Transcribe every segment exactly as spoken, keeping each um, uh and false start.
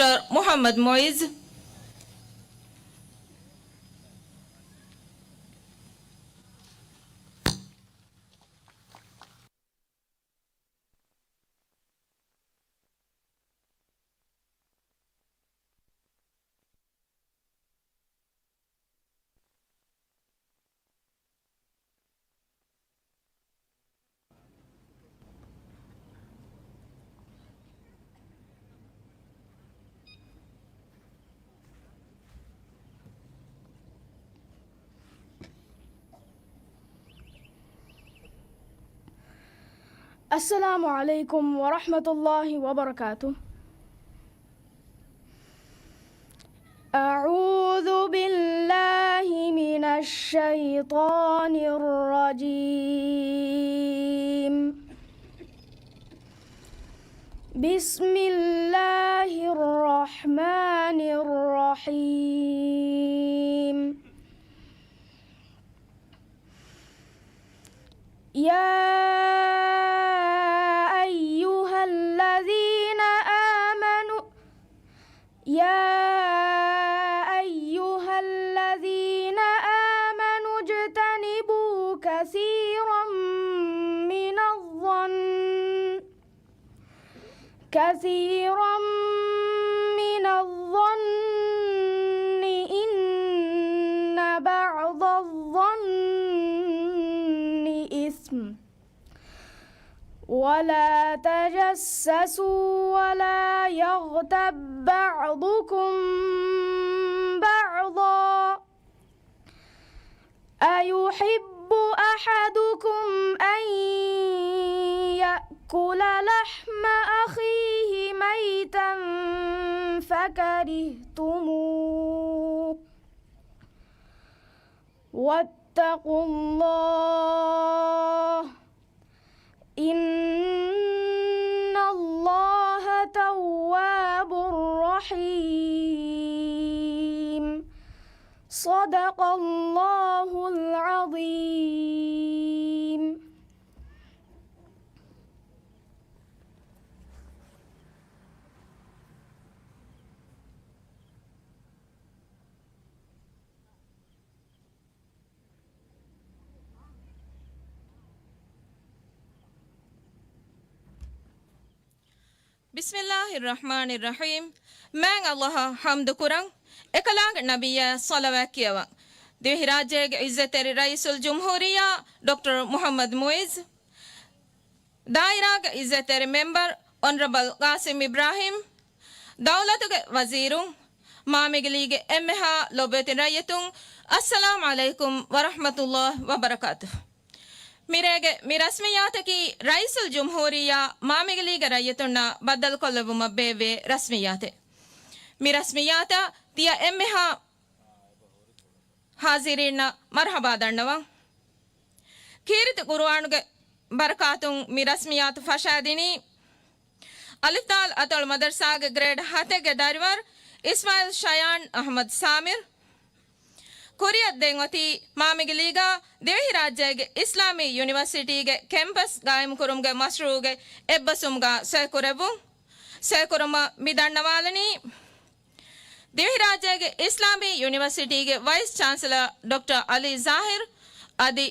ޑޮކްޓަރ މުޙައްމަދު މުޢިއްޒު. السلام عليكم ورحمة الله وبركاته. أعوذ بالله من الشيطان الرجيم. بسم الله الرحمن الرحيم. يا أيها الذين آمنوا، يا أيها الذين آمنوا اجتنبوا كثيرا من الظن، كثيرا من الظن إن بعض الظن إثم، ولا تجسسوا ولا يغتب بعضكم بعضا، أيحب أحدكم أن يأكل لحم أخيه ميتا فكرهتموه، واتقوا الله، إن الله تواب رحيم. صدق الله العظيم. بسم الله الرحمن الرحيم. މާތް ﷲ އަށް ޙަމްދު ކުރަން، އެކަލާނގެ ނަބިއްޔާ ޞަލަވާތް ކިޔަވަން. ދިވެހިރާއްޖޭގެ ޢިއްޒަތްތެރި ރައީސުލްޖުމްހޫރިއްޔާ ޑޮކްޓަރ މުޙައްމަދު މުޢިއްޒު، ދާއިރާގެ ޢިއްޒަތްތެރި މެމްބަރު އޮނަރަބަލް ޤާސިމް އިބްރާހީމް، ދައުލަތުގެ ވަޒީރުން، މާމިގެ ލީގެ އެންމެހާ ލޮބުވެތި ރައްޔިތުން، އައްސަލާމް ޢަލައިކުމް ވަރަޙްމަތުﷲ ވަބަރަކާތުހު. މިރޭގެ މި ރަސްމިއްޔާތަކީ ރައީސުލްޖުމްހޫރިއްޔާ މާމިގެ ލީގެ ރައްޔިތުންނާ ބައްދަލުކޮށްލެއްވުމަށް ބޭއްވޭ ރަސްމިއްޔާތެއް. މި ރަސްމިއްޔާތަށް ތިޔަ އެންމެހާ ޙާޟިރީންނަށް މަރުޙަބާ ދަންނަވަން. ކީރިތި ޤުރުއާނުގެ ބަރަކާތުން މި ރަސްމިއްޔާތު ފަށާދިނީ، އަލިފްދާލް އަތޮޅު މަދަރުސާގެ ގްރޭޑް ހަތެއްގެ ދަރިވަރު އިސްމާއިލް ޝަޔާން އަޙްމަދު ސާމިރު. ކުރިއަށް ދެން އޮތީ މާމިގެ ލީގާ ދިވެހިރާއްޖޭގެ އިސްލާމީ ޔުނިވަރސިޓީގެ ކެމްޕަސް ގާއިމްކުރުމުގެ މަޝްރޫޢުގެ އެއްބަސްވުމުގާ ސޮއިކުރެއްވުން. ސޮއިކުރުމަށް މި ދަންނަވާލަނީ، ދިވެހިރާއްޖޭގެ އިސްލާމީ ޔުނިވަރސިޓީގެ ވައިސް ޗާންސެލަރ ޑޮކްޓަރ އަލީ ޒާހިރު އަދި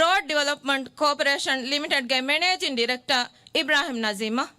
ރޯޑް ޑިވެލޮޕްމަންޓް ކޯޕަރޭޝަން ލިމިޓެޑްގެ މެނޭޖިން ޑިރެކްޓަރ އިބްރާހިމް ނަޒީމްއަށް.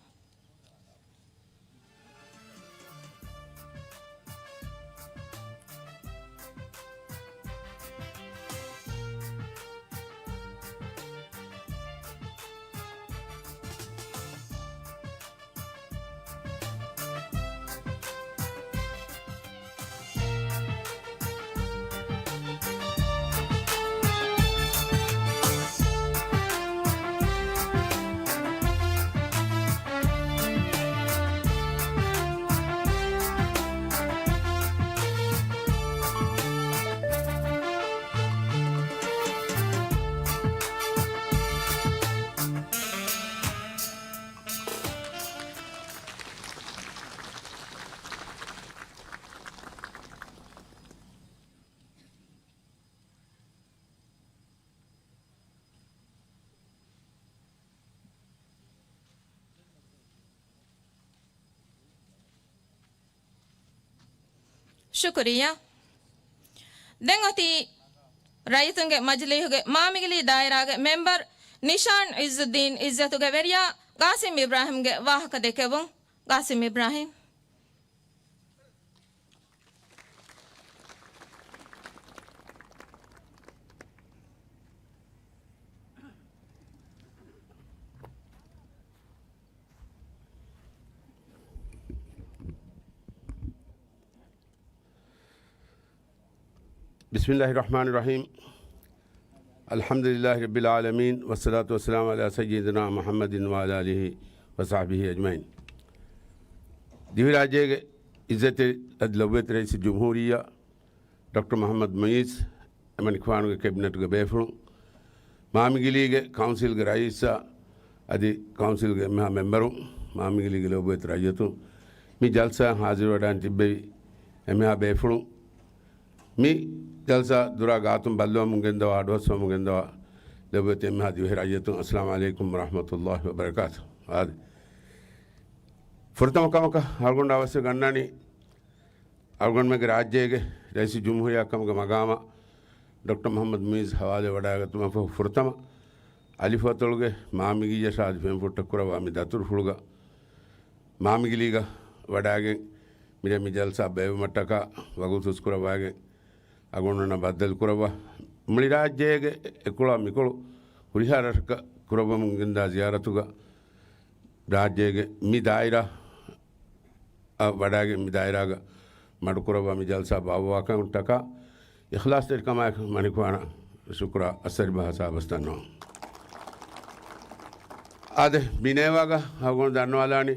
ޝުކުރިއްޔާ. ދެން އޮތީ ރައްޔިތުންގެ މަޖިލީހުގެ މާމިގިލީ ދާއިރާގެ މެމްބަރު ނިޝާން އިއްޒުއްދީން އިއްޒަތުގެ ވެރިޔާ ގާސިމް އިބްރާހިމްގެ ވާހަކަ ދެކެވުން. ގާސިމް އިބްރާހިމް. بسم الله الرحمن الرحيم. الحمد لله رب العالمين، والصلاة والسلام على سيدنا محمد وعلى آله وصحبه أجمعين. ދިވެހިރާއްޖޭގެ އިއްޒަތްތެރި އަދި ލޮބުވެތި ރައީސުލްޖުމްހޫރިއްޔާ ޑޮކްޓަރ މުޙައްމަދު މުޢިއްޒު، އެމަނިކުފާނުގެ ކެބިނެޓުގެ ބޭފުޅުން، މާމިގިލީގެ ކައުންސިލްގެ ރައީސާ އަދި ކައުންސިލްގެ އެންމެހާ މެމްބަރުން، މާމިގިލީގެ ލޯބިވެތި ރައްޔިތުން، މި ޖަލްސާއަށް ހާޒިރުވެވަޑައިގެން ތިއްބެވި އެންމެހާ ބޭފުޅުން، މި ޖަލްސާ ދުރާ ގާތުން ބައްލަވަމުން ގެންދަވާ، އަޑުއައްސަވަމުން ގެންދަވާ ލޯބިވެތި އެންމެހާ ދިވެހި ރައްޔިތުން، އައްސަލާމު ޢަލައިކުމް ވަރަޙްމަތުﷲ ވަބަރަކާތު. އާދެ، ފުރަތަމަ ކަމަކަށް އަޅުގަނޑާ ވެސް ގަންނާނީ، އަޅުގަނޑުމެންގެ ރާއްޖޭގެ ރައީސުލްޖުމްހޫރިއްޔާ ކަމުގެ މަގާމަށް ޑޮކްޓަރ މުޙައްމަދު މުޢިއްޒު ހަވާލުވެ ވަޑައިގަތުމަށް ފަހު، ފުރަތަމަ އަލިފު އަތޮޅުގެ މާމިގިއްޔަށާ އަދި ފެންފުށްޓަށް ކުރައްވާ މި ދަތުރުފުޅުގަ، މާމިގިލީގަ ވަޑައިގެން މިރޭ މި ޖަލްސާ ބޭއްވުމަށްޓަކާ ވަގުތު ހުސްކުރައްވައިގެން އަޅުގަނޑުމެންނަށް ބައްދަލުކުރައްވާ، މުޅި ރާއްޖޭގެ އެކުޅަ މިކޮޅު ހުރިހާ ރަށަކަށް ކުރައްވަމުން ގެންދާ ޒިޔާރަތުގަ، ރާއްޖޭގެ މި ދާއިރާ އަށް ވަޑައިގެން މި ދާއިރާގަ މަޑުކުރައްވާ މި ޖަލްސާ ބާއްވަވާކަމަށްޓަކާ އިޚްލާޞްތެރިކަމާއެކު މަނިކުފާނަށް ޝުކުރާ އައްސަރިބަހާ ސާބަސް ދަންނަވަން. އާދެ، މި ނޭވާގަ އަޅުގަނޑު ދަންނަވާލާނީ،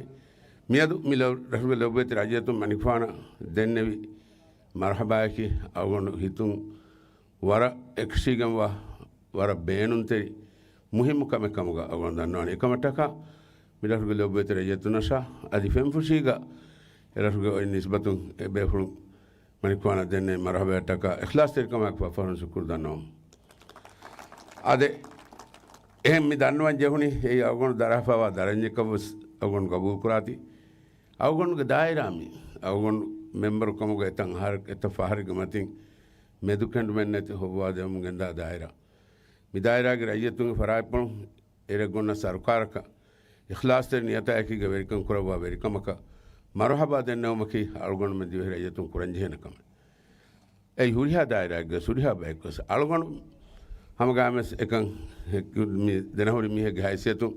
މިއަދު މި ލޮ-، ރަށުގެ ލޮބުވެތި ރައްޔިތުން މަނިކުފާނަށް ދެންނެވި މަރުޙަބާއަކީ އަޅުގަނޑު ހިތުން ވަރަށް އެކަށީގެންވާ، ވަރަށް ބޭނުންތެރި މުހިއްމު ކަމެއް ކަމުގަ އަޅުގަނޑު ދަންނަވަނީ. އެކަމަށްޓަކާ މި ރަށުގެ ލޮބުވެތި ރައްޔިތުންނަށާ އަދި ފެންފުށީގަ އެ ރަށުގެ އޮތް ނިސްބަތުން އެ ބޭފުޅުން މަނިކުފާނަށް ދެންނެވި މަރުޙަބާއަށްޓަކާ އިޚްލާޞްތެރިކަމާއެކު ފަހުން ޝުކުރު ދަންނަވަމު. އާދެ، އެހެން މި ދަންނަވަން ޖެހުނީ އެއީ އަޅުގަނޑު ދަރާފައިވާ ދަރަންޏަކަށްވެސް އަޅުގަނޑު ގަބޫލުކުރާތީ. އަޅުގަނޑުގެ ދާއިރާ މީ، އަޅުގަނޑު މެމްބަރު ކަމުގަ އެތައް އަހަރު، އެތައް ފަހަރެއްގެ މަތިން މެދުކެނޑުމެއްނެތި ހޮއްވާދެވަމުން ގެންދާ ދާއިރާ. މި ދާއިރާގެ ރައްޔިތުންގެ ފަރާތްޕުޅުން އެރެއްގޮންނަ ސަރުކާރަކަށް އިޚްލާޞްތެރި ނިޔަތާއެކީގަ ވެރިކަން ކުރައްވާ ވެރިކަމަކަށް މަރުޙަބާ ދެންނެވުމަކީ އަޅުގަނޑުމެން ދިވެހި ރައްޔިތުން ކުރަންޖެހޭނެ ކަމެއް. އެއީ ހުރިހާ ދާއިރާއެއްގަ ހުރިހާ ބަޔަކުވެސް އަޅުގަނޑު ހަމަގައިމުވެސް އެކަން މި ދެނަހުރި މީހެއްގެ ހައިސިއްޔަތުން،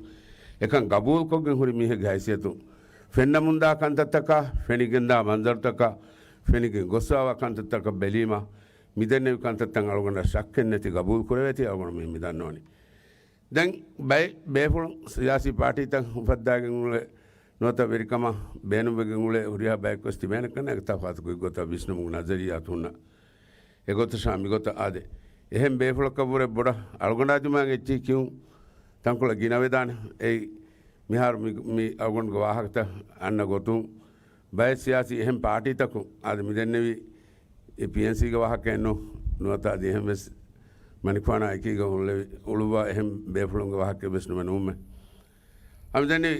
އެކަން ގަބޫލުކޮށްގެން ހުރި މީހެއްގެ ހައިސިއްޔަތުން، ފެންނަމުންދާ ކަންތައްތަކާ، ފެނިގެންދާ މަންޒަރުތަކާ، ފެނިގެން ގޮސްފައިވާ ކަންތައްތަކަށް ބެލީމަ، މި ދެންނެވި ކަންތައްތައް އަޅުގަނޑަށް ޝައްކެއްނެތި ގަބޫލު ކުރެވޭތީ އަޅުގަނޑު މި، މި ދަންނަވަނީ. ދެން ބައެއް ބޭފުޅުން ސިޔާސީ ޕާޓީތައް އުފައްދާގެން އުޅޭ ނުވަތަ ވެރިކަމަށް ބޭނުންވެގެން އުޅޭ ހުރިހާ ބަޔަކުވެސް ތިބޭނެ ކަންނޭނގެ ތަފާތު ގޮތްގޮތަށް ވިސްނުމުގެ ނަޒަރިއްޔާތު ހުންނަ އެގޮތަށާ މިގޮތަށް އާދެ. އެހެން ބޭފުޅަކަށްވުރެ ބޮޑަށް އަޅުގަނޑާ ދިމާއަށް އެއްޗެހި ކިޔުން ތަންކޮޅެއް ގިނަވެދާނެ. އެއީ މިހާރު މި، މި އަޅުގަނޑުގެ ވާހަކަތައް އަންނަ ގޮތުން ބައެއް ސިޔާސީ އެހެން ޕާޓީތަކުން އާދެ މިދެންނެވި އެ ޕީއެންސީގެ ވާހަކައެއްނު، ނުވަތަ އަދި އެހެންވެސް މަނިކުފާނާ އެކީގަ އުޅެވި، އުޅުއްވާ އެހެން ބޭފުޅުންގެ ވާހަކައެއްވެސް ނުމެ ނޫމެ. އަމިދެންނެވި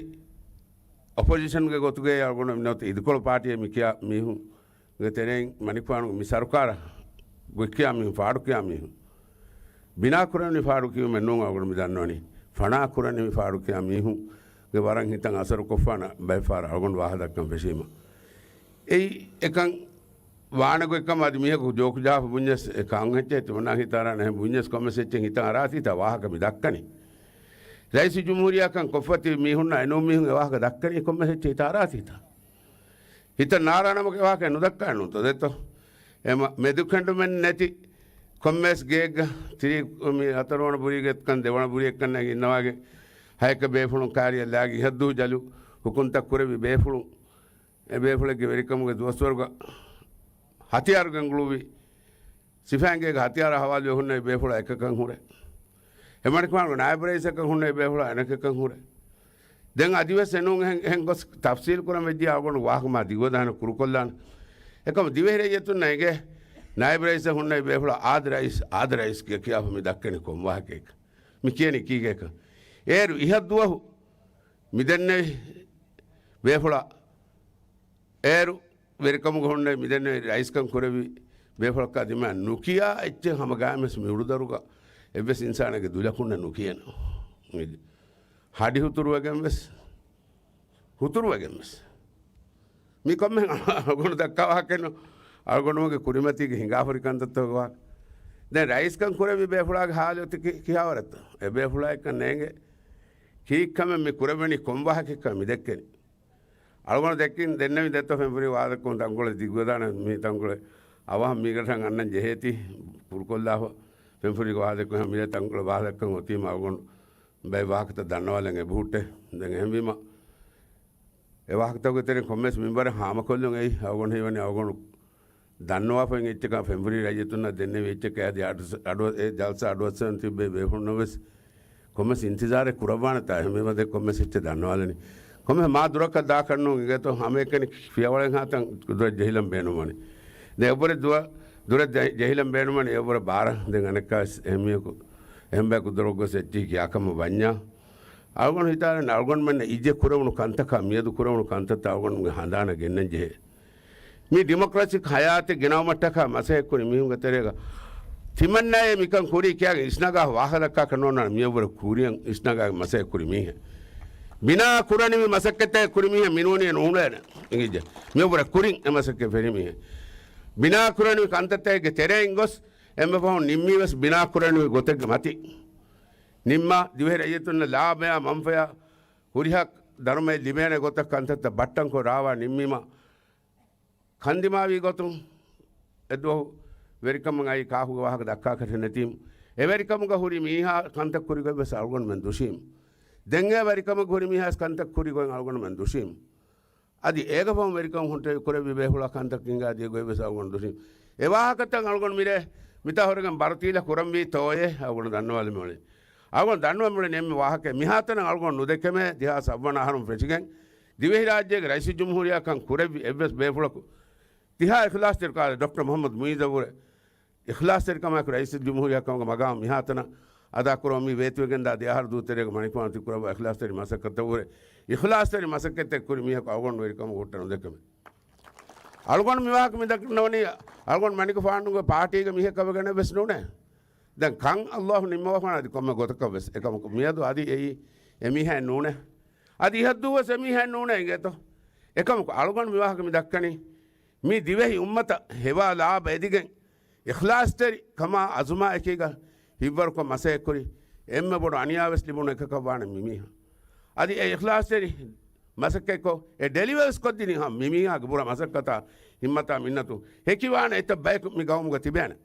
އޮޕޮޒިޝަންގެ ގޮތުގައި އަޅުގަނޑު ނުވަތަ އިދިކޮޅު ޕާޓީއެއް މި ކިޔާ މީހުންގެ ތެރެއިން މަނިކުފާނު މި ސަރުކާރަށް ގޮތްކިޔާ މީހުން، ފާޑުކިޔާ މީހުން، ބިނާކުރަންވީ ފާޑު ކިޔުމެއް ނޫން އަޅުގަނޑު މި ދަންނަވަނީ. ފަނާ ކުރަންވީ ފާޑު ކިޔާ މީހުންގެ ވަރަށް ހިތަށް އަސަރުކޮށްފާނަ ބައެއް ފަހަރަށް އަޅުގަނޑު ވާހަކަ ދައްކަން ފެށީމަ. އެއީ އެކަން ވާނެ ގޮތްކަމަށް އަދި މީހަކު ޖޯކް ޖަހާފަ ބުންޏަސް އެ ކާން އެއްޗެއް ތިމަންނާ ހިތަށް އަރާނެ އެހެން ބުންޏަސް ކޮންމެސް އެއްޗެއް ހިތަށް އަރާތީތާ ވާހަކަ މި ދައްކަނީ. ރައީސުލްޖުމްހޫރިއްޔާކަން ކޮށްފަތި މީހުންނާ އެނޫން މީހުން އެ ވާހަކަ ދައްކަނީ ކޮންމެސް އެއްޗެއް ހިތަށް އަރާތީތާ. ހިތަށް ނާރާނަމަކަށް ވާހަކަ ނުދައްކާ ނޫންތޯ ދެއްތޯ؟ އެ މަ-، މެދުކެނޑުމެއް ނެތި ކޮންމެސް ގެއެއްގަ ތިރީ މި ހަތަރުވަނަ ބުރީގެ ކަން ދެވަނަ ބުރިއެއްކަން ނެގި އިންނަވާގެ ހަޔަކަ ބޭފުޅުން ކާރިއަށް ލާގި ހައްދޫ ޖަލު ހުކުންތައް ކުރެވި ބޭފުޅުން އެ ބޭފުޅެއްގެ ވެރިކަމުގެ ދުވަސްވަރުގަ ހަތިޔާރު ގެންގުޅުއްވި ސިފައިންގޭގެ ހަތިޔާރާ ހަވާލުވެ ހުންނެވި ބޭފުޅާ އެކަކަށް ހުރޭ. އެމަނިކުފާނުގެ ނާއިބު ރައީސަކަށް ހުންނެވި ބޭފުޅާ އަނެކަކަށް ހުރޭ. ދެން އަދިވެސް އެނޫން އެހެން، އެހެން ގޮސް ތަފްސީލް ކުރަން ވެއްޖިއްޔާ އަޅުގަނޑު ވާހަކަ މާ ދިގުވެދާނެ ކުރުކޮށްލާނެ. އެކަމު ދިވެހި ރައްޔިތުންނަށް އެނގޭ ނާއިބު ރައީސަށް ހުންނެވި ބޭފުޅާ އާދެ ރައީސް، އާދެ ރައީސް ކިޔާ ކިޔާފަ މި ދައްކަނީ ކޮން ވާހަކައެއް؟ މި ކިޔަނީ ކީކޭކަން؟ އޭރު އިހަށް ދުވަހު މި ދެންނެވި ބޭފުޅާ އޭރު ވެރިކަމުގަ ހުންނެވި މިދެންނެވި ރައީސްކަން ކުރެއްވި ބޭފުޅަކާ ދިމާ ނުކިޔާ އެއްޗެއް ހަމަ ގާމެސް މި އުޑުދަރުގަ އެއްވެސް އިންސާނެއްގެ ދުލަކުންނަށް ނުކިޔަން. ހަޑި ހުތުރުވެގެން ވެސް، ހުތުރުވެގެން ވެސް. މި ކޮންމެ އަޅުގަނޑު ދައްކާ ވާހަކައެއް ނޫން. އަޅުގަނޑުމެންގެ ކުރިމަތީގެ ހިނގާފަރި ކަންތައްތަކުގެ ވާހަކަ. ދެން ރައީސްކަން ކުރެއްވި ބޭފުޅާގެ ހާލަތު ކި-، ކިހާވަރެއްތަ؟ އެ ބޭފުޅާ އެކަން ނޭނގެ. ކީއްކަމެއް މި ކުރެވެނީ ކޮން ވާހަކައެއްކަން މި ދެއްކެނީ. އަޅުގަނޑު ދެއްކިން ދެންނެވި ދެއްތޯ ފެންފުރި ވާދަކޮން ތަންކޮޅެއް ދިގުވެދާނެ މި ތަންކޮޅެއް އަވަހަށް މީގަޓަށް އަންނަން ޖެހޭތީ ކުރުކޮށްލާފަ ފެންފުރިގެ ވާދަކޮން މިރޭ ތަންކޮޅެއް ވާދަކަން އޮތީމަ އަޅުގަނޑު ބައެއް ވާހަކަތައް ދަންނަވާލަން އެބަހުއްޓޭ. ދެން އެހެންވީމަ އެ ވާހަކަތަކުގެ ތެރެއިން ކޮންމެސް މިންވަރެއް ހާމަކޮށްލުން އެއީ އަޅުގަނޑު ހީވަނީ އަޅުގަނޑު ދަންނަވާފައި އެއްޗަކާ ފެންފުރި ރައްޔިތުންނަށް ދެންނެވި އެއްޗެއް އަދި އަޑު-، އަޑު-، އެ ޖަލްސާ އަޑުއައްސަން ތިއްބެވި ބޭފުޅުންނަށް ވެސް ކޮންމެސް އިންތިޒާރެއް ކުރައްވާނެތާ އެހެންވީމަ ދެން ކޮންމެސް އެއްޗެއް ދަންނަވާލަނީ. ކޮންމެ މާ ދުރަކަށް ދާކަށް ނޫން އިނގޭތޯ ހަމައެކަނި ފިޔަވަޅެއް ހާތަން ދުރަށް ޖެހިލަން ބޭނުންވަނީ. ދެން އެއްވަރެއް ދުވަ-، ދުރަށް ދެ-، ޖެހިލަން ބޭނުންވަނީ އެއްވަރަށް ބާރަށް ދެން އަނެއްކާވެސް އެހެންމީހަކު އެހެން ބަޔަކު ދުރަށް ގޮސް އެއްޗިހި ކިޔާކަމަށް ވަންޏާ. އަޅުގަނޑު ހިތާލަން އަޅުގަނޑުމެންނަށް އިއްޒެ ކުރެވުނު ކަންތަކާ މިއަދު ކުރެވުނު ކަންތައްތައް އަޅުގަނޑުމެންގެ ހަނދާނަށް ގެންނަން ޖެހޭ. މި ޑިމޮކްރަސިކް ހަޔާތެއް ގެނައުމަށްޓަކާ މަސައްކަތްކުރި މީހުންގެ ތެރޭގަ ތިމަންނާއޭ މިކަން ކުރީ ކިޔާގެން އިސްނަގާ ވާހަކަ ދައްކާކަށް ނޯންނާނެ މިއަށްވުރެ ކުރިއަށް އިސްނަގާ މަސައްކަތް ކުރި މީހެއް. ބިނާ ކުރަނިވި މަސައްކަތެއް ކުރި މީހެއް މިނޫނީ ނޫޅޭނެ. އިނގިއްޖެ. މިއަށްވުރެ ކުރިން އެ މަސައްކަތް ފެށި މީހެއް. ބިނާ ކުރަނިވި ކަންތައްތަކެއްގެ ތެރެއިން ގޮސް އެންމެ ފަހުން ނިންމީ ވެސް ބިނާ ކުރަނިވި ގޮތެއްގެ މަތިން. ނިންމާ ދިވެހި ރައްޔިތުންނަށް ލާބަޔާ މަންފަޔާ ހުރިހާ ދަރުމައެއް ލިބޭނެ ގޮތަށް ކަންތައްތައް ބައްޓަންކޮށް ރާވާ ނިންމީމަ ކަންދިމާވީ ގޮތުން އެއްދުވަހު ވެރިކަމުން އައީ ކާކުގެ ވާހަކަ ދައްކާކަށެއް ނެތީމު. އެ ވެރިކަމުގަ ހުރި މީހާ ކަންތައް ކުރި ގޮތް ވެސް އަޅުގަނޑުމެން ދުށީމު. ދެން އެ ވެރިކަމުގަ ހުރި މީހާ ވެސް ކަންތައް ކުރި ގޮތް އަޅުގަނޑުމެން ދުށީމު. އަދި އޭގަ ފަހުން ވެރިކަމުން ހުންޓެވި ކުރެއްވި ބޭފުޅާ ކަންތައް ހިނގާ ދިޔަ ގޮތް ވެސް އަޅުގަނޑު ދުށީމު. އެ ވާހަކަތައް އަޅުގަނޑު މިރޭ މިތާ ހުރެގެން ބަރުތީލަ ކުރަންވީތޯއޭ އަޅުގަނޑު ދަންނަވާލަމުން އަޅުގަނޑު ދަންނަވަމުން ނެއްމި ވާހަކަ މިހާތަނަށް އަޅުގަނޑު ނުދެކެމޭ ދެހާސް އަށް ވަނަ އަހަރުން ފެށިގެން ދިވެހިރާއްޖޭގެ ރައީސުލްޖުމްހޫރިއްޔާ ކަން ކުރެއްވި އެއްވެސް ބޭފުޅަކު ތިހާ އިޚްލާސްތެރިކާ ޑޮކްޓަރ މުޙައްމަދު މުއިއްޒަށްވުރެ އިޚްލާސްތެރިކަމާއެކު ރައީސުލްޖުމްހޫރިއްޔާ ކަމުގެ މަގާމު މިހާތަނަށް އަދާކުރަމުން މި ވޭތުވެގެންދާ ދެ އަހަރު ދޫތެރޭގަ މަނިކުފާނު ތި ކުރައްވާ އިޚްލާސްތެރި މަސައްކަތަށްވުރެ އިޚްލާސްތެރި މަސައްކަތެއް ކުރި މީހަކު އަޅުގަނޑު ވެރިކަމުގަ ހުއްޓަން ނުދެކެމެ. އަޅުގަނޑު މިވާހަކަ މި ދަންނަވަނީ އަޅުގަނޑު މަނިކުފާނުގެ ޕާޓީގެ މީހަކަށްވެގެނެއް ވެސް ނޫނޭ. ދެން ކަން އައްލާހު ނިންމަވާފާނަ އަދި ކޮންމެ ގޮތަކަށް ވެސް އެކަމަކު މިއަދު އަދި އެއީ އެމީހާއެއް ނޫނޭ. އަދި އިހަށްދުވަސް އެމީހާއެއް ނޫނޭ އިނގޭތޯ. އެކަމަކު އަޅުގަނޑު މިވާހަކަ މި ދައްކަނީ މި ދިވެހި އުއްމަތަށް ހެވާ ލާބަ އެދިގެން އިޚްލާސްތެރި ކަމާ އަޒުމާ އެކީގަ ހިތްވަރުކޮށް މަސައްކަތްކުރި އެންމެ ބޮޑު އަނިޔާވެސް ލިބުނު އެކަކަށް ވާނެ މިމީހާ. އަދި އެ އިޚްލާސްތެރި މަސައްކަތްކޮށް އެ ޑެލިވަރސް ކޮށްދިނީ ހަމަ މިމީހާގެ ބުރަ މަސައްކަތާ ހިއްމަތާ މިންނަތު ހެކިވާނެ އެތައް ބަޔަކު މި ގައުމުގަ ތިބޭނެ.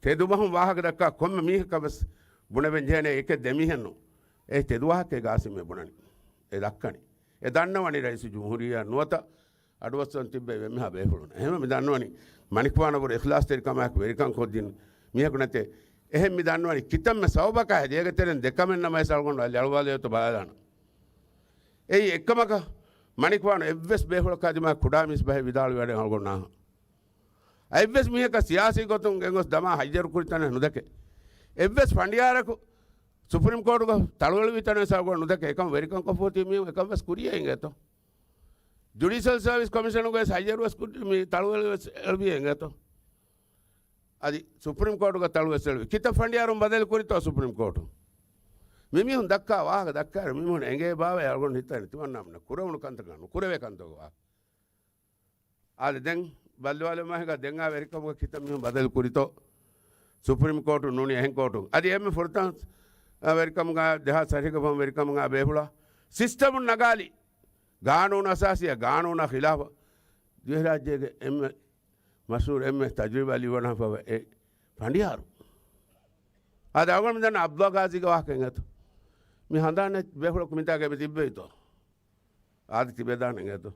ތެދުބަހުން ވާހަކަ ދައްކާ ކޮންމެ މީހަކަށް ވެސް ބުނެވެން ޖެހޭނެ އެކެއް ދެމީހެއްނު. އެ ތެދު ވާހަކައެއް ގާސިމް އެ ބުނަނީ. އެ ދައްކަނީ. އެ ދަންނަވަނީ ރައީސުލްޖުމްހޫރިއްޔާ ނުވަތަ އަޑުއައްސަން ތިއްބެވި އެންމެހާ ބޭފުޅުން. އެހެންވެ މި ދަންނަވަނީ މަނިކުފާނަށްވުރެ އިޚްލާސްތެރިކަމާއެކު ވެރިކަން ކޮށްދިން މީހަކު ނެތޭ. އެހެން މި ދަންނަވަނީ ކިތަންމެ ސަބަބަކާ ހެދި އޭގެ ތެރެއިން ދެކަމެއް ނަމަވެސް އަޅުގަނޑު އަލި އަޅުވާލައި އޮތޯ ބަލާލާނަން. އެއީ އެއްކަމަކަށް މަނިކުފާނު އެއްވެސް ބޭފުޅަކާ ދިމާ ކުޑަ މީސް ބަހެއް ވިދާޅުވި ވަޑެއް އަޅުގަނޑު ނާހަ. އެއްވެސް މީހަކަށް ސިޔާސީ ގޮތުން ގެންގޮސް ދަމާ ހައްޔަރު ކުރި ތަނެއް ނުދެކެ. އެއްވެސް ފަނޑިޔާރަކު ސުޕްރީމް ކޯޓުގަ ތަޅުއެޅުވި ތަނެއް އަޅުގަނޑު ނުދެކެ. އެކަމަ ވެރިކަން ކޮށްފަ އޮތީ މީހުން އެކަން ވެސް ކުރިޔޭ އިނގޭތޯ. ޖުޑިޝަލް ސަރވިސް ކޮމިޝަނުގަ ވެސް ހައްޔަރު ވެސް ކުރި މި ތަޅުއެޅުވެސް އެޅުވި އިނގޭތޯ. އަދި ސުޕްރީމް ކޯޓުގަ ތަޅު ވެސް އެޅުވި. ކިތައް ފަނޑިޔާރުން ބަދަލު ކުރިތޯ ސުޕްރީމް ކޯޓު؟ މި މީހުން ދައްކާ ވާހަކަ ދައްކާއިރު މި މީހުން އެނގޭ ބާވައޭ އަޅުގަނޑު ހިތަށް ތިމަންނާމުން ކުރެވުނު ކަންތަކާ ނުކުރެވޭ ކަންތަކުގެ ވާހަކަ. އާދެ، ދެން ބައްލަވާލަމާ ހިނގާ ދެން އާ ވެރިކަމުގަ ކިތައް މީހުން ބަދަލު ކުރިތޯ؟ ސުޕްރީމް ކޯޓު ނޫނީ އެހެން ކޯޓު. އަދި އެންމެ ފުރަތަމަ، އާ، ވެރިކަމުގަ ދެހާސް އަށެއްގެ ފަހުން ވެރިކަމުގަ ބޭފުޅާ ސިސްޓަމުން ނަގާލި. ގާނޫނު އަސާސީއާ ގާނޫނާ ޚިލާފަށް ދިވެހިރާއްޖޭގެ އެންމެ މަޝްހޫރު އެންމެ ތަޖުރިބާ ލިބިވަޑައިފަވަ އެ ފަނޑިޔާރު. އާދެ، އަޅުގަނޑު މިދަންނަ އަބްދުﷲ ޣާޒީގެ ވާހަކަ އެނގޭތޯ؟ މި ހަނދާން ނެތް ބޭފުޅަކު މިތާގަ އެބަ ތިއްބެވިތޯ؟ އާދެ، ތިބެދާނެ އެނގޭތޯ؟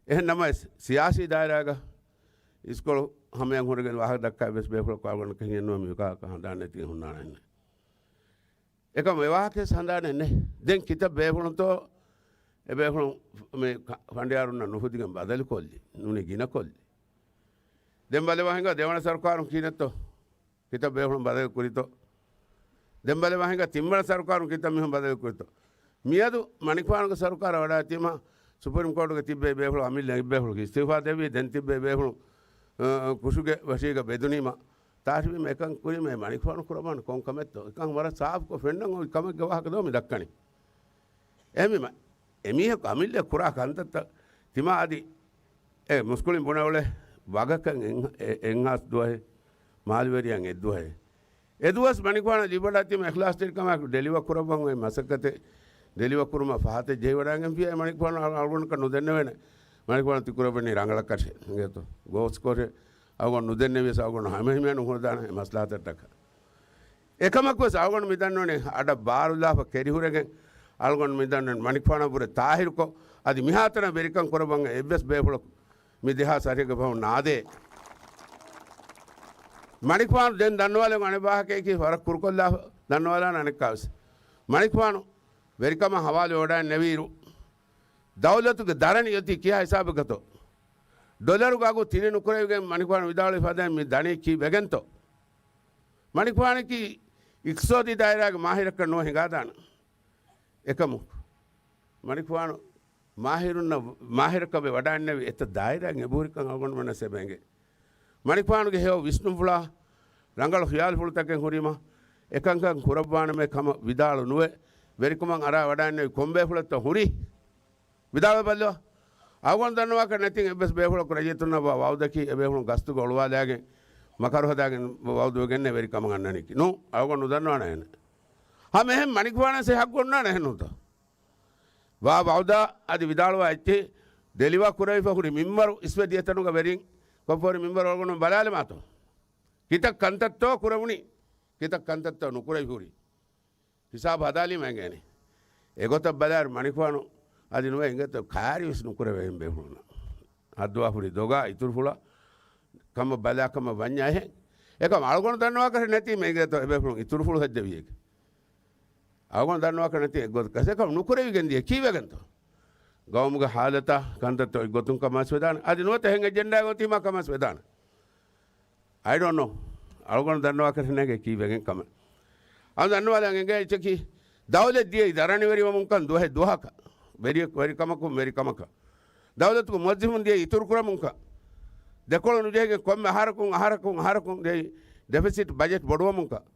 އެހެން ނަމަވެސް، ސިޔާސީ ދާއިރާގަ އިސްކޮޅު ހަމަޔަށް ހުރެގެން ވާހަކަ ދައްކާ އެއްވެސް ބޭފުޅަކު އަޅުގަނޑަކަށް ހިނގެން ނުވޭ މި ވާހަކަ ހަނދާން ނެތި ހުންނާނެ. އެކަމަ އެ ވާހަކަ ވެސް ހަނދާނެއް ނެތް. ދެން ކިތައް ބޭފުޅުންތޯ އެ ބޭފުޅުން މި ކަ-، ފަނޑިޔާރުންނަށް ނުފުދިގެން ބަދަލުކޮށްލި، ނޫނީ ގިނަކޮށްލި. ދެން ބަލަވާ ހިނގާ ދެވަނަ ސަރުކާރުން ކިހިނެއްތޯ؟ ކިތައް ބޭފުޅުން ބަދަލު ކުރިތޯ؟ ދެން ބަލަވާ ހިނގާ ތިންވަނަ ސަރުކާރުން ކިތައް މީހުން ބަދަލު ކުރިތޯ؟ މިއަދު މަނިކުފާނުގެ ސަރުކާރަށް ވަޑައިތީމަ ސުޕްރީމް ކޯޓުގެ ތިއްބެވި ބޭފުޅުން އަމިއްލަ އެއްބޭފުޅު އިސްތިއުފާ ދެއްވި، ދެން ތިއްބެވި ބޭފުޅުން، އަ، ކުށުގެ ވަށީގަ ބެދުނީމަ، ތާށިވީމަ އެކަން ކުރީމަ އެ މަނިކުފާނު ކުރައްވާނެ ކޮން ކަމެއްތޯ؟ އެކަން ވަރަށް ސާފުކޮށް ފެންނަން އޮތް ކަމެއްގެ ވާހަކަ ދޯ މި ދައްކަނީ. އެހެންވީމަ، އެމީހަކު އަމިއްލަ ކުރާ ކަންތައްތައް ތިމާ އަދި އެ މުސްކުޅިން ބުނެ އުޅޭ ވަގަކަށް އެން-، އެ-، އެންހާސް ދުވަހެއް، މާލިވެރިޔަން އެއްދުވަހެއް. އެ ދުވަސް މަނިކުފާނު ލިބިވަޑައިގަތީމަ އިޚްލާޞްތެރިކަމާއެކު ޑެލިވަރ ކުރައްވަން އޮތް މަސައްކަތެއް ޑެލިވަރ ކުރުމަށް ފަހަތެއް ޖެހިވަޑައިގެންފިޔާ މަނިކުފާނު އަޅު-، އަޅުގަނޑަކަށް ނުދެންނެވޭނެ. މަނިކުފާނު ތިކުރައްވަނީ ރަނގަޅަކަށެއް އިނގޭތޯ. ގޯސް ކޯޓެއް އަޅުގަނޑު ނުދެންނެވިޔަސް އަޅުގަނޑު ހަމަހިމޭނު ހުންނަދާނެ މަސްލަހަތަށްޓަކާ. އެކަމަކުވެސް އަޅުގަނޑު މިދަންނަވަނީ އަޑަށް ބާރުލާފަ ކެރިހުރެގެން އަޅުގަނޑު މިދަންނަވަނީ މަނިކުފާނާ ބުރެ ތާހިރުކޮށް، އަދި މިހާތަނަށް ވެރިކަން ކުރައްވަން އެއްވެސް ބޭފުޅަކު މި ދެހާސް އަށެއްގެ ފަހުން ނާދޭ. މަނިކުފާނު ދެން ދަންނަވާލަން އަނެއް ވާހަކައަކީ ވަރަށް ކުރުކޮށްލާ ދަންނަވާލާނެ އަނެއްކާވެސް. މަނިކުފާނު ވެރިކަމަށް ހަވާލުވެވަޑައިންނެވިއިރު، ދައުލަތުގެ ދަރަނި އޮތީ ކިހާ ހިސާބަކަތޯ؟ ޑޮލަރުގެ އަގު ތިރި ނުކުރެވިގެން މަނިކުފާނު ވިދާޅުވި ފަދައިން މި ދަނީ ކީއްވެގެންތޯ؟ މަނިކުފާނަކީ އިޤްތިޞާދީ ދާއިރާގެ މާހިރަކަށް ނުވަ ހިނގާދާނަ. އެކަމު މަނިކުފާނު މާހިރުންނަށް މާހިރަކަށް ވެވަޑައިންނެވި އެތައް ދާއިރާއިން އެބަހުރިކަން އަޅުގަނޑުމެންނަށް އެބައެނގޭ. މަނިކުފާނުގެ ހެޔޮ ވިސްނުންފުޅާ ރަނގަޅު ޚިޔާލުފުޅުތަކެއް ހުރީމަ، އެކަންކަން ކުރައްވާނަމޭ ކަމަށް ވިދާޅު ނުވެ، ވެރިކަމަށް އަރާ ވަޑައިންނެވި ކޮންބޭފުޅެއްތޯ ހުރީ؟ ވިދާޅުވެބައްލަވާ. އަޅުގަނޑު ދަންނަވާކަށް ނެތިން އެއްވެސް ބޭފުޅަކު ރައްޔިތުންނަށް ވާ ވައުދަކީ އެބޭފުޅުން ގަސްތުގަ އޮޅުވާލާގެން މަކަރު ހަދާގެން ވައުދުވެގެންނޭ ވެރިކަމަށް އަންނަނީކީ. ނޫ، އަޅުގަނޑު ނުދަންނަވާނެ އޭނަ. ހަމަ އެހެން މަނިކުފާނަށް ހައްގު އޮންނާނެ އެހެންނޫންތޯ؟ ވާ ވައުދާ އަދި ވިދާޅުވާ އެއްޗެހި ޑެލިވާ ކުރެވިފަ ހުރި މިންވަރު އިސްވެ ދިޔަތަނުގަ ވެރިން ކޮށްފަ ހުރި މިންވަރު އަޅުގަނޑު ބަލާލަމާތޯ؟ ކިތައް ކަންތައްތޯ ކުރެވުނީ؟ ކިތައް ކަންތައްތޯ ނުކުރެވި ހުރީ؟ ހިސާބު ހަދާލީމަ އެނގޭނެ. އެގޮތަށް ބަލާއިރު މަނިކުފާނު އަދި ނުވެ އިނގޭތޯ ކާރިވެސް ނުކުރެވޭ އެހެން ބޭފުޅުންނަށް. ހައްދުވާ ހުރި ދޮގާ އިތުރުފުޅަށް ކަމަށް ބަލާ ކަމަށް ވަންޏާ އެހެން. އެކަމް އަޅުގަނޑު ދަންނަވާކަށެއް ނެތީމަ އިނގޭތޯ އެބޭފުޅުން އިތުރުފުޅު ހެއްދެވިއޭކި. އަޅުގަނޑު ދަންނަވާކަށް ނެތީ އެއްގޮތަކަށް އެކަމް ނުކުރެވިގެން ދިޔަ ކީއްވެގެންތޯ؟ ގައުމުގެ ހާލަތާ ކަންތައްތޯ އެއްގޮތުން ކަމަށް ވެދާނެ. އަދި ނުވަތަ އެހެން އެޖެންޑާއެއް އޮތީމާ ކަމަށް ވެދާނެ. I don't know. އަޅުގަނޑު ދަންނަވާކަށެއް ނޭނގެ ކީއްވެގެން ކަމެއް. އަޅުގަނޑު ދަންނަވާލަން އެނގޭ އެއްޗަކީ، ދައުލަތް ދިޔައީ ދަރަނިވެރިވަމުންކަން ދުވަހެއް ދުވަހަކަށް. ވެރި-، ވެރިކަމަކުން ވެރިކަމަކަށް. ދައުލަތުގެ މުވައްޒިފުން ދިޔައީ އިތުރުކުރަމުންކަން. ދެކޮޅު ނުޖެހިގެން ކޮންމެ އަހަރަކުން އަހަރަކުން އަހަރަކުން ދިޔައީ ޑެފިސިޓް ބަޖެޓް ބޮޑުވަމުންކަން.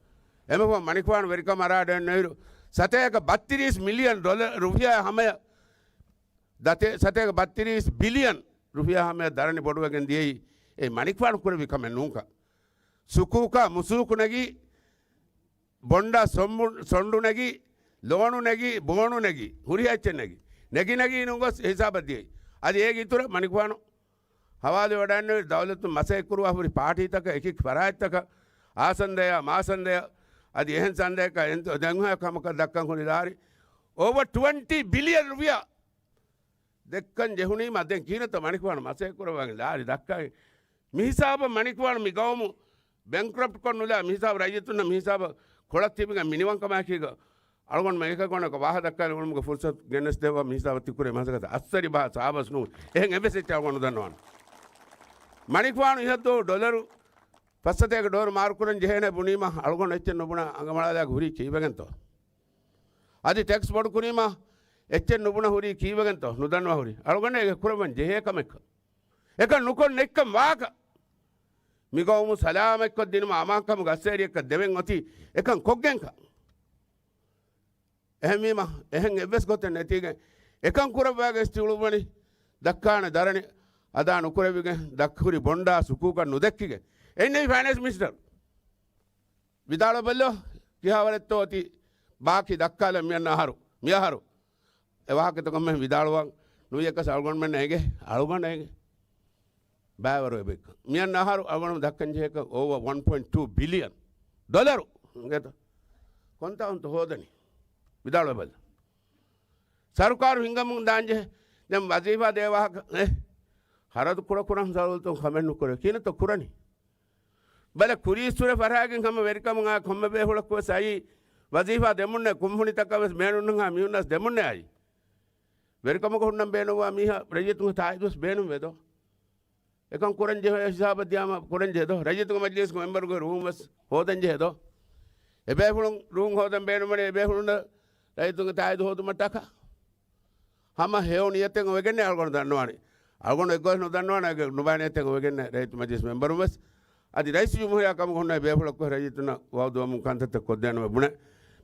އެމަގު މަނިކުފާނު ވެރިކަމަށް އަރާ އަޑައިގެންނެވިއިރު، ސަތޭކަ ބައްތިރީސް މިލިއަން ޑޮލަރު ރުފިޔާ ހަމަޔަށް ދަތޭ-، ސަތޭކަ ބައްތިރީސް ބިލިއަން ރުފިޔާ ހަމަޔަށް ދަރަނި ބޮޑުވެގެން ދިޔައީ އެ މަނިކުފާނު ކުރެއްވި ކަމެއް ނޫންކަން. ސުކޫކާ މުސޫކު ނެގި، ބޮންޑާ ސޮންބު-، ސޮންޑު ނެގި، ލޯނު ނެގި، ބޯނު ނެގި، ހުރިހާ އެއްޗެއް ނެގި. ނެގި ނެގި ނުގޮސް ހިސާބަށް ދިޔައީ. އަދި އޭގެ އިތުރަށް މަނިކުފާނު ހަވާލުވެވަޑައިގެންނެވި ދައުލަތުން މަސައްކަތްކުރުވާ ހުރި ޕާޓީތަކަށް އެކި ފަރާތްތަކަށް އާ ސަންދަޔާ މާ ސަންދަޔާ އަދި އެހެން ސަންދަޔަކާ އެންތޯ ދެންހާ ކަމަކަށް ދައްކަން ހުރި ލާރި އޯވަ ޓުވެންޓީ ބިލިއަން ރުފިޔާ ދެއްކަން ޖެހުނީމަ ދެން ކިހިނެއްތޯ މަނިކުފާނު މަސައްކަތްކުރައްވަން ލާރި ދައްކައި. މިހިސާބަށް މަނިކުފާނު މި ގައުމު ބެންކްރަޕްޓްކޮށް ނުލާ މިހިސާބު ރައްޔިތުންނަށް މިހިސާބަށް ކޮޅަށް ތިބިގެން މިނިވަންކަމާއެކީގަ އަޅުގަނޑުމެން އެކަކު ވާހަކަ ދައްކާލެވުމުގެ ފުރުސަތު ގެނެސްދެއްވާ މިހިސާބަށް ތިކުރެ މަސައްކަތަށް އައްސަރި ބަހާ ސާބަސް ނޫން. އެހެން އެއްވެސް އެއްޗެއް އަޅުގަނޑު ދަންނަވާނެ. މަނިކުފާނު އިހަށްދޯ ޑޮލަރު ފައްސަތޭކަ ޑޮލަރު މާރުކުރަން ޖެހޭނެ ބުނީމަ އަޅުގަނޑު އެއްޗެއް ނުބުނާ އަނގަމަޅާލާގެ ހުރީ ކީއްވެގެންތޯ؟ އަދި ޓެކްސް ބޮޑުކުރީމަ އެއްޗެއް ނުބުނާ ހުރީ ކީއްވެގެންތޯ؟ ނުދަންނަވާ ހުރީ. އަޅުގަނޑަށް އޭގެ ކުރައްވަން ޖެހޭ ކަމެއްކަން. އެކަން ނުކޮށް ނެތްކަން ވާކަ. މި ގައުމު ސަލާމަތްކޮށްދިނުމަށް އަމާންކަމުގެ އައްސޭރިއަކަށް ދެވެން އޮތީ އެކަން ކޮށްގެންކަން. އެހެންވީމަ، އެހެން އެއްވެސް ގޮތެއް ނެތީގެން އެކަން ކުރައްވާގެން ތިއުޅުއްވަނީ ދައްކާނެ ދަރަނި އަދާ ނުކުރެވިގެން ދައްކަހުރި ބޮންޑާ ސުކޫކަށް ނުދެއްކިގެން. އެއްނެވި ފައިނޭންސް މިނިސްޓަރު. ވިދާޅުވެބައްލޯ، ކިހާވަރެއްތޯ އޮތީ ބާކީ ދައްކާލަން މިއަންނަ އަހަރު، މިއަހަރު. އެ ވާހަކަތަކަށް މެން ވިދާޅުވާން ނުވިޔަކަސް އަޅުގަނޑުމެން އެނގޭ، އަޅުގަނޑަށް އެނގޭ. ބައިވަރު އެބައިކަން. މިއަންނަ އަހަރު އަޅުގަނޑު ދައްކަން ޖެހޭކަން އޯވަ ވަން ޕޮއިންޓް ޓޫ ބިލިއަން ޑޮލަރު. އިނގޭތަ؟ ކޮންތާ އޮންތަ ހޯދަނީ؟ ވިދާޅުވެބަލަ. ސަރުކާރު ހިންގަމުން ދާންޖެހޭ. ދެން ވަޒީފާ ދޭ ވާހަކަ، އެ، ހަރަދު ކުޑަކުރަން ސަރުލްތުން ކަމެއް ނުކުރޭ. ކިހިނެއްތޯ ކުރަނީ؟ ބަލަ ކުރީއްސުރެ ފަރާގެން ހަމަ ވެރިކަމުން އާ ކޮންމެ ބޭފުޅަކުވެސް އައީ ވަޒީފާ ދެމުންނޭ، ކުންފުނިތަކަށް ވެސް ބޭނުންނަންހާ މީހުންނަސް ދެމުންނޭ އައީ. ވެރިކަމަކަށް ހުންނަން ބޭނުންވާ މީހާ ރައްޔިތުންގެ ތާއީދުވެސް ބޭނުންވޭ ދޯ؟ އެކަން ކުރަން ޖެހޭ ހިސާބަށް ދިޔާމަ ކުރަން ޖެހޭ ދޯ؟ ރައްޔިތުންގެ މަޖިލީސްގެ މެމްބަރުގެ ރޫމް ވެސް ހޯދަން ޖެހޭ ދޯ؟ އެބޭފުޅުން ރޫމް ހޯދަން ބޭނުންވަނީ އެބޭފުޅުންނަށް ރައްޔިތުންގެ ތާއީދު ހޯދުމަށްޓަކާ. ހަމަ ހެޔޮ ނިޔަތެއް ވެގެންނޭ އަޅުގަނޑު ދަންނަވާނީ. އަޅުގަނޑު އެއްގޮތް ނުދަންނަވާނެ އޭގެ ނުބައި ނިޔަތެއް ވެގެންނޭ ރައްޔިތު މަޖިލިސް މެމްބަރުން ވެސް. އަދި ރައީސް ޖުމްހޫރިއްޔާ ކަމުގަ ހުންނަ ބޭފުޅަކު ރައްޔިތުންނަށް ވައުދުވަމުން ކަންތައްތައް ކޮށްދޭނަމޭ ބުނެ،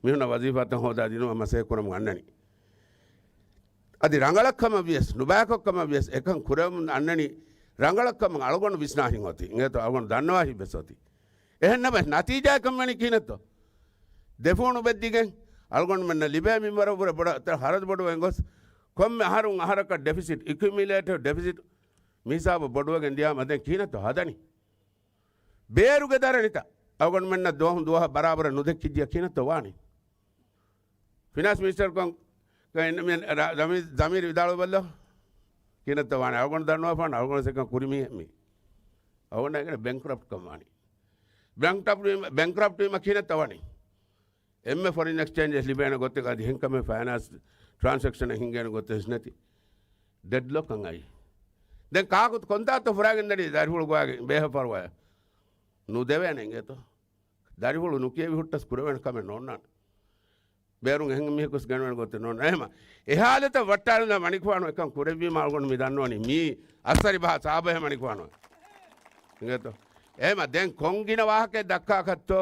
މިހުންނަ ވަޒީފާތައް ހޯދާ ދިނުމަށް މަސައްކަތް ކުރަމުން އަންނަނީ. އަދި ރަނގަޅަށް ކަމަށް ވިޔަސް، ނުބައިކޮށް ކަމަށް ވިޔަސް، އެކަން ކުރަމުން އަންނަނީ ރަނގަޅަށް ކަމަށް އަޅުގަނޑު ވިސްނާ ހިތް އޮތީ. އިނގޭތޯ އަޅުގަނޑު ދަންނަވާ ހިތް ވެސް އޮތީ. އެހެން ނަމަ ނަތީޖާ ކަން ވަނީ ކިހިނެއްތޯ؟ ދެފޫނު ބެއްދިގެން އަޅުގަނޑުމެންނަށް ލިބޭ މިންވަރަށްވުރެ ބޮޑަށް ހަރަދު ބޮޑުވެގެން ގޮސް، ކޮންމެ އަހަރުން އަހަރަކަށް ޑެފިސިޓް، އެކިއުމިއުލޭޓިވް ޑެފިސިޓް މިހިސާބަށް ބޮޑުވެގެން ދިޔާމަ ދެން ކިހިނެއްތޯ ހަދަނީ؟ ބޭރުގެ ދަރަނިތައް އަޅުގަނޑުމެންނަށް ދުވަހުން ދުވަހަށް ބަރާބަރަށް ނުދެއްކިއްޖިއްޔާ ކިހިނެއްތޯ ވާނީ؟ ފިނާންސް މިނިސްޓަރުކަން ގައި މި ރަ-، ޒަމީ-، ޒަމީރު ވިދާޅުވެއްލޯ. ކިހިނެއްތޯ ވާނީ؟ އަޅުގަނޑު ދަންނަވާފާނަ އަޅުގަނޑު ސެކަން ކުރިމީހެއް މީ. އަޅުގަނޑަށް އެނގޭނެ ބެންކްރަޕްޓް ކަމާނީ. ބެންކްރަޕްޓް ވީމަ، ބެންކްރަޕްޓް ވީމަ ކިހިނެއްތޯ ވާނީ؟ އެންމެ ފޮރިން އެކްސްޗޭންޖެއް ލިބޭނެ ގޮތެއް އަދި ހެންކަމެއް ފައިނާންސް ޓްރާންސެކްޝަނެއް ހިނގޭނެ ގޮތެއް ވެސް ނެތި. ޑެޑްލޮކް އަން އައީ. ދެން ކާކު ކޮންތާތޯ ފުރާގެން ދަނީ ދަރިފުޅު ގޮވާގެން ބޭހަފާރުވާ ނުދެވޭނެ އިނގޭތޯ. ދަރިފުޅު ނުކިޔެވި ހުއްޓަސް ކުރެވޭނެ ކަމެއް ނޯންނާނެ. ބޭރުން އެހެން މީހަކުސް ގެންވެން ގޮތެއް ނޯން. އެހެމަ އެހާލަތަށް ވައްޓާލަން މަނިކުފާނު އެކަން ކުރެއްވީމަ އަޅުގަނޑު މި ދަންނަވަނީ މީ އަސްއަރި ބަހާ ސާބަހެ މަނިކުފާނު. އިނގޭތޯ؟ އެހެމަ ދެން ކޮން ގިނަ ވާހަކައެއް ދައްކާކަށްތޯ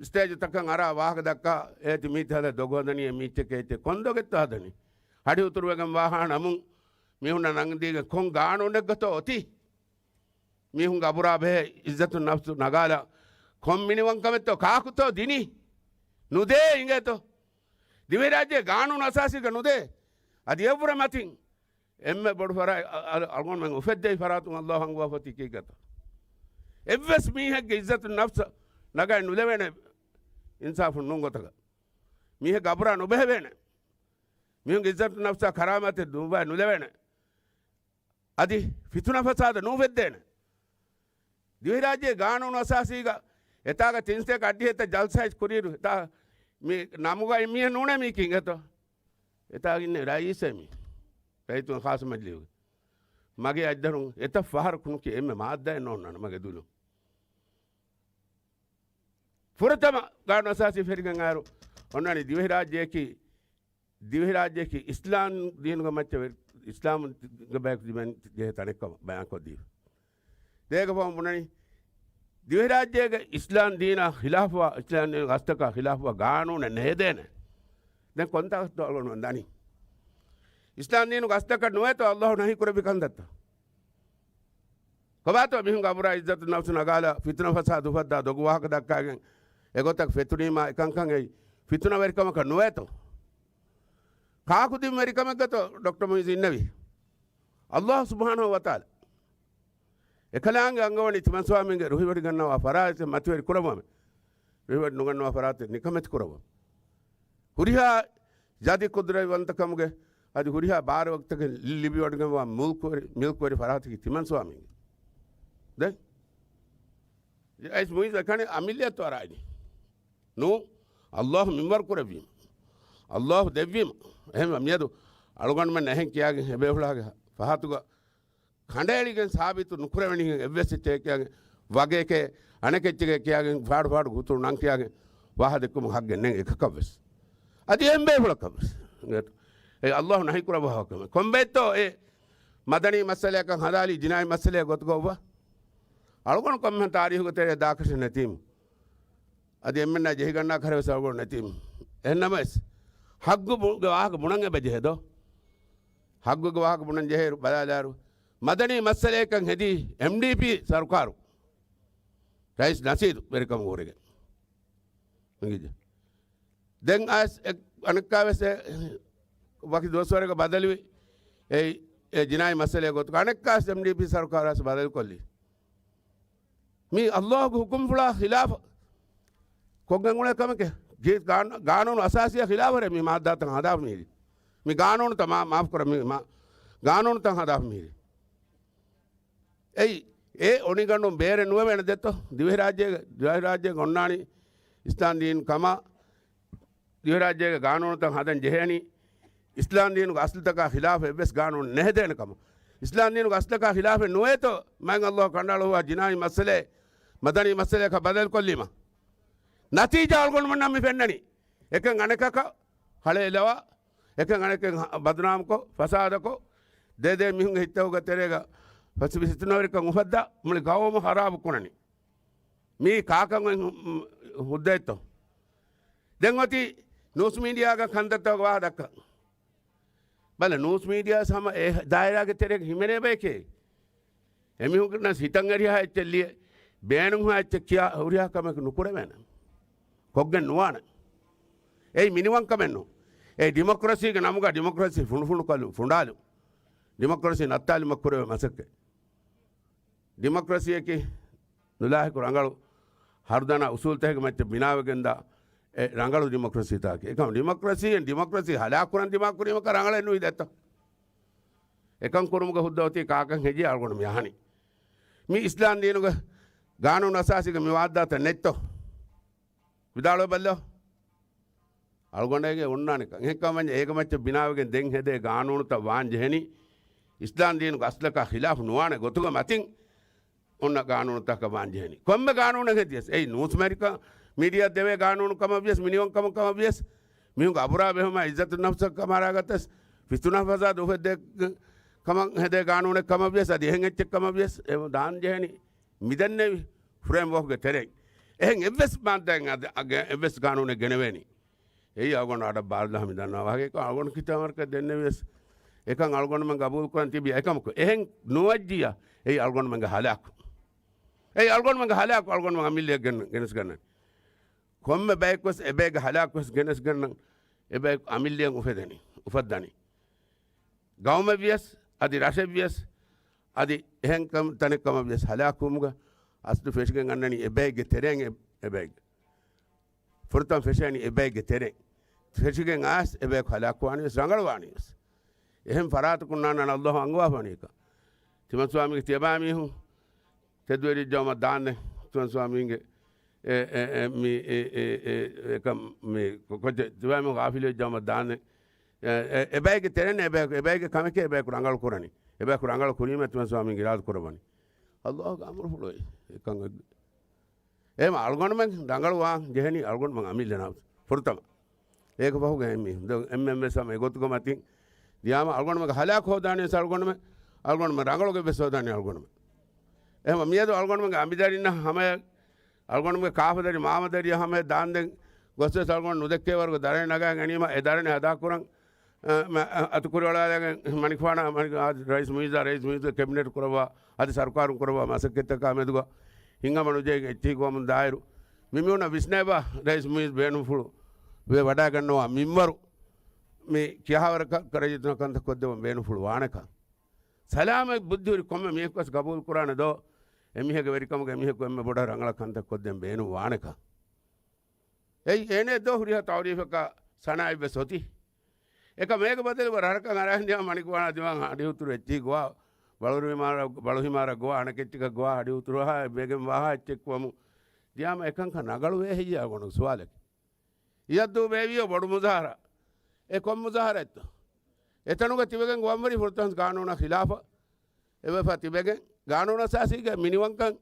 ސްޓޭޖު ތަކަށް އަރާ ވާހަކަ ދައްކާ އޭތި މީތި ހަދަ ދޮގު ހަދަނީ އެ މީޗެކޭ އޭތި ކޮން ދޮގެއްތޯ ހަދަނީ؟ ހަޑި ހުތުރުވެގެން ވާހާ ނަމުން މީހުންނަށް ނަން ދީގެން ކޮން ގާނޫނެއްގަތޯ އޮތީ؟ މީހުންގެ އަބުރާ ބެހޭ އިއްޒަތު ނަފްސު ނަގާލާ ކޮން މިނިވަންކަމެއްތޯ ކާކުތޯ ދިނީ؟ ނުދޭ އިނގޭތޯ. ދިވެހިރާއްޖޭ ގާނޫނު އަސާސީގަ ނުދޭ. އަދި އެއްވުރެ މަތިން އެންމެ ބޮޑު ފަރާތް އަ-، އަ-، އަޅުގަނޑުމެން އުފެއްދެވި ފަރާތުން އައްލާހު އަންގަވާފަތީ ކީއްގަތޯ؟ އެއްވެސް މީހެއްގެ އިއްޒަތު ނަފްސަށް ނަގައި ނުލެވޭނެ އިންސާފުން ނޫން ގޮތަކަށް. މީހެއްގެ އަބުރާ ނުބެހެވޭނެ. މީހުންގެ އިއްޒަތު ނަފްސާ ކަރާމާތެއް ދުންވާ ނުލެވޭނެ. އަދި ފިތުނަ ފަސާދަ ނޫފެއްދޭނެ. ދިވެހިރާއްޖޭ ގާނޫނު އަސާސީގަ އެތާގަ ތިން ސްޓޭކް އައްޑިހައްތަ ޖަލްސާއެއް ކުރިއިރު އެތާ މި ނަމުގައި މީހެއް ނޫނޭ މީކީ އިނގޭތޯ. އެތާގަ އިންނެ ރައީސޭ މީ. ރައްޔިތުންގެ ޚާއްޞަ މަޖިލީހުގެ. މަގޭ އަތްދަރުން އެތައް ފަހަރަކު ނުކިޔަ އެންމެ މާއްދާއެއް ނޯންނާނެ މަގޭ ދުލުން. ފުރަތަމަ ގާނޫނު އަސާސީ ފެށިގެން އައިރު އޮންނާނީ ދިވެހިރާއްޖެއަކީ، ދިވެހިރާއްޖެއަކީ އިސްލާމް ދީނުގެ މައްޗަށް ވެ-، އިސްލާމްގެ ބަޔަކު ތިބެން ޖެހޭ ތަނެއްކަމަށް ބަޔާންކޮށްދީފަ. ދޭގެ ފަހުން ބުނަނީ، ދިވެހިރާއްޖޭގެ އިސްލާމް ދީނާ ޚިލާފުވާ، އިސްލާމް ދީނުގެ އަސްލަކާ ޚިލާފުވާ ގާނޫނެއް ނެހެދޭނެ. ދެން ކޮންތާކަށްތޯ އަޅުގަނޑުމެން ދަނީ؟ އިސްލާމް ދީނުގެ އަސްލަކަށް ނުވޭތޯ އައްލާހު ނަހީ ކުރެއްވި ކަންތައްތައް؟ ކޮބާތޯ މީހުންގެ އަބުރާ އިއްޒަތު ނަފްސު ނަގާލާ ފިތުނަ ފަސާދަ އުފައްދާ ދޮގު ވާހަކަ ދައްކާގެން އެގޮތަށް ފެތުނީމާ އެކަންކަން އެއީ ފިތުނަވެރިކަމަކަށް ނުވޭތޯ؟ ކާކު ދިން ވެރިކަމެއްގަތޯ ޑޮކްޓަރ މުއިޒް އިންނެވީ؟ އައްލާހު ސުބްޙާނަހޫ ވަތަޢާލާ އެކަލާނގެ އަންގަވަނީ ތިމަންސުވާމީގެ ރުހިވެރި ގަންނަވާ ފަރާތެއް މަތިވެރި ކުރައްވަމެ. ރުހިވެރި ނުގަންނަވާ ފަރާތެއް ނިކަމެތި ކުރައްވަމެ. ހުރިހާ ޖަދި ޤުދުރަތްވަންތަކަމުގެ އަދި ހުރިހާ ބާރުވަގުތަކެއް ލިބިވަޑައިގެންވާ މުލްކުވެރި، މިލްކުވެރި ފަރާތަކީ ތިމަންސުވާމީގެ. ދެން ރައީސް މުއިއްޒު އެކަނި އަމިއްލަޔަށްތޯ އަރާއިނީ؟ ނޫން. އައްލާހު މިންވަރު ކުރެއްވީމަ. އައްލާހު ދެއްވީމަ. އެހެންވެ މިއަދު އަޅުގަނޑުމެން އެހެން ކިޔާގެން އެބޭފުޅާގެ ފަހަތުގަ ކަނޑައެޅިގެން ސާބިތު ނުކުރެވެނީ އެއްވެސް އެއްޗެއް ކިޔާގެން ވަގޭކޭ އަނެކެއްޗެކޭ ކިޔާގެން ފާޑު ފާޑު ގުތުރު ނަން ކިޔާގެން ވާހަ ދެއްކުމުގެ ހައްގެއް ނެތް އެކަކަށްވެސް. އަދި އެހެން ބޭފުޅަކަށްވެސް. އެ އައްލާހު ނަހީ ކުރައްވާ ކަމެއް. ކޮންބައެއްތޯ އެ މަދަނީ މައްސަލަޔަކަށް ހަދާލީ ޖިނާއީ މައްސަލަޔަށް ގޮތުގަ އޮއްވާ؟ އަޅުގަނޑު ކޮންމެހެން ތާރީހުގެ ތެރޭ ދާކަށެއް ނެތީމު. އަދި އެންމެންނާ ޖެހިގަންނާ ކަހަލަ ވެސް އަޅުގަނޑު ނެތީމު. އެހެންނަމަވެސް، ހައްގު ބު-، ގެ ވާހަކަ ބުނަން އެބަ ޖެހޭ ދޯ؟ ހައްގުގެ ވާހަކަ ބުނަން ޖެހޭއިރު ބަލާލާއިރު، މަދަނީ މައްސަލަޔަކަށް ހެދީ އެމްޑީޕީ ސަރުކާރު. ރައީސް ނަޝީދު ވެރިކަމުގަ ހުރެގެން. އިނގިއްޖެ. ދެން އައިސް އެ-، އަނެއްކާވެސް އެ ވަކި ދުވަސްވަރެއްގަ ބަދަލުވި އެ، އެ ޖިނާއީ މައްސަލައެއް ގޮތުގަ އަނެއްކާވެސް އެމްޑީޕީ ސަރުކާރާސް ބަދަލުކޮށްލީ. މީ އައްލާހުގެ ހުކުމްފުޅާ ޚިލާފަށް ކޮށްގެން އުޅޭ ކަމެކޭ. ގޭ-، ގާނ-، ގާނޫނު އަސާސީއާ ޚިލާފަށޭ މި މާއްދާތައް ހަދާފަ މީރި. މި ގާނޫނުތައް މާ-، މާފުކުރަން މި މާ-، ގާނޫނުތައް ހަދާފަ މީރި. އެއީ، އެ އޮނިގަނޑުން ބޭރެއް ނުވެވޭނެ ދެއްތޯ؟ ދިވެހިރާއްޖޭގެ، ދިވެހިރާއްޖޭގެ އޮންނާނީ އިސްލާމް ދީން ކަމަށް، ދިވެހިރާއްޖޭގެ ގާނޫނުތައް ހަދަން ޖެހޭނީ، އިސްލާމް ދީނުގެ އަސްލުތަކާ ޚިލާފަށް އެއްވެސް ގާނޫނެއް ނެހެދޭނެ ކަމަށް. އިސްލާމް ދީނުގެ އަސްލަކާ ޚިލާފެއް ނުވޭތޯ، މާތް އައްލާހު ކަނޑައަޅުއްވާ ޖިނާއީ މައްސަލައެއް މަދަނީ މައްސަލަޔަކަށް ބަދަލުކޮށްލީމަ. ނަތީޖާ އަޅުގަނޑުމެންނަށް މި ފެންނަނީ. އެކަން އަނެކަކަށް ހަޅޭލަވާ، އެކަން އަނެކެން ހަ-، ބަދުނާމުކޮށް، ފަސާދަކޮށް، ދޭދޭ މީހުންގެ ހިތްތަކުގެ ތެރޭގަ ފަސި-، ފިތުނަވެރިކަން އުފައްދާ، މުޅި ގައުމު ހަރާބު ކުރަނީ. މީ ކާކަށް އޮތް ހު-، ހުއްދައެއްތޯ؟ ދެން އޮތީ ނޫސް މީޑިއާގަ ކަންތައްތަކުގެ ވާހަކަ ދައްކަން. ބަލަ، ނޫސް މީޑިއާ ހަމަ އެ ދާއިރާގެ ތެރޭގަ ހިމެނޭ ބަޔެކޭ. އެމީހުންނަށް ހިތަށް އެރިހާ އެއްޗެއް ލިޔެ، ބޭނުންހާ އެއްޗެއް ކިޔާ ހުރިހާ ކަމެއް ނުކުރެވޭނެ. ކޮށްގެން ނުވާނެ. އެއީ މިނިވަންކަމެއް ނޫން. އެ ޑިމޮކްރަސީގެ ނަމުގަ ޑިމޮކްރަސީ ފުނޑުފުނޑުކޮށްލު-، ފުނޑާލު. ޑިމޮކްރަސީ ނައްތާލުމަށް ކުރެވޭ މަސައްކަތް. ޑިމޮކްރަސީއަކީ ނުލާހިކު ރަނގަޅު ހަރުދަނާ އުސޫލުތަކެއްގެ މައްޗަށް ބިނާވެގެންދާ އެ ރަނގަޅު ޑިމޮކްރަސީތަކެއް. އެކަމަ ޑިމޮކްރަސީއެއް ޑިމޮކްރަސީ ހަލާކުކުރަން ދިމާކުރީމަކަށް ރަނގަޅެއް ނުވި ދެއްތަ؟ އެކަން ކުރުމުގެ ހުއްދަ އޮތީ ކާކަށް ހެއްޔޭ އަޅުގަނޑު މި އަހަނީ؟ މި އިސްލާމް ދީނުގެ ގާނޫނު އަސާސީގެ މި ވާއްދާތައް ނެތްތޯ؟ ވިދާޅުވެބަލަ. އަޅުގަނޑެއްގެ އޮންނާނެކަން. އެހެންކަމަށް ވަންޏާ އޭގެ މައްޗަށް ބިނާވެގެން ދެން ހެދޭ ގާނޫނުތައް ވާން ޖެހެނީ އިސްލާމް ދީނުގެ އަސްލަކާ ޚިލާފު ނުވާނެ ގޮތުގެ މަތިން އޮންނަ ގާނޫނުތަކަށް ވާން ޖެހެނީ. ކޮންމެ ގާނޫނެއް ހެދިޔަސް، އެއީ ނޫސް މެރިކަ މީޑިއާ ދެވޭ ގާނޫނު ކަމަށް ވިޔަސް، މިނިވަން ކަމަށް ކަމަށް ވިޔަސް، މީހުންގެ އަބުރާ ބެހުމާ އިއްޒަތު ނަފްސަށް ކަމާރާގަތަސް، ފިތުނާ ފަސާދަ އުފެއްދޭ ކަމަށް ހެދޭ ގާނޫނެއް ކަމަށް ވިޔަސް، އަދި އެހެން އެއްޗެއް ކަމަށް ވިޔަސް، އެ ދާން ޖެހެނީ މިދެންނެވި ފްރޭމް ވޯކްގެ ތެރެއިން. އެހެން އެއްވެސް މާއްދާއެއް އަދި އަގެ އެއްވެސް ގާނޫނެއް ގެނެވޭނީ. އެއީ އަޅުގަނޑު އަޑަށް ބާރުލާ މި ދަންނަ ވާހަކަ. އެކަން އަޅުގަނޑު ކިތައް ވަރަކަށް ދެންނެވިޔަސް، އެކަން އަޅުގަނޑުމެން ގަބޫލު ކުރަން ތިބި އެކަމަކު. އެހެން ނުވައްޖިޔާ، އެއީ އަޅުގަނޑުމެންގެ ހަލާކު. އެއީ އަޅުގަނޑުމެންގެ ހަލާކު، އަޅުގަނޑުމެން އަމިއްލައަށް ގެން-، ގެނެސްގަންނަނީ. ކޮންމެ ބަޔަކުވެސް އެބައިގެ ހަލާކުވެސް ގެނެސްގަންނަން، އެބަޔަކު އަމިއްލައަށް އުފެދެނީ، އުފައްދަނީ. ގައުމެއްވިޔަސް، އަދި ރަށެއްވިޔަސް، އަދި އެހެން ކަމް-، ތަނެއް ކަމަށް ވިޔަސް ހަލާކުވުމުގަ އަސްލު ފެށިގެން އަންނަނީ އެބައެއްގެ ތެރެއިން އެ-، އެބައެއްގެ. ފުރަތަމަ ފެށޭނީ އެބައެއްގެ ތެރެއިން. ފެށިގެން އައިސް އެބަޔަކު ހަލާކުވާނީ ވެސް، ރަނގަޅުވާނީ ވެސް. އެހެން ފަރާތަކުންނާން އަންނަ އައްލާހު އަންގަވާފާނީކަން. ތިމަން ސުވާމީގެ ތިޔަބައިމީހުން ތެދުވެރިއްޖައުމަށް ދާންދެން، ތިމަން ސުވާމީގެ އެ، އެ، އެ، މި، އެ، އެ، އެ، އެކަން މި ކޮ-، ކޮއްޗެއް ތިބާމި ޣާފިލުވެއްޖައުމަށް ދާންދެން. އެ، އެ، އެބައިގެ ތެރެން އެބައި-، އެބައިގެ ކަމެކޭ އެބައިކު ރަނގަޅު ކުރަނީ. އެބައިކު ރަނގަޅު ކުރީމަ ތިމަން ސުވާމީން އިރާދަ ކުރައްވަނީ. އައްލާހުގެ އަމުރުފުޅު އެކަން. އެހެން އަޅުގަނޑުމެން ރަނގަޅުވާން ޖެހެނީ އަޅުގަނޑުމެން އަމިއްލަ ނަފްސު ފުރަތަމަ. އޭގެ ފަހުގަ އެންމެ-، ދެން އެންމެންވެސް ހަމަ އެގޮތުގަ މަތިން ދިޔާމަ އަޅުގަނޑުމެންގެ ހަލާކު ހޯދާނީ ވެސް އަޅުގަނޑުމެން، އަޅުގަނޑުމެން ރަނގަޅުގެ ވެސް ހޯދާނީ އަޅުގަނޑުމެން. އެހެން މިއަދު އަޅުގަނޑުމެންގެ އަނބިދަރިންނަށް ހަމަ އަޅުގަނޑުމެންގެ ކާފަދަރި މާމަދަރިއަށް ހަމަ ދާންދެން ގޮސްވެސް އަޅުގަނޑު ނުދެއްކޭ ވަރުގެ ދަރަނި ނަގާ ގެނީމަ އެ ދަރަނި ހަދާކުރަން، އަ، މަ-، އަ-، އަތުކުރިއަޅާލައިގެން މަނިކުފާނާ މަނިކު-، އާ، ރައީސް މުއިއްޒާ، ރައީސް މުއިއްޒު ކެބިނެޓް ކުރައްވާ، އަދި ސަރުކާރުން ކުރައްވާ މަސައްކަތްތަކާ މެދުގަ ހިނގަމަނުޖެހިގެން އެއްޗެހި ގޮވަމުން ދާއިރު، މިމީހުންނަށް ވިސްނައިބާ ރައީސް މުއިއްޒު ބޭނުންފުޅު ވެ ވަޑައިގަންނަވާ މިންވަރު މި ކިހާވަރަކަށް ރައްޔިތުންނަށް ކަންތައް ކޮށްދެވުން ބޭނުންފުޅު ވާނެކަން. ސަލާމަތް ބުއްދި ހުރި ކޮންމެ މީހަކުވެސް ގަބޫލު ކުރާނެ ދޯ؟ އެމީހެއްގެ ވެރިކަމުގަ އެމީހަކު އެންމެ ބޮޑަށް ރަނގަޅަށް ކަންތައް ކޮށްދޭން ބޭނުން ވާނެކަން. އެއީ އޭނެ ދޯ ހުރިހާ ތައުރީފަކާ ސަނާއެއްވެސް އޮތީ. އެކަމަ އޭގެ ބަދަލު ވަރަށް ހަރަކަށް އަރާން ދިޔާ މަނިކުފާނާ ދިމާ އަޑިއުތުރު އެއްޗިހި ގޮވާ، ބަޅު ހިމާރަ-، ބަޅު ހިމާރަށް ގޮވާ އަނެކެއްޗަކަށް ގޮވާ އަޑިއުތުރު ހާ ވެގެން ވާހާ އެއްޗެއް ކުވަމު ދިޔާމަ އެކަންކަން ރަނގަޅުވޭ ހެއްޔާ ގޮނޑު ސުވާލެއް. އިޔައްދޫ ބޭވިޔޯ ބޮޑު މުޒާހަރާ. އެ ކޮން މުޒާހަރާތޯ؟ އެތަނުގަ ތިބެގެން ގޮވަންވަރި ފުރަތަމަ ގާނޫނާ ޚިލާފަށް އެވެފަ ތިބެގެން، ގާނޫނާ އަސާސީގެ މިނިވަންކަން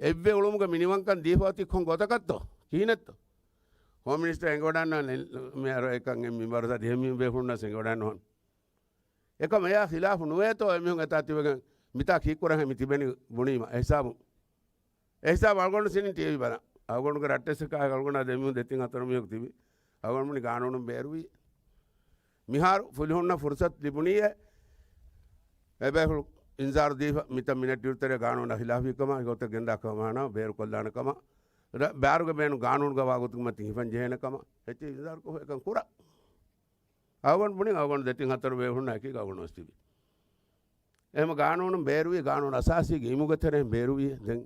އެއްވެ އުޅުމުގެ މިނިވަންކަން ދީފަ އޮތީ ކޮން ގޮތަކަށްތޯ؟ ކިހިނެއްތޯ؟ ހޯމް މިނިސްޓަރ އެނގިވަޑައިގަންނަވާނެ މި އަރަ އެކަން އެ މިންވަރު ސަ ދިހަ މި ބޭފުޅުންނަސް އެނގިވަޑައިގަންނަވާނެ. އެކަމަ އެއާ ޚިލާފު ނުވޭތޯ އެމީހުން އެތާ ތިބެގެން މިތާ ކީއްކުރަންހޭ މި ތިބެނީ ބުނީމަ އެހިސާބުން. އެހިސާބު އަޅުގަނޑު ސިނިން ޓީވީ ބަލަން. އަޅުގަނޑުގެ ރައްޓެއްސަކާ އަޅުގަނޑާ ދެމީހުން ދެތިން ހަތަރު މީހަކު ތިބި. އަޅުގަނޑު ބުނި ގާނޫނުން ބޭރުވީ. މިހާރު ފުލުހުންނަށް ފުރުސަތު ލިބުނީއޭ. އެބޭފުޅު އިންޒާރު ދީފަ މިތަން މިނެޓް އިރުތެރޭ ގާނޫނާ ޚިލާފީ ކަމަށް އެގޮތަށް ގެންދާ ކަމަށް ބޭރުކޮށްލާނެ ކަމަށް. ރަ-، ބާރުގަ ބޭނުން ގާނޫނުގަ ވާގޮތުގެ މަތިން ހިފަން ޖެހޭނެ ކަމަށް. ހެއްޗެއް އިންޒާރުކޮށް އެކަން ކުރާ. އަޅުގަނޑު ބުނި އަޅުގަނޑު ދެތިން ހަތަރު ބޭފުޅުންނާ އެކީގަ އަޅުގަނޑު ވެސް ތިބި. އެހެމަ ގާނޫނުން ބޭރުވީ ގާނޫނު އަސާސީގެ އިމުގެ ތެރެއިން ބޭރުވީ. ދެން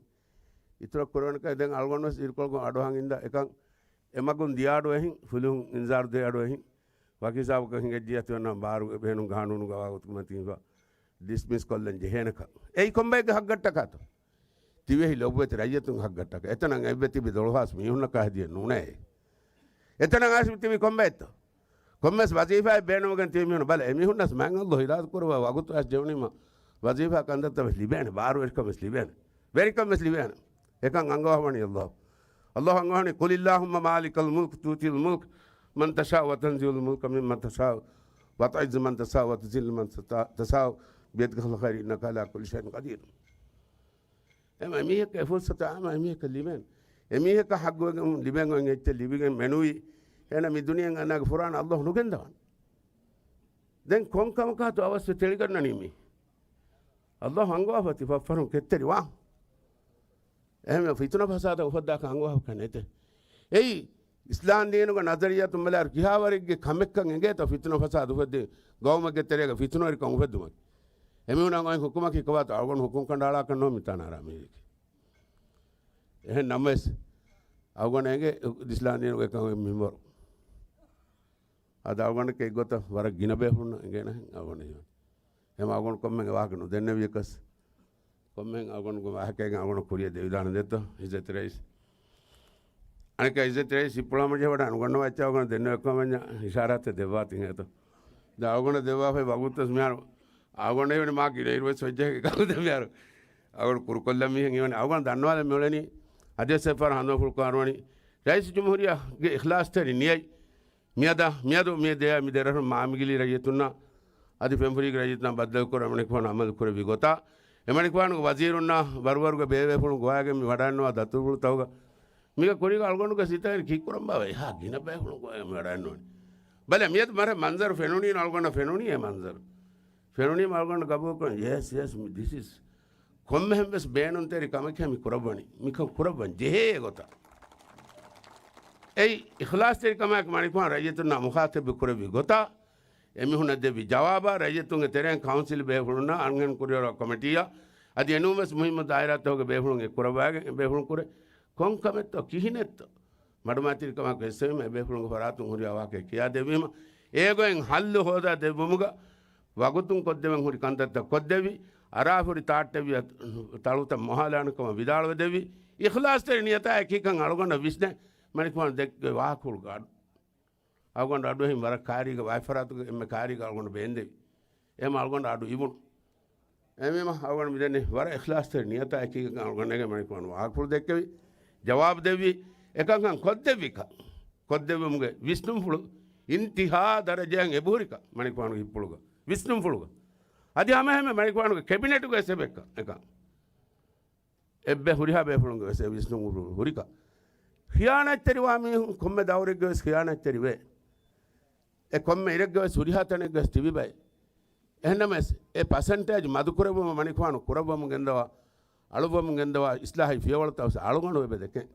އިތުރަށް ކުރެވެން ކަން ދެން އަޅުގަނޑު ވެސް އިރުކޮޅުގަ އަޑުއަހަން އިންދާ އެކަން އެމަގުން ދިޔަ އަޑު އެހިން، ފުލުހުން އިންޒާރު ދޭ އަޑު އެހިން، ވަކި ހިސާބަކަށް ހިނގައްޖިއްޔާ ތިމަންނަ ބާރުގެ ބޭނުން ގާނޫނުގަ ވާގޮތުގެ މަތިން ހިފާ ޑިސްމިސް ކޮށްލަން ޖެހޭނެކަން. އެއީ ކޮންބައެއްގެ ހައްގަށްޓަކާތޯ؟ ތިވެހި ލޮބުވެތި ރައްޔިތުންގެ ހައްގަށްޓަކާ. އެތަނަށް އެއްވެ ތިބި ދޮޅުހާސް މީހުންނަކާ ހެދިޔެއް ނޫނޭ. އެތަނަށް އައިސް ތިބި ކޮންބައެއްތޯ؟ ކޮންމެސް ވަޒީފާއެއް ބޭނުމުގެން ތިބި މީހުން ބަލަ، އެމީހުންނަސް މާތް އައްލާހު އިރާދަ ކުރައްވާ ވަގުތު އައިސް ޖެހުނީމަ ވަޒީފާ ކަންތައްތައް ވެސް ލިބޭނެ، ބާރުވެރިކަން ވެސް ލިބޭނެ، ވެރިކަން ވެސް ލިބޭނެ. އެކަން އަންގަވާފަ ވަނީ އައްލާހު. އައްލާހު އަންގަވާނީ، "قل اللهم مالك الملك تؤتي الملك من تشاء وتنزع الملك ممن تشاء وتعز من تشاء وتذل من تشاء بيدك الخير إنك على كل شيء قدير. އެމަ އެމީހަކަށް އެ ފުރުސަތު އާމަ އެމީހަކަށް ލިބޭނެ. އެމީހަކަށް ޙައްޤުވެގެން ލިބެން އޮތް އެއްޗެއް ލިބިގެން މެނުވީ. އޭނަ މި ދުނިޔެއަށް އަންނާގެ ފުރާނަ ﷲ ނުގެންދަވާނެ. ދެން ކޮން ކަމަކާތޯ އަވަސްވެ ތެޅިގަންނަނީ މީ؟ ﷲ އަންގަވާފަ ތި ފަށްފަށުން ކެތްތެރިވާން. އެހެންވެ ފިތުނަ ފަސާދަ އުފައްދާކަށް އަންގަވާފަކަށް ނެތޭ. އެއީ، އިސްލާމް ދީނުގެ ނަޒަރިއްޔާތުން ބަލާއިރު ކިހާވަރެއްގެ ކަމެއްކަން އެނގޭތޯ ފިތުނަ ފަސާދަ އުފެއްދި ގައުމެއްގެ ތެރޭގަ ފިތުނަވެރިކަން އުފެއްދުމަކީ؟ އެމީހުނަށް އޮތް ޙުކުމަކީ ކޮބާތޯ؟ އަޅުގަނޑު ޙުކުމް ކަނޑައަޅާކަށް ނޯ މިތާނަށް އަރާ މީހެކޭ. އެހެން ނަމަވެސް، އަޅުގަނޑަށް އެނގޭ އިސްލާމް ދީނުގެ އެކަމެއް މިންވަރު. އަދި އަޅުގަނޑަކީ އެއްގޮތަށް ވަރަށް ގިނަ ބޭފުޅުންނަށް އެނގޭނެ އަޅުގަނޑަށް ހީވަނީ. އެހެން އަޅުގަނޑު ކޮންމެ ވާހަކަ ނުދެންނެވިޔަކަސް، ކޮންމެހެން އަޅުގަނޑުގެ ވާހަކައިގެން އަޅުގަނޑު ކުރިޔަށް ދެވިދާނެ ދެއްތޯ އިއްޒަތް ރައީސް. އަނެއްކާ އިއްޒަތް ރައީސް ހިތްޕުޅާމަ ޖެހިވަޑާ ނުގަންނަވާ އެއްޗާ އަޅުގަނޑު ދެންނެވި ކަމަށް އިޝާރާތެއް ދެއްވާތީ ހޭތޯ. ދެން އަޅުގަނޑަށް ދެއްވާފައި ވަގުތުވެސް މިހާރު އަޅުގަނޑަށް ހީވަނީ މާ ގިނަ އިރުވެސް ވެއްޖެ ކަހު ދެން މިހާރު އަޅުގަނޑު ކުރުކޮށްލަން މީހެއް ހީވަނީ. އަޅުގަނޑު ދަންނަވާލަން މިއުޅެނީ އަދިވެސް އެއްފަހަރު ހަނދުމަފުޅު ކުރަން އަރުވަނީ ރައީސުލްޖުމްހޫރިއްޔާގެ އިޚްލާޞްތެރި ނިޔަތް. މިއަދާ، މިއަދު މި ދެ، މި ދެރަށުން މާމިގިލީ ރައްޔިތުންނާ އަދި ފެންފުރީގެ ރައްޔިތުންނާ ބައްދަލުކުރަން މަނިކުފާނު އަމަލު ކުރެއްވި ގޮތާ، އެމަނިކުފާނުގެ ވަޒީރުންނާ ވަރުވަރުގެ ބޭބޭފުޅުން ގޮވާގެން މި ވަޑައިންނަވާ ދަތުރުފުޅުތަކުގަ މީގަ ކުރީގަ އަޅުގަނޑުގެ ސިތައިން ކީއްކުރަން ބާވަ އެހާ ގިނަ ބޭފުޅުން ގޮވާގެން މި ވަޑައިންނަވަނީ. ބަލަ، މިއަދު މަރެއް މަންޒަރު ފެނުނީ އަޅުގަނޑަށް ފެނުނީ އެ މަންޒަރު. ފެނުނީމަ އަޅުގަނޑު ގަބޫލުކުރަން، ޔެސް، ޔެސް، މި، ދިސް އިޒް ކޮންމެހެން ވެސް ބޭނުންތެރި ކަމެކޭ މި ކުރައްވަނީ. މިކަން ކުރައްވަން ޖެހޭ އެގޮތަށް. އެއީ އިޚްލާޞްތެރިކަމާއެކު މަނިކުފާނު ރައްޔިތުންނާ މުޚާޠަބު ކުރެއްވި ގޮތާ، އެމީހުންނަށް ދެއްވި ޖަވާބާ ރައްޔިތުންގެ ތެރެއިން ކައުންސިލް ބޭފުޅުންނާ އަންހެން ކުރިއަރުވާ ކޮމިޓީއާ އަދި އެނޫންވެސް މުހިއްމު ދާއިރާތަކުގެ ބޭފުޅުން އެއްކުރައްވާގެން އެ ބޭފުޅުން ކުރެ ކޮން ކަމެއްތޯ ކިހިނެއްތޯ؟ މަޑުމައިތިރިކަމާއެކު އެއްސެވީމަ އެބޭފުޅުންގެ ފަރާތުން ހުރިހާ ވާހަކައެއް ކިޔާދެއްވީމަ، އޭގޮތް ހައްލު ހޯދާ ދެއްވުމުގަ ވަގުތުން ކޮށްދެވެން ހުރި ކަންތައްތައް ކޮށްދެއްވި، އަރާފުރި ތާއްޓެއްވި ތަޅުތައް މޮހާލާނެ ކަމަށް ވިދާޅުވެދެއްވި، އިޚްލާޞްތެރި ނިޔަތާ އެކީކަން އަޅުގަނޑަށް ވިސްނޭ މަނިކުފާނު ދެއްކި ވާހަކަފުޅުގަ އަޑު. އަޅުގަނޑު އަޑު އެހިން ވަރަށް ކާރީގަ ވާތްފަރާތުގެ އެންމެ ކާރީގަ އަޅުގަނޑު ބޭންދެވި. އެހެން އަޅުގަނޑު އަޑު އިވުނު. އެހެންވީމަ އަޅުގަނޑު މިދެންނެވި ވަރަށް އިޚްލާޞްތެރި ނިޔަތާ އެކީގަ އަޅުގަނޑުގެ މަނިކުފާނު ވާހަކަފުޅު ދެއްކެވި، ޖަވާބު ދެއްވި، އެކަންކަން ކޮށްދެއްވިކަން، ކޮށްދެއްވުމުގެ ވިސްނުންފުޅު އިންތިހާ ދަރަޖައިން އެބަހުރިކަން މަނިކުފާނުގެ ހިތްޕުޅުގަ، ވިސްނުންފުޅުގަ. އަދި ހަމައެހެންމެ މަނިކުފާނުގެ ކެބިނެޓުގަ އެސެބެއްކަން އެކަން. އެއްބެ ހުރިހާ ބޭފުޅުންގެ ވެސް އެ ވިސްނުން ހުރިކަން. ޚިޔާނާތްތެރިވާ މީހުން ކޮންމެ ދައުރެއްގެ ވެސް ޚިޔާނާތްތެރިވޭ. އެ ކޮންމެ އިރެއްގެ ވެސް ހުރިހާ ތަނެއްގެ ވެސް ތިބިބައި. އެހެންނަމަވެސް، އެ ޕަސެންޓޭޖް މަދުކުރެއްވުމަށް މަނިކުފާނު ކުރައްވަމުން ގެންދަވާ، އަޅުއްވަމުން ގެންދަވާ އިސްލާހީ ފިޔަވަޅުތައް ވެސް އަޅުގަނޑު އެބަ ދެކެން.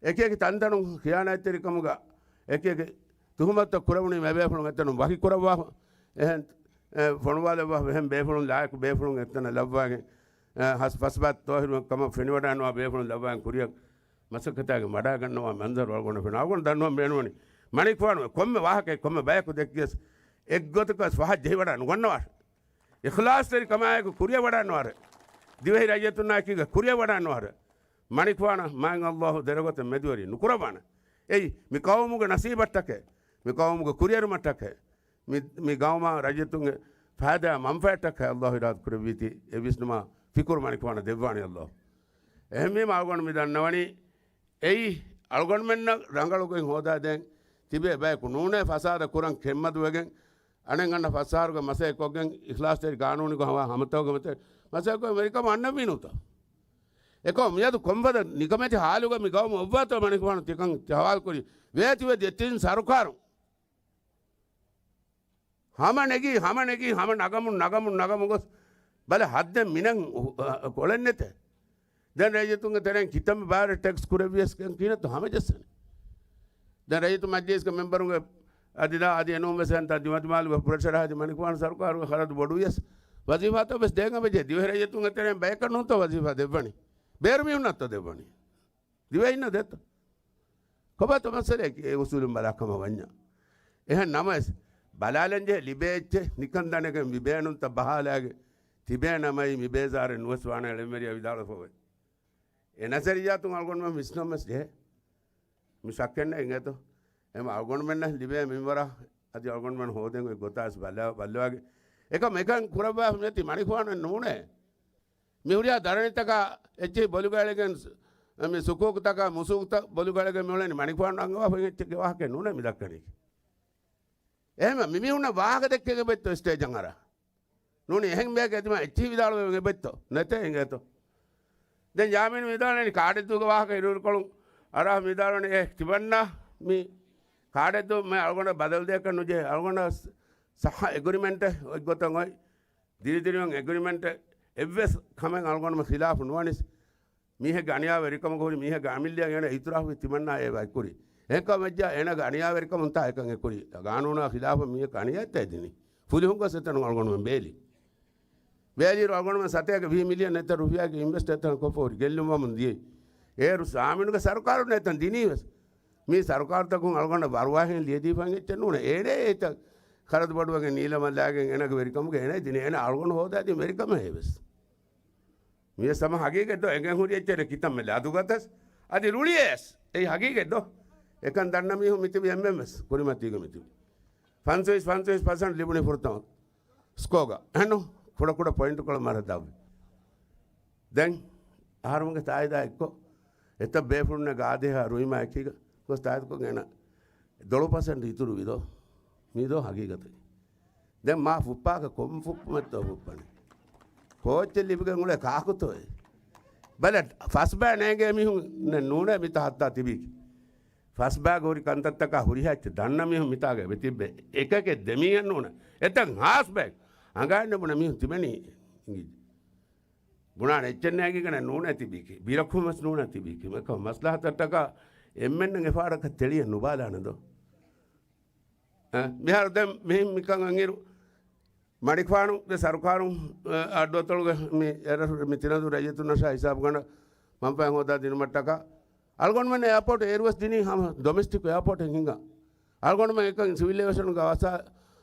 އެކިއެކި ތަންތަނުން ޚިޔާނާތްތެރިކަމުގަ އެކިއެކި ތުހުމަތުތައް ކުރެވުނީމަ އެބޭފުޅުން އެތަނުން ވަކިކުރައްވާފަ، އެހެން، އެ، ފޮނުވާލައްވާފަ، އެހެން ބޭފުޅުން ލާއިޤު ބޭފުޅުން އެތަނަށް ލައްވާގެން، އެ، ހަސް ފަސްބާތު ތޯހިރު ކަމަށް ފެނިވަޑައިންނަވާ ބޭފުޅުން ލައްވާގެން ކުރިއަށް މަސައްކަތާގެ މަޑާގަންނަވާ މަންޒަރު އަޅުގަނޑަށް ފެނުނު. އަޅުގަނޑު ދަންނަވަން ބޭނުންވަނީ މަނިކުފާނު ކޮންމެ ވާހަކައެއް ކޮންމެ ބަޔަކު ދެއްކިޔަސް އެއްގޮތަކަށް ފަހަށް ޖެހިވަޑާ ނުގަންނަވާށެ. އިޚްލާޞްތެރި ކަމާއެކު ކުރިއަށް ވަޑާންވާށެ. ދިވެހި ރައްޔިތުންނާއެކީގަ ކުރިއަށް ވަޑާންވާށެ. މަނިކުފާނަށް މާތް ﷲ ދެރަގޮތެއް މެދުވެރި ނުކުރައްވާނެ. އެއީ، މި ޤައުމުގެ ނަސީބަށްޓަކައި، މި ޤައުމުގެ ކުރިއެރުމަށްޓަކައި، މި، މި ޤައުމާ ރައްޔިތުންގެ ފައިދާ މަންފާއަށްޓަކައި ﷲ އިރާދަ ކުރެއްވީތީ، އެ ވިސްނުމާ ފިކުރު މަނިކުފާނަށް ދެއްވާނެ ﷲ. އެހެންވީމަ އަޅުގަނޑު މި ދަންނަވަނީ، އެއީ، އަޅުގަނޑުމެންނަށް ރަނގަޅުގޮތް ހޯދާދޭން ތިބޭ ބަޔަކު ނޫނޭ ފަސާދަ ކުރަން ކެތްމަދުވެގެން، އަނެއް އަންނަ ފަސް އަހަރުގެ މަސައްކަތްކޮށްގެން، އިޚްލާޞްތެރި ޤާނޫނީ ގޮތުން ހަމަތައުގެ މަތި މަސައްކަތް ވެރިކަމަށް އަންނަންވީނުތަ؟ އެކަމަ މިއަދު ކޮންފަދަ ނިކަމެތި ހާލުގަ މި ގައުމު އޮއްވާތޯ މަނިކުފާނު ތިކަން ހަވާލުކުރި ވޭތިވެ ދެތިން ސަރުކާރުން. ހަމަ ނެގީ، ހަމަ ނެގީ، ހަމަ ނަގަމުން، ނަގަމުން، ނަގަމުން ގޮސް ބަލަ ހައްދެއް މިނެން ކޮޅެއް ނެތޭ. ދެން ރައްޔިތުންގެ ތެރެއިން ކިތަންމެ ބާރެއް ޓެކްސް ކުރެއްވިޔަސް ކިހިނެއްތޯ ހަމަ ޖައްސަނީ. ދެން ރައްޔިތު މަޖްލީސްގެ މެމްބަރުންގެ އަދި ދާ އަދި އެނޫން ވެސް އެންތާ ދިމާދިމާލުގެ ޕްރެޝަރ ހަދި މަނިކުފާނު ސަރުކާރުގެ ޚަރަދު ބޮޑުވިޔަސް ވަޒީފާތައް ވެސް ދޭން އެބަޖެހޭ. ދިވެހި ރައްޔިތުންގެ ތެރެއިން ބަޔަކަށް ނޫންތޯ ވަޒީފާ ދެއްވަނީ؟ ބޭރު މީހުންނަށްތޯ ދެއްވަނީ؟ ދިވެހިންނަށް ދޭތޯ؟ ކޮބާތޯ މައްސަލައަކީ އެ އުސޫލުން ބަލާ ކަމަށް ވަންޏާ. އެހެން ނަމަވެސް، ބަލާލަން ޖެހޭ ލިބޭ އެއްޗެއް ނިކަން ދަނެގެން މި ބޭނުންތައް ބަހާލާގެ ތިބޭ ނަމައީ މި ބޭޒާރެއް ނުވެސް ވާނެ އެޅެންވެރިޔާ ވިދާޅުވެފަ އޮތް. އެ ނަޒަރިއްޔާތުން އަޅުގަނޑުމެން ވިސްނަން ވެސް ޖެހޭ. މި ޝައްކެއް ނެތް އިނގޭތޯ. އެހެން އަޅުގަނޑުމެންނަށް ލިބޭ މިންވަރާ އަދި އަޅުގަނޑުމެން ހޯދެން އޮތް ގޮތާސް ބައްލަ، ބައްލަވާގެ. އެކަމް އެކަން ކުރައްވާފަ ނެތި މަނިކުފާނެއް ނޫނޭ. މި ހުރިހާ ދަރަނިތަކާ އެއްޗެހި ބޮލުގައިޅިގެން ސު-، މި ސުކޫކުތަކާ މުސޫކުތައް ބޮލުގައިޅިގެން މިއުޅެނީ މަނިކުފާނު އަންގަވާފަ އެއްޗެއްގެ ވާހަކައެއް ނޫނޭ މި ދައްކަނީ. އެހެންވެ މިމީހުންނަށް ވާހަކަ ދެއްކެން އެބައްތޯ ސްޓޭޖަށް އަރާ. ނޫނީ އެހެން ބޭކަށް އެތިމާ އެއްޗިހި ވިދާޅުވެ އެބައްތޯ؟ ނެތޭ އިނގޭތޯ. ދެން ޔާމީން ވިދާޅުވަނީ ކާޑެއްދޫގެ ވާހަކަ އިރުއިރުކޮޅުން އަރާ ވިދާޅުވަނީ އެ ތިމަންނާ މި ކާޑެއްދޫ މެ އަޅުގަނޑަށް ބަދަލު ދޭކަށް ނުޖެހޭ. އަޅުގަނޑަށް ސައްހަ އެގްރިމެންޓެއް އޮތްގޮތަށް އޮތް ދިރިދިރިވަން އެގްރިމެންޓެއް އެއްވެސް ކަމެއް އަޅުގަނޑުމެން ޚިލާފު ނުވަނިސް، މީހެއްގެ އަނިޔާވެރިކަމަކު ހުރި މީހެއްގެ އަމިއްލައަށް އޭނަ އިތުރާފުވި ތިމަންނާ އެ ވައްކުރި. އެހެންކަމަށް ވެއްޖާ އޭނަގެ އަނިޔާވެރިކަމުންތާ އެކަން އެކުރި. ގާނޫނާ ޚިލާފަށް މީހަކަށް އަނިޔާތައް ދިނީ. ފުލިހުން ގޮސް އެތަނުން އަޅުގަނޑުމެން ބޭލި. ބޭލިއިރު އަޅުގަނޑުމެން ސަތޭކަ ވިހި މިލިއަން އެތައް ރުފިޔާގެ އިންވެސްޓް އެތަނަށް ކޮށްފަ ހުރި ގެއްލުމަށް ދިޔައީ. އޭރު ސާމިނުގެ ސަރުކާރުން އެތަން ދިނީވެސް. މީ ސަރުކާރުތަކުން އަޅުގަނޑަށް ވަރުވާހެން ލިޔެދީފައި އެއްޗެއް ނޫނޭ. އޭނަ އެތައް ޚަރަދު ބޮޑުވެގެން ނީލަމަށް ލާގެން އޭނަގެ ވެރިކަމުގެ އޭނަ ދިނީ. އޭނަ އަޅުގަނޑު ހޯދާދިން ވެރިކަމެއް އެވެސް. މިޔަސް ހަމަ ހަގީގަތް ދޯ؟ އެނގެން ހުރި އެއްޗެއް ކިތަންމެ ލަދުގަތަސް އަދި ރުޅިއޭސް. އެއީ ހަގީގަތް ދޯ؟ އެކަން ދަންނަ މީހުން މިތިބި އެންމެންވެސް ކުރިމަތީގަ މިތިބި. ފަންސަވީސް، ފަންސަވީސް ޕަސެންޓް ލިބުނީ ފުރަތަމަ ސްކޯގަ. އެހެންނު ކުޑަ ކުޑަ ޕޮއިންޓުކޮޅަށް މަރަށް ދާ. ދެން އަހަރުމެންގެ ތާއީދާ އެއްކޮށް، އެތައް ބޭފުޅުންނެއް ގާދޭހާ ރުއިމާ އެކީގަ ގޮސް ތާއީދުކޮށް އޭނަ ދޮޅު ޕަސެންޓް އިތުރުވި ދޯ؟ މީ ދޯ ހަގީގަތެއް. ދެން މާ ފުއްޕާކަށް ކޮން ފުއްޕުމެއްތޯ ފުއްޕަނީ؟ ކޯއްޗެއް ލިބިގެން އުޅޭ ކާކުތޯއޭ؟ ބަލަ، ފަސް ބައި ނޭނގޭ މީހުން ނޫނޭ މިތާ ހައްތާ ތިބީކީ. ފަސް ބައިގަ ހުރި ކަންތައްތަކާ ހުރިހާ އެއްޗެއް ދަންނަ މީހުން މިތާގަ އެބަ ތިއްބެ. އެކަކެއް ދެމީހެއް ނޫނޭ. އެތައް ހާސް ބައި އަނގައިންނެ ބުނަ މީހުން ތިބެނީ. ބުނާނެ އެއްޗެއް ނޭނގިގެނެއް ނޫނޭ ތިބީކީ. ބިރަކުން ވެސް ނޫނޭ ތިބީކީ. އެކަމަ މަސްލަހަތަށްޓަކާ އެންމެންނަށް އެފާޑަކަށް ތެޅިއެއް ނުބާލާނެ ދޯ؟ އަ، މިހާރު ދެން މިހެން މިކަން އަންއިރު މަނިކުފާނުގެ ސަރުކާރުން، އަ، އައްޑުއަތޮޅުގެ މި އެރަށު މި ތިނަދޫ ރައްޔިތުންނަށާ ހިސާބުގަނޑަށް މަންފާއެއް ހޯދާ ދިނުމަށްޓަކާ އަޅުގަނޑުމެން އެއާޕޯޓް އޭރުވެސް ދިނީ ހަމަ ޑޮމެސްޓިކް އެއާޕޯޓެއް ހިންގާ. އަޅުގަނޑުމެން އެކަން ސިވިލް އޭވިއޭޝަނުގެ އަސާ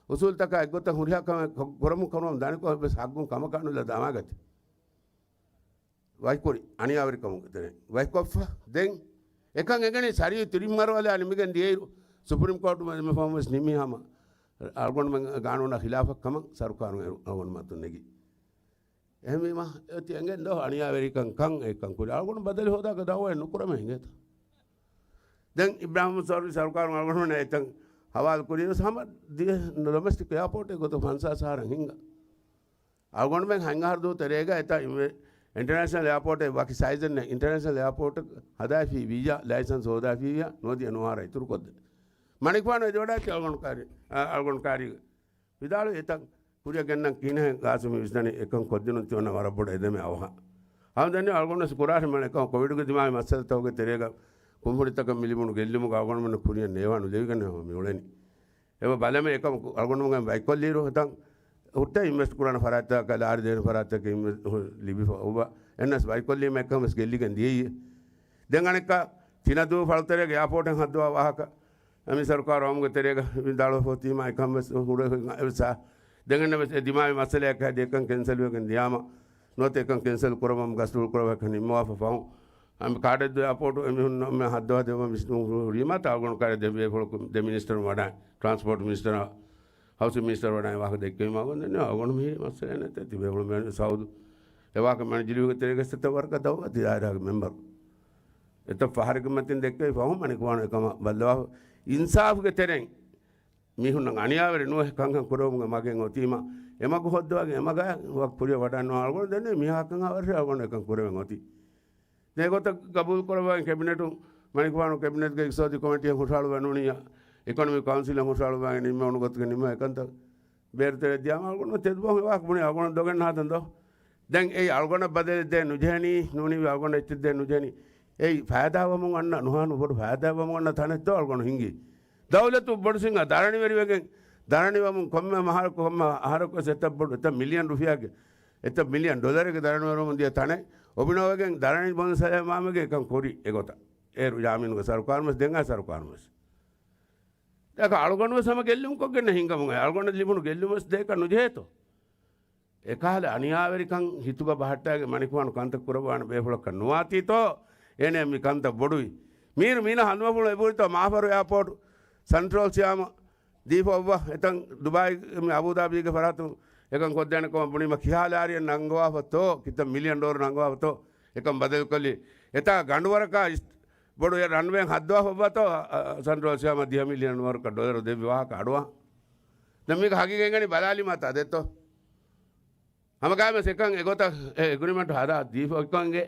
އުސޫލްތަކާ އެއްގޮތަށް ހުރިހާ ކަމެއް ކޮ-، ކުރަމުން ކުރަމުން ދަނިކޮށް ވެސް ހައްގުން ކަމަކާ ނުލާ ދަމާގަތީ. ވައިކުރި އަނިޔާވެރިކަމުގެ ތެރެއިން ވައިކޮށްފަ. ދެން އެކަން އެނގެނީ ސަރީ ތިރިން މަރުވަލާ ނިމިގެން ދިޔައިރު ސުޕްރީމް ކޯޓު މަ-، މަ-، ފަހުން ވެސް ނިމި ހަމަ އަޅުގަނޑުމެން ގާނޫނާ ޚިލާފަށް ކަމަށް ސަރުކާރުން އެ-، އަޅުގަނޑު މަތުން ނެގި. އެހެންވީމަ އެ އޮތީ އެނގެން ދޯ އަނިޔާވެރިކަން ކަން އެކަން ކުރި. އަޅުގަނޑު ބަދަލު ހޯދާކަށް ދައުވާއެއް ނުކުރަމޭ އިނގޭތަ؟ ދެން އިބްރާހިމް ސޯރީ ސަރުކާރުން އަޅުގަނޑުމެންނަށް އެތަން ހަވާލު ކުރީ ވެސް ހަމަ ދިޔަ ޑޮމެސްޓިކް އެއާޕޯޓެއް ގޮތަށް ފަންސާސް އަހަރަށް ހިންގާ. އަޅުގަނޑުމެން ހަތް އަހަރު ދޫ ތެރޭގަ އެތައް އިންވެ-، އިންޓަރނޭޝަނަލް އެއާޕޯޓެއް ވަކި ސައިޒެއް ނެތް. އިންޓަރނޭޝަނަލް އެއާޕޯޓެއް ހަދާފީ ވިއްޔާ، ލައިސަންސް ހޯދާފީ ވިއްޔާ، ނުވަދިޔަ ނުވަހަރަށް އިތުރުކޮށްދޭ. މަނިކުފާނު އެދިވަޑާއްޗި އަޅުގަނޑު ކާރި-، އަ-، އަޅުގަނޑު ކާރީގަ. ވިދާޅުވި އެތައް ކުރިއަށް ގެންނަން ކިހިނެއް ގާސިމް ވިސްނަނީ އެކަން ކޮށްދިނުން ތިއޮންނަ ވަރަށް ބޮޑު އެދެމެ އަވަހަށް. ހަމަ ދެންނެވި އަޅުގަނޑު ވެސް ކުރާށި މަނެ އެކަމަށް ކޮވިޑުގެ ދިމާވި މައްސަލަތަކުގެ ތެރޭގަ ކުންފުނިތަކަށް މި ލިބުނު ގެއްލުމުގަ އަޅުގަނޑުމެންނަށް ކުރިއަށް ނޭވާނު ލެވިގެން ހަމަ މި އުޅެނީ. އެބަ ބަލަމެ އެކަމަކު އަޅުގަނޑުމެން ވައިކޮށްލިއިރު ހިތަން ހުއްޓަ އިންވެސްޓް ކުރާނެ ފަރާތްތަކަށް ލާރި ދޭނެ ފަރާތްތަކަށް އިންވެސްޓް ލިބިފަ އޮއްވަ އެންނަސް ވައިކޮށްލީމަ އެކަން ވެސް ގެއްލިގެން ދިޔައީ. ދެން އަނެއްކާ ތިނަދޫ ފަޅުތެރޭގެ އެއާޕޯޓެއް ހައްދަވާ ވާހަކަ އެ މި ސަރުކާރު އައުމުގެ ތެރޭގަ ވިދާޅުވެފަ އޮތީމާ އެކަން ވެސް ހުރެ އެވެސް އާ. ދެން އެންނަ ވެސް އެ ދިމާވި މައްސަލައަކަށް އަދި އެކަން ކެންސަލްވެގެން ދިޔާމަ ނުވަތަ އެކަން ކެންސަލް ކުރައްވަމު ގަސްތު ކުރައްވާކަށް ނިންމަވާފަ ފަހުން އަނބި ކާޑެއްދޫ އެއާޕޯޓު އެމީހުން މެ ހައްދަވާ ދެއްވަން ވިސްނުން ހުރީމާ ތާގުނު ކާރެއް ދެ ބޭފުޅަކު ދެ މިނިސްޓަރު ވަޑާ، ޓްރާންސްޕޯޓް މިނިސްޓަރ، ހައުސިން މިނިސްޓަރ ވަޑާ ވާހަކަ ދެއްކެވީމާ ގޮންދެން އަގުނު މިހިރި މައްސަލައެއް ނެތޭ. ތިބޭފުޅުން މެ ސައުދު އެ ވާހަކަ މެނެޖް ލިބިގެ ތެރޭގަ ސެތަ ވަރަކަށް ދައުވާ ދި ދާއިރާގެ މެމްބަރު. އެތައް ފަހަރެއްގެ މަތިން ދެއްކެވި ފަހުން މަނިކުފާނު އެކަމަށް ބައްލަވާ އިންސާފުގެ ތެރެއިން މީހުންނަށް އަނިޔާވެރި ނުވެ ކަންކަން ކުރެވުމުގެ މަގެއް އޮތީމަ، އެމަގު ހޯއްދަވާގެން އެމަގަށް ވަކި ކުރިއަށް ވަޑައިނުވާ އަޅުގަނޑު ދެންނެވި މިހާ ކަން އަވަށެއް އަޅުގަނޑު އެކަން ކުރެވެން އޮތީ. ދެން އެގޮތަށް ގަބޫލު ކުރައްވާގެން ކެބިނެޓުން މަނިކުފާނު ކެބިނެޓްގެ އިޤްތިޞާދީ ކޮމިޓީއަށް ހުށަހަޅުވަން ނޫނިއްޔާ، އިކޮނޮމިކް ކައުންސިލަށް ހުށަހަޅުވާގެން ނިންމެވުނު ގޮތުގެ ނިންމަވާ އެކަންތައް ބޭރު ތެރެއަށް ދިޔާމަ އަޅުގަނޑު ތެދު ބަހުން އެ ވާހަކަ ބުނި އަޅުގަނޑު ދޮގެއް ނާދަން ދޯ؟ ދެން އެއީ އަޅުގަނޑަށް ބަދަލެއް ދޭން ނުޖެހެނީ، ނޫނީ އަޅުގަނޑަށް އެއްޗެއް ދޭން ނުޖެހެނީ. އެއީ ފައިދާ ވަމުން އަންނަ، ނުހާނު ބޮޑު ފައިދާ ވަމުން އަންނަ ތަނެއް ދޯ އަޅުގަނޑު ހިންގީ؟ ދައުލަތު ބޮޑު ސިންގާ ދަރަނިވެރިވެގެން، ދަރަނިވަމުން ކޮންމެ މަހަރަކު، ކޮންމެ އަހަރަކު ވެސް އެތައް ބޮޑު، އެތައް މިލިއަން ރުފިޔާގެ، އެތައް މިލިއަން ޑޮލަރެއްގެ ދަރަނިވެރިވަމުން ދިޔަ ތަނެއް އޮބިނޯވެގެން ދަރަނި ބޮން ސަލައިމާމެގެ އެކަން ކުރި އެގޮތަށް. އޭރު ޔާމީނުގެ ސަރުކާރުން ވެސް ދެން އާ ސަރުކާރުން ވެސް. ދެކަ އަޅުގަނޑު ވެސް ހަމަ ގެއްލުންކޮށްގެން ހިނގަމުން އަޅުގަނޑަށް ލިބުނު ގެއްލުމަސް ދޭކަށް ނުޖެހޭތޯ. އެކަހަލަ އަނިޔާވެރިކަން ހިތުގަ ބަހައްޓާގެ މަނިކުފާނު ކަންތައް ކުރައްވާނެ ބޭފުޅަކަށް ނުވާތީތޯ، އޭނަ މި ކަންތައް ބޮޑުވި. މީރު މީނަ ހަނދުމަފުޅު އެބުރިތޯ މާފަރު އެއާޕޯޓު ސަންޓްރޯލް ސިޔާމަ ދީފަ އޮއްވަ އެތަން ދުބާއި މި އަބޫދާބީގެ ފަރާތުން އެކަން ކޮށްދޭނެ ކަމަށް ބުނީމަ ކިހާ ލާރިއެއް ނަންގަވާފަތޯ، ކިތައް މިލިއަން ޑޮލަރު ނަންގަވާފަތޯ، އެކަން ބަދަލުކޮށްލީ. އެތާ ގަނޑުވަރަކާ އިސް-، ބޮޑު އެ ރަންވޭ ހައްދަވާ ހޮއްވާތޯ، އަ، އަ، ސަންޓްރޯލް ސިޔާމަ ދިހަ މިލިއަން ވަރަކަށް ޑޮލަރު ދެއްވި ވާހަކަ އަޑުވާ. ދެން މީގެ ހަގީގަތް ގަނީ ބަލާލީމަ ތާ ދެއްތޯ؟ ހަމަގާމެސް އެކަން އެގޮތަށް އެ އެގްރިމެންޓް ހަދާ ދީފަ އެކަންގެ.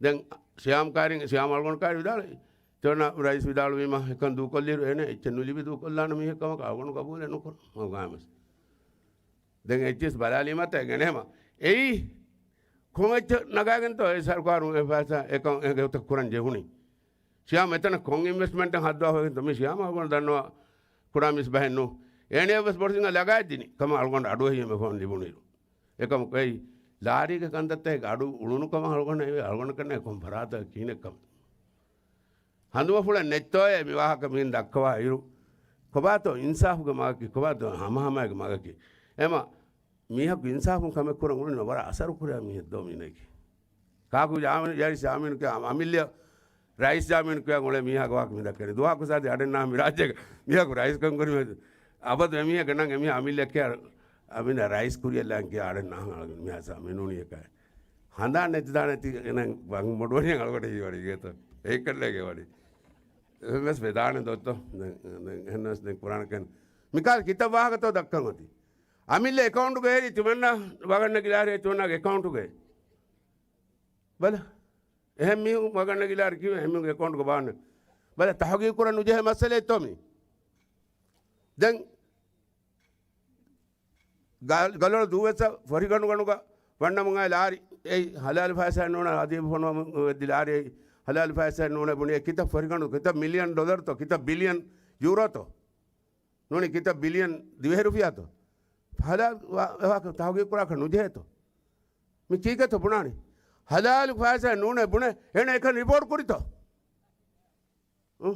ދެން ސިޔާމް ކާރިން، ސިޔާމް އަޅުގަނޑު ކާރި ވިދާޅުވި. ތިވަނަ ރައީސް ވިދާޅުވީމަ އެކަން ދޫކޮށްލިއިރު އޭނަ އެއްޗެއް ނުލިބި ދޫކޮށްލާނެ މީހެއް ކަމަކަށް އަޅުގަނޑު ގަބޫލެއް ނުކުރަން ހަމަގާމެސް. ދެން އެއްޗިސް ބަލާލީމަތަ ގެނެމަ. އެއީ ކޮން އެއްޗެއް ނަގާގެންތޯ އެ ސަރުކާރުން އެ ފައިސާ އެކަން އެގޮތަށް ކުރަން ޖެހުނީ؟ ޝިޔާމް އެތަނަށް ކޮން އިންވެސްޓްމަންޓެއް ހައްދަވާފައިގެންތޯ؟ މި ޝިޔާމް އަޅުގަނޑު ދަންނަވާ ކުޑާ މީސް ބަހެއްނު. އޭނަޔަށް ވެސް ބޮޑު ސިނގަ ލަގާއެއްދިނީ ކަމަށް އަޅުގަނޑު އަޑުއެހީމެ ފޯން ލިބުނުއިރު. އެކަމަކު އެއީ ލާރީގެ ކަންތައްތައް އަޑު އުޅުނު ކަމަށް އަޅުގަނޑަށް އެވެ. އަޅުގަނޑަކަށް ކޮން ފަރާތަކަށް ކިހިނެއް ކަމަށް. ހަނދުމަފުޅެއް ނެތްތޯއޭ މި ވާހަކަ މިހެން ދައްކަވާ އިރު. ކޮބާތޯ އިންސާފުގެ މަގަކީ؟ ކޮބާތޯ ހަމަހަމައިގެ މަގަކީ؟ އެމަ މީހަކު އިންސާފުން ކަމެއް ކުރަން އުޅުނީމަ ވަރަށް އަސަރު ކުރޭ މީހެއް ދޯ މީނަކީ؟ ކާކު ޖާމިނު، ޔަރި ޖާމިނު ކިޔާ އަމިއްލަ ރައީސް ޖާމިނު ކިޔާ އުޅޭ މީހާގެ ވާހަކަ މި ދައްކަނީ. ދުވަހަކު ސާދި އަޑެއް ނާ މި ރާއްޖޭގަ މީހަކު ރައީސްކަން ކުރީމަ އަބަދު އެމީހެއްގެ ނަން އެމީހާ އަމިއްލަ ކިޔާ އަމިއްލަ ރައީސް ކުރިޔަށް ލާން ކިޔާ އަޑެއް ނާ މީހާ ސާ މިނޫނިއަކާ. ހަނދާން ނެތިދާނެތި އެނަން ވަން މޮޑުވަނި އަޅުގަޑެއް ވަނީ ގޭތޯ. އެއްކަންނޭގެ ވަނީ. އެހެންވެސް ވެދާނެ ދޯތޯ. ދެން، ދެން، އެހެންވެސް ދެން ކުރާނެ ކެން. މިކާލް ކިތައް ވާހަކަތޯ ދައްކަން އޮތީ. އަމިއްލަ އެކައުންޓުގައި ތިމަންނަ ވަގަށް ނެގިލާރޭ ތިމަންނަގެ އެކައުންޓުގައި. ބަލަ. އެހެން މީހުން ވަގަށް ނެގިލާރި ކީ އެހެން މީހުންގެ އެކައުންޓުގަ ބާން. ބަލަ ތަހުގީގު ކުރަން ނުޖެހޭ މައްސަލައެއްތޯ މީ. ދެން ގަ-، ގަލޮޅު ދޫވެއްސަ ފޮރިގަނޑުގަނޑުގަ ވަންނަމުން އާ ލާރި އެއީ ހަލާލު ފައިސާ ނޫނަ އަދީބު ފޮނުވަމުން ވެއްދި ލާރި އެއީ ހަލާލު ފައިސާ ނޫނަ ބުނި އެ ކިތައް ފޮރިގަނޑު ކިތައް މިލިއަން ޑޮލަރުތޯ ކިތައް ބިލިއަން ޔޫރޯތޯ؟ ނޫނީ ކިތައް ބިލިއަން ދިވެހި ރުފިޔާތޯ؟ ހަލާލު ވާ-، ވާހަކަ ތަހުގީގު ކުރާކަށް ނުޖެހޭތޯ؟ މި ކީކޭތޯ ބުނާނީ؟ ހަލާލު ފައިސާ ނޫނޭ ބުނޭ އޭނަ އެކަން ރިޕޯޓް ކުރިތޯ؟ އު؟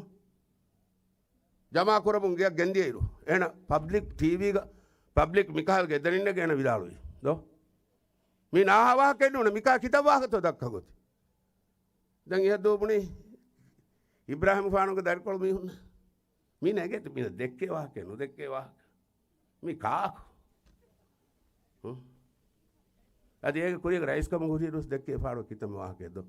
ޖަމާ ކުރަމުން ގެއަށް ގެންދިޔައިރު އޭނަ ޕަބްލިކް ޓީވީގަ ޕަބްލިކް މިކަހަލަ ގެދަނިންނެގެ އޭނަ ވިދާޅުވި ދޯ؟ މީ ނާހާ ވާހަކައެއް ނޫނޭ މިކާ ކިތައް ވާހަކަތޯ ދައްކަން އޮތީ. ދެން އިހަށް ދޫ ބުނީ އިބްރާހިމް ފާނުގެ ދަރިކޮޅު މީހުން. މީ ނޭގޭތަ މީ ދެއްކޭ ވާހަކަ ނުދެއްކޭ ވާހަކަ. މީ ކާކު؟ ހު؟ އަދި އޭގެ ކުރީގަ ރައީސްކަމުގަ ހުރިއިރުވެސް ދެއްކޭ ފާޑު ކިތަންމެ ވާހަކައެއް ދޯ؟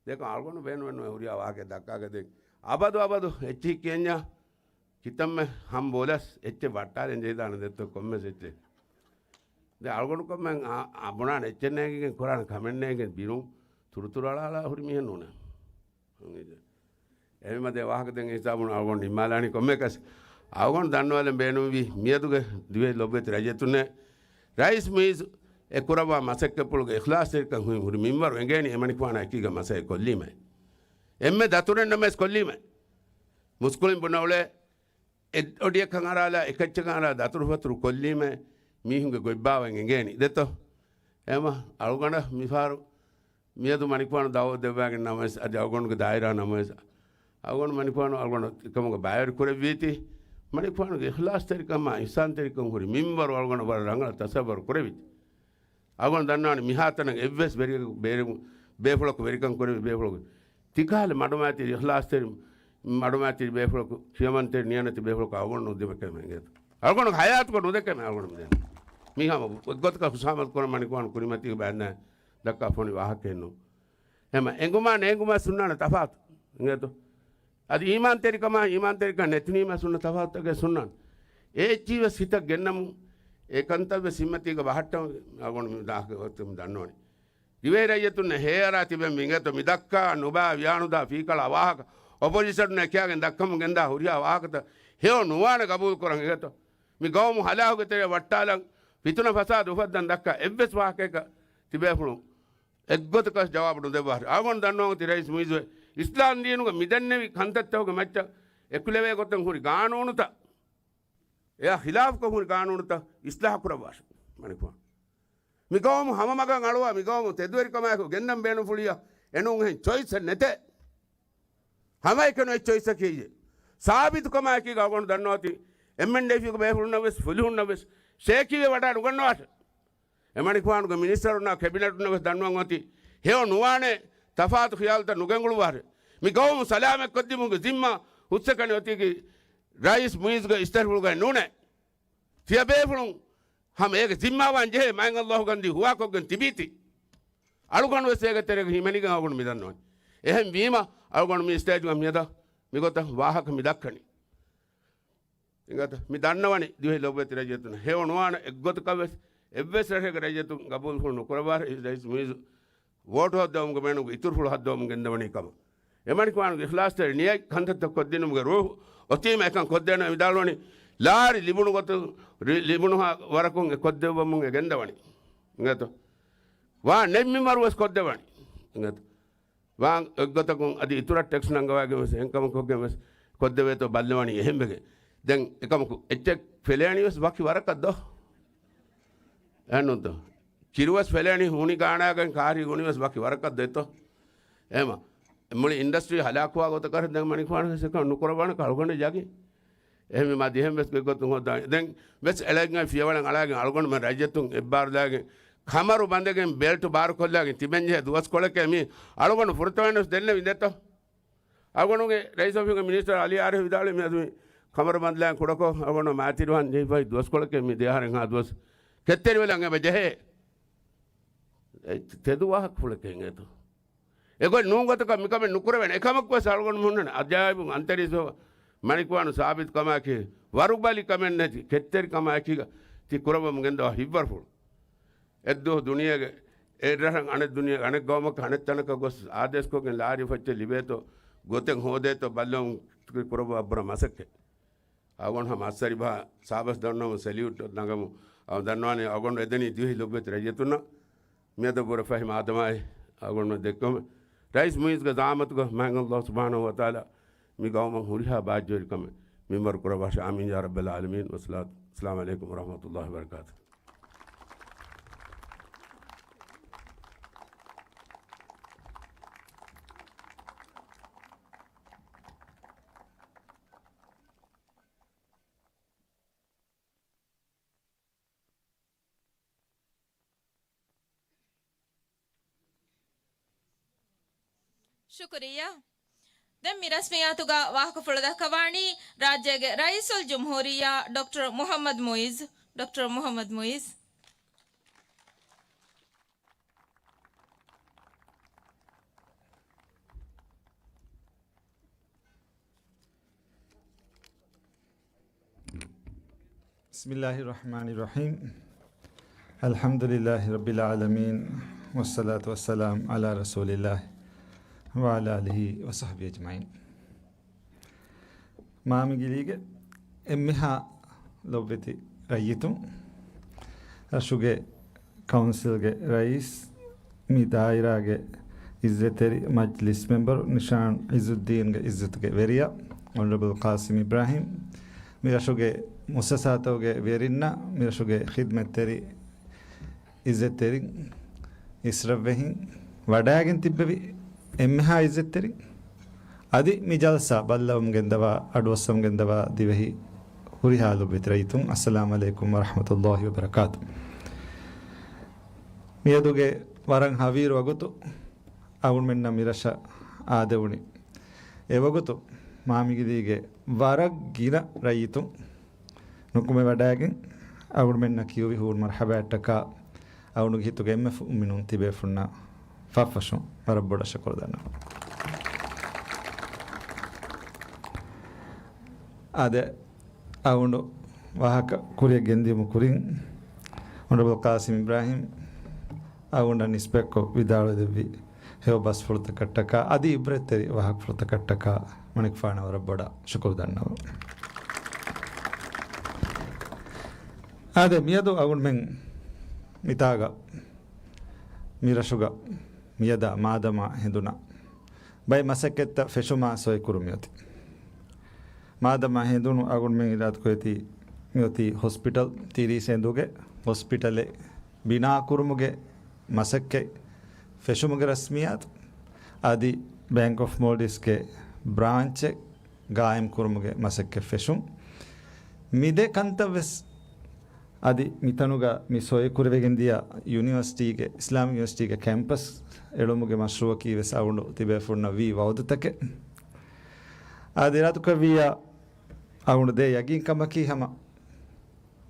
ދެކޮ އަޅުގަނޑު ބޭނުމެއްނުވޭ ހުރިހާ ވާހަކައެއް ދައްކާގަ ދެން. އަބަދު އަބަދު އެއްޗިހި ކިޔަންޏާ ކިތަންމެ ހަމް ބޯލަސް އެއްޗެއް ވައްޓާލެން ޖެހިދާނެ ދެއްތޯ ކޮންމެސް އެއްޗެއް. ދެ އަޅުގަނޑު ކޮންމެ އާ، އާ، ބުނާނެ އެއްޗެއް ނޭނގިގެން ކުރާނެ ކަމެއް ނޭނގެން ބިރުން ތުރުތުރު އަޅާލާ ހުރި މީހެއް ނޫނޭ. އެހެންވީމަ ދެ ވާހަކަ ދެން ހިސާބުން އަޅުގަނޑު ނިންމާލާނީ ކޮންމެއަކަސް. އަޅުގަނޑު ދަންނަވާލަން ބޭނުންވީ މިއަދުގެ ދިވެހި ލޮބުވެތި ރައްޔިތުންނޭ ރައީސް މުއިއްޒު އެ ކުރައްވާ މަސައްކަތްޕުޅުގެ އިޚްލާޞްތެރިކަން ހުރި މިންވަރު އެނގޭނީ އެމަނިކުފާނާ އެކީގަ މަސައްކަތް ކޮށްލީމައި. އެންމެ ދަތުރެއްނަމަވެސް ކޮށްލީމައި. މުސްކުޅިން ބުނައުޅޭ އެއް އޮޑިއަކަށް އަރާލާ އެކައްޗަކަށް އަރާ ދަތުރުފަތުރު ކޮށްލީމައި މީހުންގެ ގޮތްބާވައި އެނގޭނީ. ދެއްތޯ؟ އެހެމަ އަޅުގަނޑަށް މިފަހަރު މިއަދު މަނިކުފާނު ދައުވަތު ދެއްވާގެން ނަމަވެސް، އަދި އަޅުގަނޑުގެ ދާއިރާ ނަމަވެސް، އަޅުގަނޑު މަނިކުފާނު އަޅުގަނޑު އެކަމުގަ ބައިވެރި ކުރެއްވީތީ، މަނިކުފާނުގެ އިޚްލާޞްތެރިކަމާ، އިޙްސާންތެރިކަން ހުރި މިންވަރު އަޅުގަނޑަށް ވަރަށް ރަނގަޅަށް ތަޞައްވަރު ކުރެވިތީ. އަޅުގަނޑު ދަންނަވާނެ މިހާތަނަށް އެއްވެސް ވެރި-، ބޭރު-، ބޭފުޅަކު ވެރިކަން ކުރެވި ބޭފުޅަކު ތިކަހަލަ މަޑުމައިތިރި އިޚްލާޞްތެރި، މަޑުމައިތިރި ބޭފުޅަކު، ކިޔަމަންތެރި ނިޔަނަތި ބޭފުޅަކު އަޅުގަނޑު ނުދިމަކެމެ އިނގޭތޯ. އަޅުގަނޑު ހަޔާތުގަ ނުދެކެމެ އަޅުގަނޑު މިދެން. މީހާ އެއްގޮތަކަށް ހުށަހަމަތު ކުރަން މަނިކުފާނު ކުރިމަތީގަ ބައިންނާ ދައްކާ ފޮނި ވާހަކައެއްނު. އެހެމަ އެނގުމާ ނޭނގުމާ ސުންނާނެ ތަފާތު. އިނގޭތޯ. އަދި އީމާންތެރިކަމާ އީމާންތެރިކަން ނެތުނީމާ ސުންނަ ތަފާތުތަކެއް ސުންނާނެ. އެ އެއްޗީވެސް ހިތަށް ގެންނަމު، އެ ކަންތައްވެސް ހިތްމަތީގަ ބަހައްޓަމު އަޅުގަނޑު މި ދާހަކަ އޮތުމު ދަންނަވަނީ. ދިވެހި ރައްޔިތުންނަށް ހޭއަރާ ތިބެން އިނގޭތޯ މި ދައްކާ ނުބާ ވިޔާނުދާ ފީކަޅާ ވާހަކަ އޮޕޮޒިޝަނުންނަށް ކިޔާގެން ދައްކަމުން ގެންދާ ހުރިހާ ވާހަކަތައް ހެޔޮ ނުވާނެ ގަބޫލު ކުރަން އިނގޭތޯ. މި ގައުމު ހަލާކުގެ ތެރެއަށް ވައްޓާލަން ފިތުނަ ފަސާދަ އުފައްދަން ދައްކާ އެއްވެސް ވާހަކައަކަށް ތިބޭފުޅުން އެއްގޮތަކަށް ޖަވާބު ނުދެއްވާށި. އަޅުގަނޑު ދަންނަވަން އޮތީ ރައީސް މުއިއްޒު އިސްލާމް ދީނުގެ މިދެންނެވި ކަންތައްތަކުގެ މައްޗަށް އެކުލެވޭ ގޮތަށް ހުރި ގާނޫނުތައް، އެއާ ޚިލާފުކޮށް ހުރި ގާނޫނުތައް އިސްލާހު ކުރައްވާށި. މަނިކުފާނު މި ގައުމު ހަމަ މަގަށް އަޅުވާ މި ގައުމު ތެދުވެރިކަމާއެކު ގެންނަން ބޭނުންފުޅިއްޔާ އެނޫން އެހެން ޗޮއިސްއެއް ނެތޭ. ހަމައެކަނި އެއްޗޮއްސަކީ ސާބިތުކަމާއެކީގަ އަޅުގަނޑު ދަންނަވަތީ އެމްއެންޑީޕީގެ ބޭފުޅުންނަށްވެސް ފުލުހުންނަށްވެސް ޝޭކީވެ ވަޑާ ނުގަންނަވާށެ. އެމަނިކުފާނުގެ މިނިސްޓަރުންނާ ކެބިނެޓުންނަށްވެސް ދަންނަވަން އޮތީ ހެޔޮ ނުވާނެ ތަފާތު ޚިޔާލުތައް ނުގެންގުޅުވާށެ. މި ގައުމު ސަލާމަތްކޮށްދިނުމުގެ ޒިންމާ ހުސްއެކަނި އޮތީކީ ރައީސް މުއިއްޒުގެ އިސްތަށިފުޅުގައި ނޫނޭ. ތިޔަބޭފުޅުން ހަމަ އޭގެ ޒިންމާވާން ޖެހޭ މާތް އައްލާހު ގަންދީ ހުވާކޮށްގެން ތިބީތީ. އަޅުގަނޑުވެސް އޭގެ ތެރޭގަ ހިމެނިގެން އަޅުގަނޑު މި ދަންނަވަނީ. އެހެން ވީމަ އަޅުގަނޑު މި ސްޓޭޖުގަ މިއަދަށް މިގޮތަށް ވާހަކަ މި ދައްކަނީ. އިނގޭތަ؟ މި ދަންނަވަނީ ދިވެހި ލޮބުވެތި ރައްޔިތުން ހެޔޮ ނުވާނެ އެއްގޮތަކަށް ވެސް އެއްވެސް ރަށެއްގެ ރައްޔިތުން ގަބޫލުފުޅު ނުކުރައްވާ ރައީސް މުއިއްޒު ވޯޓު ހައްދަވަމުގެ މޭނުގެ އިތުރުފުޅު ހައްދަވަމުން ގެންދަވަނީ ކަމަށް. އެމަނިކުފާނުގެ އިޚްލާޞްތެރި ނިޔަތް ކަންތައްތައް ކޮށްދިނުމުގެ ރޫޙު އޮތީމަ އެކަން ކޮށްދޭނަން ވިދާޅުވަނީ، ލާރި ލިބުނު ގޮތުން، ރި-، ލިބުނުހާ ވަރަކުން އެ ކޮށްދެއްވަމުން އެ ގެންދަވަނީ. އިނގޭތޯ؟ ވާ ނެތް މިންވަރު ވެސް ކޮށްދެވަނީ. އިނގޭތޯ؟ ވާން އެއްގޮތަކުން އަދި އިތުރަށް ޓެކްސް ނަންގަވައިގެން ވެސް، އެހެން ކަމަކު ކޮށްގެން ވެސް ކޮށްދެވޭތޯ ބައްލަވަނީ އެހެންވެގެން. ދެން އެކަމަކު އެއްޗެއް ފެލޭނީ ވެސް ވަކި ވަރަކަށް ދޯ؟ އެހެންނޫންތޯ؟ ކިރުވެސް ފެލޭނީ ހޫނި ގާނާގެން ކާރި ގުނިވެސް ވަކި ވަރަކަށް ދޯތޯ؟ އެހެމަ މުޅި އިންޑަސްޓްރީ ހަލާކުވާ ގޮތަކަށް ދެން މަނިކުފާނު ވެސް އެކަން ނުކުރައްވާނެ ކަޅުގަނޑެއް ޖަގި. އެހެންވީމާ ދިހައިން ވެސް ގޮތްގޮތުން ހޯދާ. ދެން ވެސް އެޅެން ފިޔަވަޅެން އަޅާގެން އަޅުގަނޑުމެން ރައްޔިތުން އެއްބާރުލާގެން ކަމަރު ބަނދެގެން ބެލްޓު ބާރުކޮށްލާގެން ތިބެންޖެހޭ ދުވަސްކޮޅެކޭ މީ އަޅުގަނޑު ފުރަތަމައިން ވެސް ދެންނެވި ދެތޯ. އަޅުގަނޑުގެ ރައީސް އޮފީހުގެ މިނިސްޓަރ އަލީ އާރިފް ވިދާޅުވި މިއަދު މި ކަމަރު ބަނދުލާން ކުޑަކޮށް އަޅުގަނޑު މާތިރިވާން ޖެހިފައި ދުވަސްކޮޅެކޭ މި ދެ އަހަރެއްހާ ދުވަސް ކެތްތެރިވެލަން އެބަ ޖެހޭ. ތެދު ވާހަކަފުޅެކޭ އިނގޭތޯ. އެގޮތް ނޫން ގޮތަކަށް މިކަމެއް ނުކުރެވޭނެ. އެކަމަކުވެސް އަޅުގަނޑު ހުންނަން އަޖާއިބު އަންތަރީސް މަނިކުފާނު ސާބިތު ކަމާއެކީ، ވަރުބަލި ކަމެއް ނެތި، ކެތްތެރި ކަމާއެކީގަ ތި ކުރައްވަމުން ގެންދަވާ ހިތްވަރުފުޅު. އެއްދުވަހު ދުނިޔޭގެ އެއްރަށަށް އަނެއް ދުނިޔޭގެ އަނެއް ގައުމަކަށް އަނެއް ތަނަކަށް ގޮސް އާދޭސްކޮށްގެން ލާރި ފައްޗެއް ލިބޭތޯ، ގޮތެއް ހޯދޭތޯ ބައްލަވަމުން ކުރައްވާ އަށްވުރެ މަސައްކަތް. އަޅުގަނޑު ހަމަ އައްސަރިބަހާ ސާބަސް ދަންނަވަމުން ސެލިއުޓް ނަގަމު. އަޅުގަނޑު އެދެނީ ދިވެހި ލޮބުވެތި ރައްޔިތުންނަށް. މިއަދަށްވުރެ ފަހި މާދަމާއި އަޅުގަނޑު ދެއްކުމެ ރައީސް މުއިއްޒުގެ ޒައާމަތުގަ މާތް ﷲ ސުބްޙާނަހޫ ވަތަޢާލާ މި ގައުމަށް ހުރިހާ ބާއްޖަވެރިކަމެއް މިންވަރު ކުރައްވާށި. އާމީން ޔާ ރައްބަލް ޢާލަމީން. ވައްސަލާތު ވައްސަލާމު ޢަލައިކުމް ވަރަޙްމަތުﷲ ވަބަރަކާތުހު. ޝުކުރިއްޔާ. ދެން މި ރަސްމިއްޔާތުގަ ވާހަކަފުޅު ދައްކަވާނީ ރާއްޖޭގެ ރައީސުލްޖުމްހޫރިއްޔާ ޑޮކްޓަރ މުޙައްމަދު މުޢިއްޒު. ޑޮކްޓަރ މުޙައްމަދު މުޢިއްޒު. بسم الله الرحمن الرحيم. الحمد لله رب العالمين، والصلاة والسلام على رسول الله وعلى آله وصحبه أجمعين. މާމިގިލީގެ އެންމެހާ ލޮބުވެތި ރައްޔިތުން، ރަށުގެ ކައުންސިލްގެ ރައީސް، މި ދާއިރާގެ އިއްޒަތްތެރި މަޖްލިސް މެމްބަރު ނިޝާން ޢިއްޒުއްދީންގެ އިއްޒަތުގެ ވެރިޔާ އޮނަރަބަލް ޤާސިމް އިބްރާހިމް، މި ރަށުގެ މުއައްސަސާތަކުގެ ވެރިންނާ، މި ރަށުގެ ޚިދްމަތްތެރި އިއްޒަތްތެރިން، އިސްރަށްވެހިން، ވަޑައިގެން ތިއްބެވި އެންމެހާ އިއްޒަތްތެރިން، އަދި މި ޖަލްސާ ބައްލަވަމުން ގެންދަވާ، އަޑުއައްސަމުން ގެންދަވާ ދިވެހި ހުރިހާ ލޮބުވެތި ރައްޔިތުން، އައްސަލާމު ޢަލައިކުމް ވަރަޙްމަތުﷲ ވަބަރަކާތު. މިއަދުގެ ވަރަށް ހަވީރު ވަގުތު އަޅުގަނޑުމެންނަށް މިރަށަށް އާދެވުނީ. އެވަގުތު މާމިގިލީގެ ވަރަށް ގިނަ ރައްޔިތުން ނުކުމެވަޑައިގެން، އަޅުގަނޑުމެންނަށް ކިޔުވި ހޫނު މަރްޙަބާއަށްޓަކާ، އަޅުގަނޑުގެ ހިތުގެ އެންމެ މުއުމިނުން ތިބޭފުންނަށް ފަށްފަށުން ވަރަށް ބޮޑަށް ޝުކުރު ދަންނަވަން. އާދެ، އަޅުގަނޑު ވާހަކަ ކުރިއަށް ގެންދިޔުމުގެ ކުރިން، އޮނަރަބަލް ޤާސިމް އިބްރާހިމް އަޅުގަނޑަށް ނިސްބަތްކޮށް ވިދާޅުވެދެއްވި ހެޔޮ ބަސްފުޅުތަކަށްޓަކާ އަދި އިބްރަތްތެރި ވާހަކަފުޅުތަކަށްޓަކާ މަނިކުފާނަށް ވަރަށް ބޮޑަށް ޝުކުރު ދަންނަވަން. އާދެ، މިއަދު އަޅުގަނޑުމެން މިތާގަ މިރަށުގަ މިއަދާ މާދަމާ ހެނދުނަށް ބައެއް މަސައްކަތްތައް ފެށުމާ ސޮއިކުރު މިއޮތީ. މާދަމާ ހެނދުނު އަޅުގަނޑުމެން އިރާދަކުރެއްވީ މިއޮތީ ހޮސްޕިޓަލް ތިރީސް އެނދުގެ ހޮސްޕިޓަލެއް ބިނާކުރުމުގެ މަސައްކަތް ފެށުމުގެ ރަސްމިއްޔާތު، އަދި ބޭންކް އޮފް މޯލްޑިވްސްގެ ބްރާންޗެއް ގާއިމް ކުރުމުގެ މަސައްކަތް ފެށުން. މި ދެ ކަންތައް ވެސް އަދި މިތަނުގަ މި ސޮއިކުރެވިގެން ދިޔަ ޔުނިވަރސިޓީގެ، އިސްލާމިކް ޔުނިވަރސިޓީގެ ކެމްޕަސް އެޅުމުގެ މަޝްރޫއަކީ ވެސް އަޅުގަނޑު ތިބޭފުންނަށް ވީ ވައުދުތަކެއް. އާދެ، އިރާދަކުރެއްވިއްޔާ އަޅުގަނޑު ދޭ ޔަގީން ކަމަކީ ހަމަ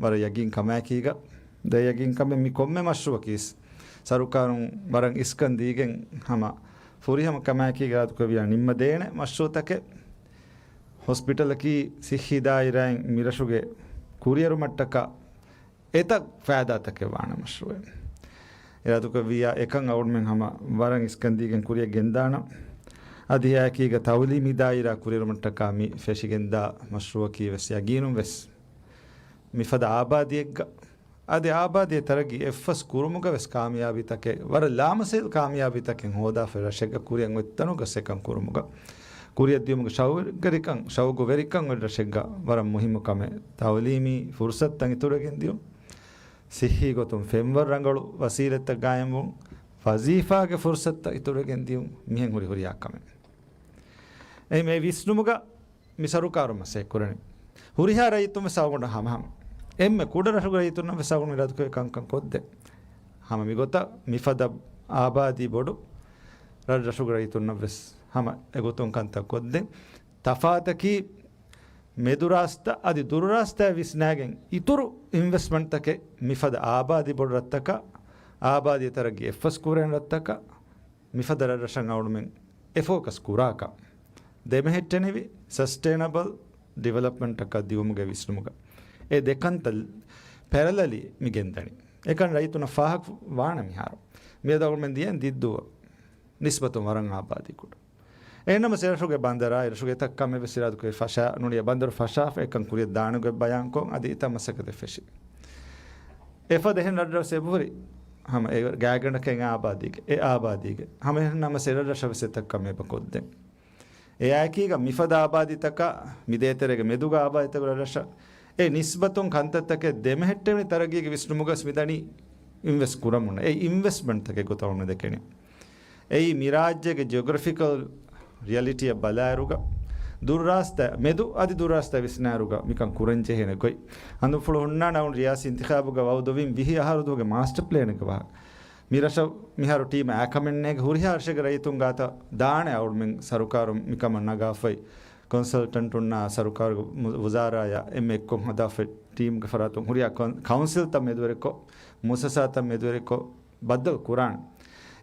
ވަރަށް ޔަގީން ކަމާއެކީގަ، ދޭ ޔަގީން ކަމެއް މި ކޮންމެ މަޝްރޫއަކީ ސަރުކާރުން ވަރަށް އިސްކަން ދީގެން ހަމަ ފުރިހަމަ ކަމާއެކީގަ އިރާދަކުރެއްވިއްޔާ ނިންމަދޭނެ މަޝްރޫއުތަކެއް. ހޮސްޕިޓަލަކީ ސިއްހީ ދާއިރާއިން މިރަށުގެ ކުރިއެރުމަށްޓަކާ އެތައް ފައިދާތަކެއް ވާނެ މަޝްރޫއެއް. އިރާދުކުރެއްވިއްޔާ އެކަން އަޅުގަނޑުމެން ހަމަ ވަރަށް އިސްކަންދީގެން ކުރިއަށް ގެންދާނަން. އަދި އެއާއެކީގަ ތައުލީމީ ދާއިރާ ކުރިއެރުމަށްޓަކާ މި ފެށިގެންދާ މަޝްރޫއަކީ ވެސް ޔަގީނުން ވެސް މިފަދަ އާބާދީއެއްގަ އަދި އާބާދީ ތަރައްގީ އެއްފަސް ކުރުމުގަ ވެސް ކާމިޔާބީތަކެއް، ވަރަށް ލާމަސައިލް ކާމިޔާބީތަކެއް ހޯދާފައި ރަށެއްގަ ކުރިއަށް އޮތް ތަނުގަ ސެކަން ކުރުމުގަ، ކުރިއަށްދިޔުމުގެ ޝައުގުވެރިކަން، ޝައުގުވެރިކަން އޮތް ރަށެއްގަ ވަރަށް މުހިއްމު ކަމެއް. ތައުލީމީ ފުރުސަތުތައް އިތުރުވެގެން ދިޔުން، ސިއްހީ ގޮތުން ފެންވަރު ރަނގަޅު ވަސީލަތްތައް ގާއިމްވުން، ވަޒީފާގެ ފުރުސަތުތައް އިތުރުވެގެން ދިޔުން، މިހެން ހުރި ހުރިހާ ކަމެއް. އެ މެ ވިސްނުމުގަ މި ސަރުކާރުން މަސައްކަތް ކުރަނީ. ހުރިހާ ރައްޔިތުން ވެސް އަޅުގަނޑު ހަމަހަމަ. އެންމެ ކުޑަ ރަށުގެ ރައްޔިތުންނަށް ވެސް އަޅުގަނޑު އިރާދަކުރެއްވި ކަންކަން ކޮށްދޭން. ހަމަ މިގޮތަށް މިފަދަ އާބާދީ ބޮޑު ރަށް ރަށުގެ ރައްޔިތުންނަށް ވެސް ހަމަ އެގޮތުން ކަންތައް ކޮށްދޭން. ތަފާތަކީ މެދުރާސްތަ އަދި ދުރުރާސްތާ ވިސްނާގެން އިތުރު އިންވެސްޓްމަންޓްތަކެއް މިފަދަ އާބާދީ ބޮޑު ރަށްތަކަށް، އާބާދީ ތަރައްގީ އެއްފަސް ކުރެން ރަށްތަކަށް، މިފަދަ ރަށްރަށަށް އަޅުމެން އެ ފޯކަސް ކުރާކަށް ދެމެހެއްޓެނިވި ސަސްޓެއިނަބަލް ޑިވެލޮޕްމަންޓަކަށް ދިއުމުގެ ވިސްނުމުގަ އެ ދެކަންތައް ޕެރަލަލީ މި ގެންދަނީ. އެކަން ރައްޔިތުންނަށް ފާހަގަ ވާނެ މިހާރު. މިއަދު އަޅުމެން ދިޔައިން ދިއްދޫއަށް ނިސްބަތުން ވަރަށް އާބާދީ ކުޑަ. އެހެންނަމަސް އެރަށުގެ ބަނދަރާ އެރަށުގެ އެތައް ކަމެއް ވެސް އިރާދަކުރެ ފަށާ ނުނިޔަ ބަނދަރު ފަށާފަ އެކަން ކުރިއަށް ދާނެގޮތް ބަޔާންކޮށް އަދި އެތައް މަސައްކަތެއް ފެށި. އެފަދަ އެހެން ރަށްރަށް އެބަހުރި ހަމަ އެ ގާތްގަނޑަކަށް އެ އާބާދީގެ، އެ އާބާދީގެ. ހަމަ އެހެން ނަމަސް އެ ރަށްރަށަށް ވެސް އެތައް ކަމެއް އެބަ ކޮށްދޭން. އެއާއެކީގަ މިފަދަ އާބާދީތަކާ، މި ދޭތެރޭގެ މެދުގަ އާބާދީތަކުގެ ރަށްރަށަށް އެ ނިސްބަތުން ކަންތައްތަކެއް ދެމެހެއްޓެވި ތަރައްގީގެ ވިސްނުމުގަސް މިދަނީ އިންވެސްޓް ކުރަމުން. އެ އިންވެސްޓްމަންޓްތަކެއް ގޮތަށް އަޅުމެން ދެކެނީ. އެއީ މި ރާއްޖޭގެ ޖިއޮގްރަފިކަލް ރިއަލިޓީއަށް ބަލާއިރުގަ، ދުރުރާސްތާ، މެދު އަދި ދުރުރާސްތާ ވިސްނާއިރުގަ މިކަން ކުރަން ޖެހޭނެ ގޮތް. ހަނދުފުޅު ހުންނާނެ އަޅުން ރިޔާސީ އިންތިޚާބުގަ ވައުދުވިން ވިހި އަހަރު ދުވަހުގެ މާސްޓަ ޕްލޭނެއްގެ ވާހަކަ. މި ރަށަށް މިހާރު ޓީމް އާކަމެއްނޭގެ ހުރިހާ ރަށެއްގެ ރައްޔިތުން ގާތަށް ދާނެ އަޅުމެން ސަރުކާރުން މިކަމަށް ނަގާފައި. ކޮންސަލްޓަންޓުންނާ ސަރުކާރުގެ މު-، ވުޒާރާޔާ އެންމެ އެއްކޮށް ހަދާފައި ޓީމްގެ ފަރާތުން ހުރިހާ ކޮން-، ކައުންސިލްތައް މެދުވެރިކޮށް، މުއައްސަސާތައް މެދުވެރިކޮށް، ބައްދަލު ކުރާނެ.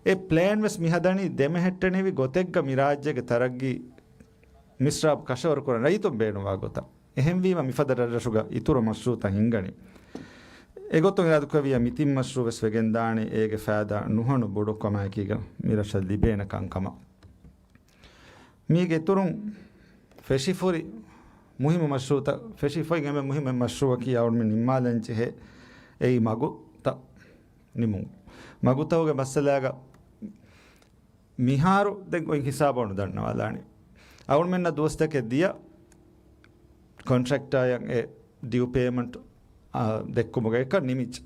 އެ ޕްލޭން ވެސް މި ހަދަނީ ދެމެހެއްޓެނިވި ގޮތެއްގަ މި ރާއްޖޭގެ ތަރައްގީ މިސްރާބު ކަށަވަރު ކުރަން ރައްޔިތުން ބޭނުންވާ ގޮތަށް. އެހެންވީމަ މިފަދަ ރަށްރަށުގަ އިތުރު މަޝްރޫއުތައް ހިންގަނީ. އެގޮތުން އިރާދަކުރެއްވިއްޔާ މި ތިން މަޝްރޫއު ވެސް ވެގެންދާނެ އޭގެ ފައިދާ ނުހަނު ބޮޑު ކަމާއެކީގަ މި ރަށަށް ލިބޭނެ ކަންކަމަށް. މީގެ އިތުރުން ފެށިފުރި މުހިއްމު މަޝްރޫއުތައް، ފެށިފައި އެންމެ މުހިއްމު މަޝްރޫއަކީ އަޅުމެން ނިންމާލަން ޖެހޭ އެއީ މަގުތައް ނިމުން. މަގުތަކުގެ މައްސަލާގަ މިހާރު ދެން އޮތް ހިސާބަށް އަޅުން ދަންނަވާލާނެ. އަޅުމެންނަށް ދުވަސްތަކެއް ދިޔަ ކޮންޓްރެކްޓާއަށް އެ ޑިއު ޕޭމަންޓް، އާ، ދެއްކުމުގަ އެކަން ނިމިއްޖެ.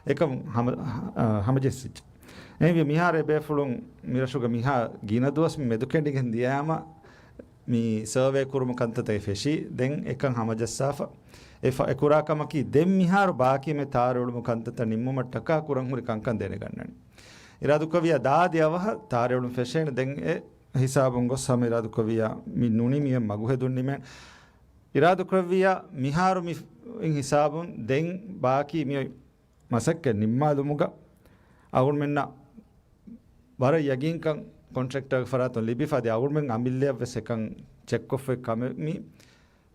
އެކަން ހަމަ-، އާ، ހަމަޖެއްސިއްޖެ. އެހެންވެ މިހާރު އެ ބޭފުޅުން މިރަށުގަ މިހާ ގިނަ ދުވަސް މި މެދުކެނޑިގެން ދިޔައިމަ މި ސަރވޭ ކުރުމު ކަންތައްތަކެއް ފެށީ، ދެން އެކަން ހަމަޖައްސާފަ. އެ ފަ-، އެ ކުރާ ކަމަކީ ދެން މިހާރު ބާކީ މި ތާރުއެޅުމު ކަންތައްތައް ނިންމުމަށްޓަކާ ކުރަން ހުރި ކަންކަން ދެނެގަންނަނީ. އިރާދުކުރެއްވިއްޔާ ދާދި އަވަހަށް ތާރުއެޅުން ފެށޭނެ. ދެން އެ ހިސާބުން ގޮސް ހަމަ އިރާދުކުރެއްވިއްޔާ މި ނުނިމިއެއް މަގުހެދުން ނިމޭނެ. އިރާދުކުރެއްވިއްޔާ މިހާރު މި އިން ހިސާބުން ދެން ބާކީ މި މަސައްކަތް ނިންމާލުމުގަ އަޅުމެންނަށް ވަރަށް ޔަގީންކަން ކޮންޓްރެކްޓަރގެ ފަރާތުން ލިބިފަ އަދި އަޅުމެން އަމިއްލަޔަށް ވެސް އެކަން ޗެކްކޮށްފައި ކަމެއް މި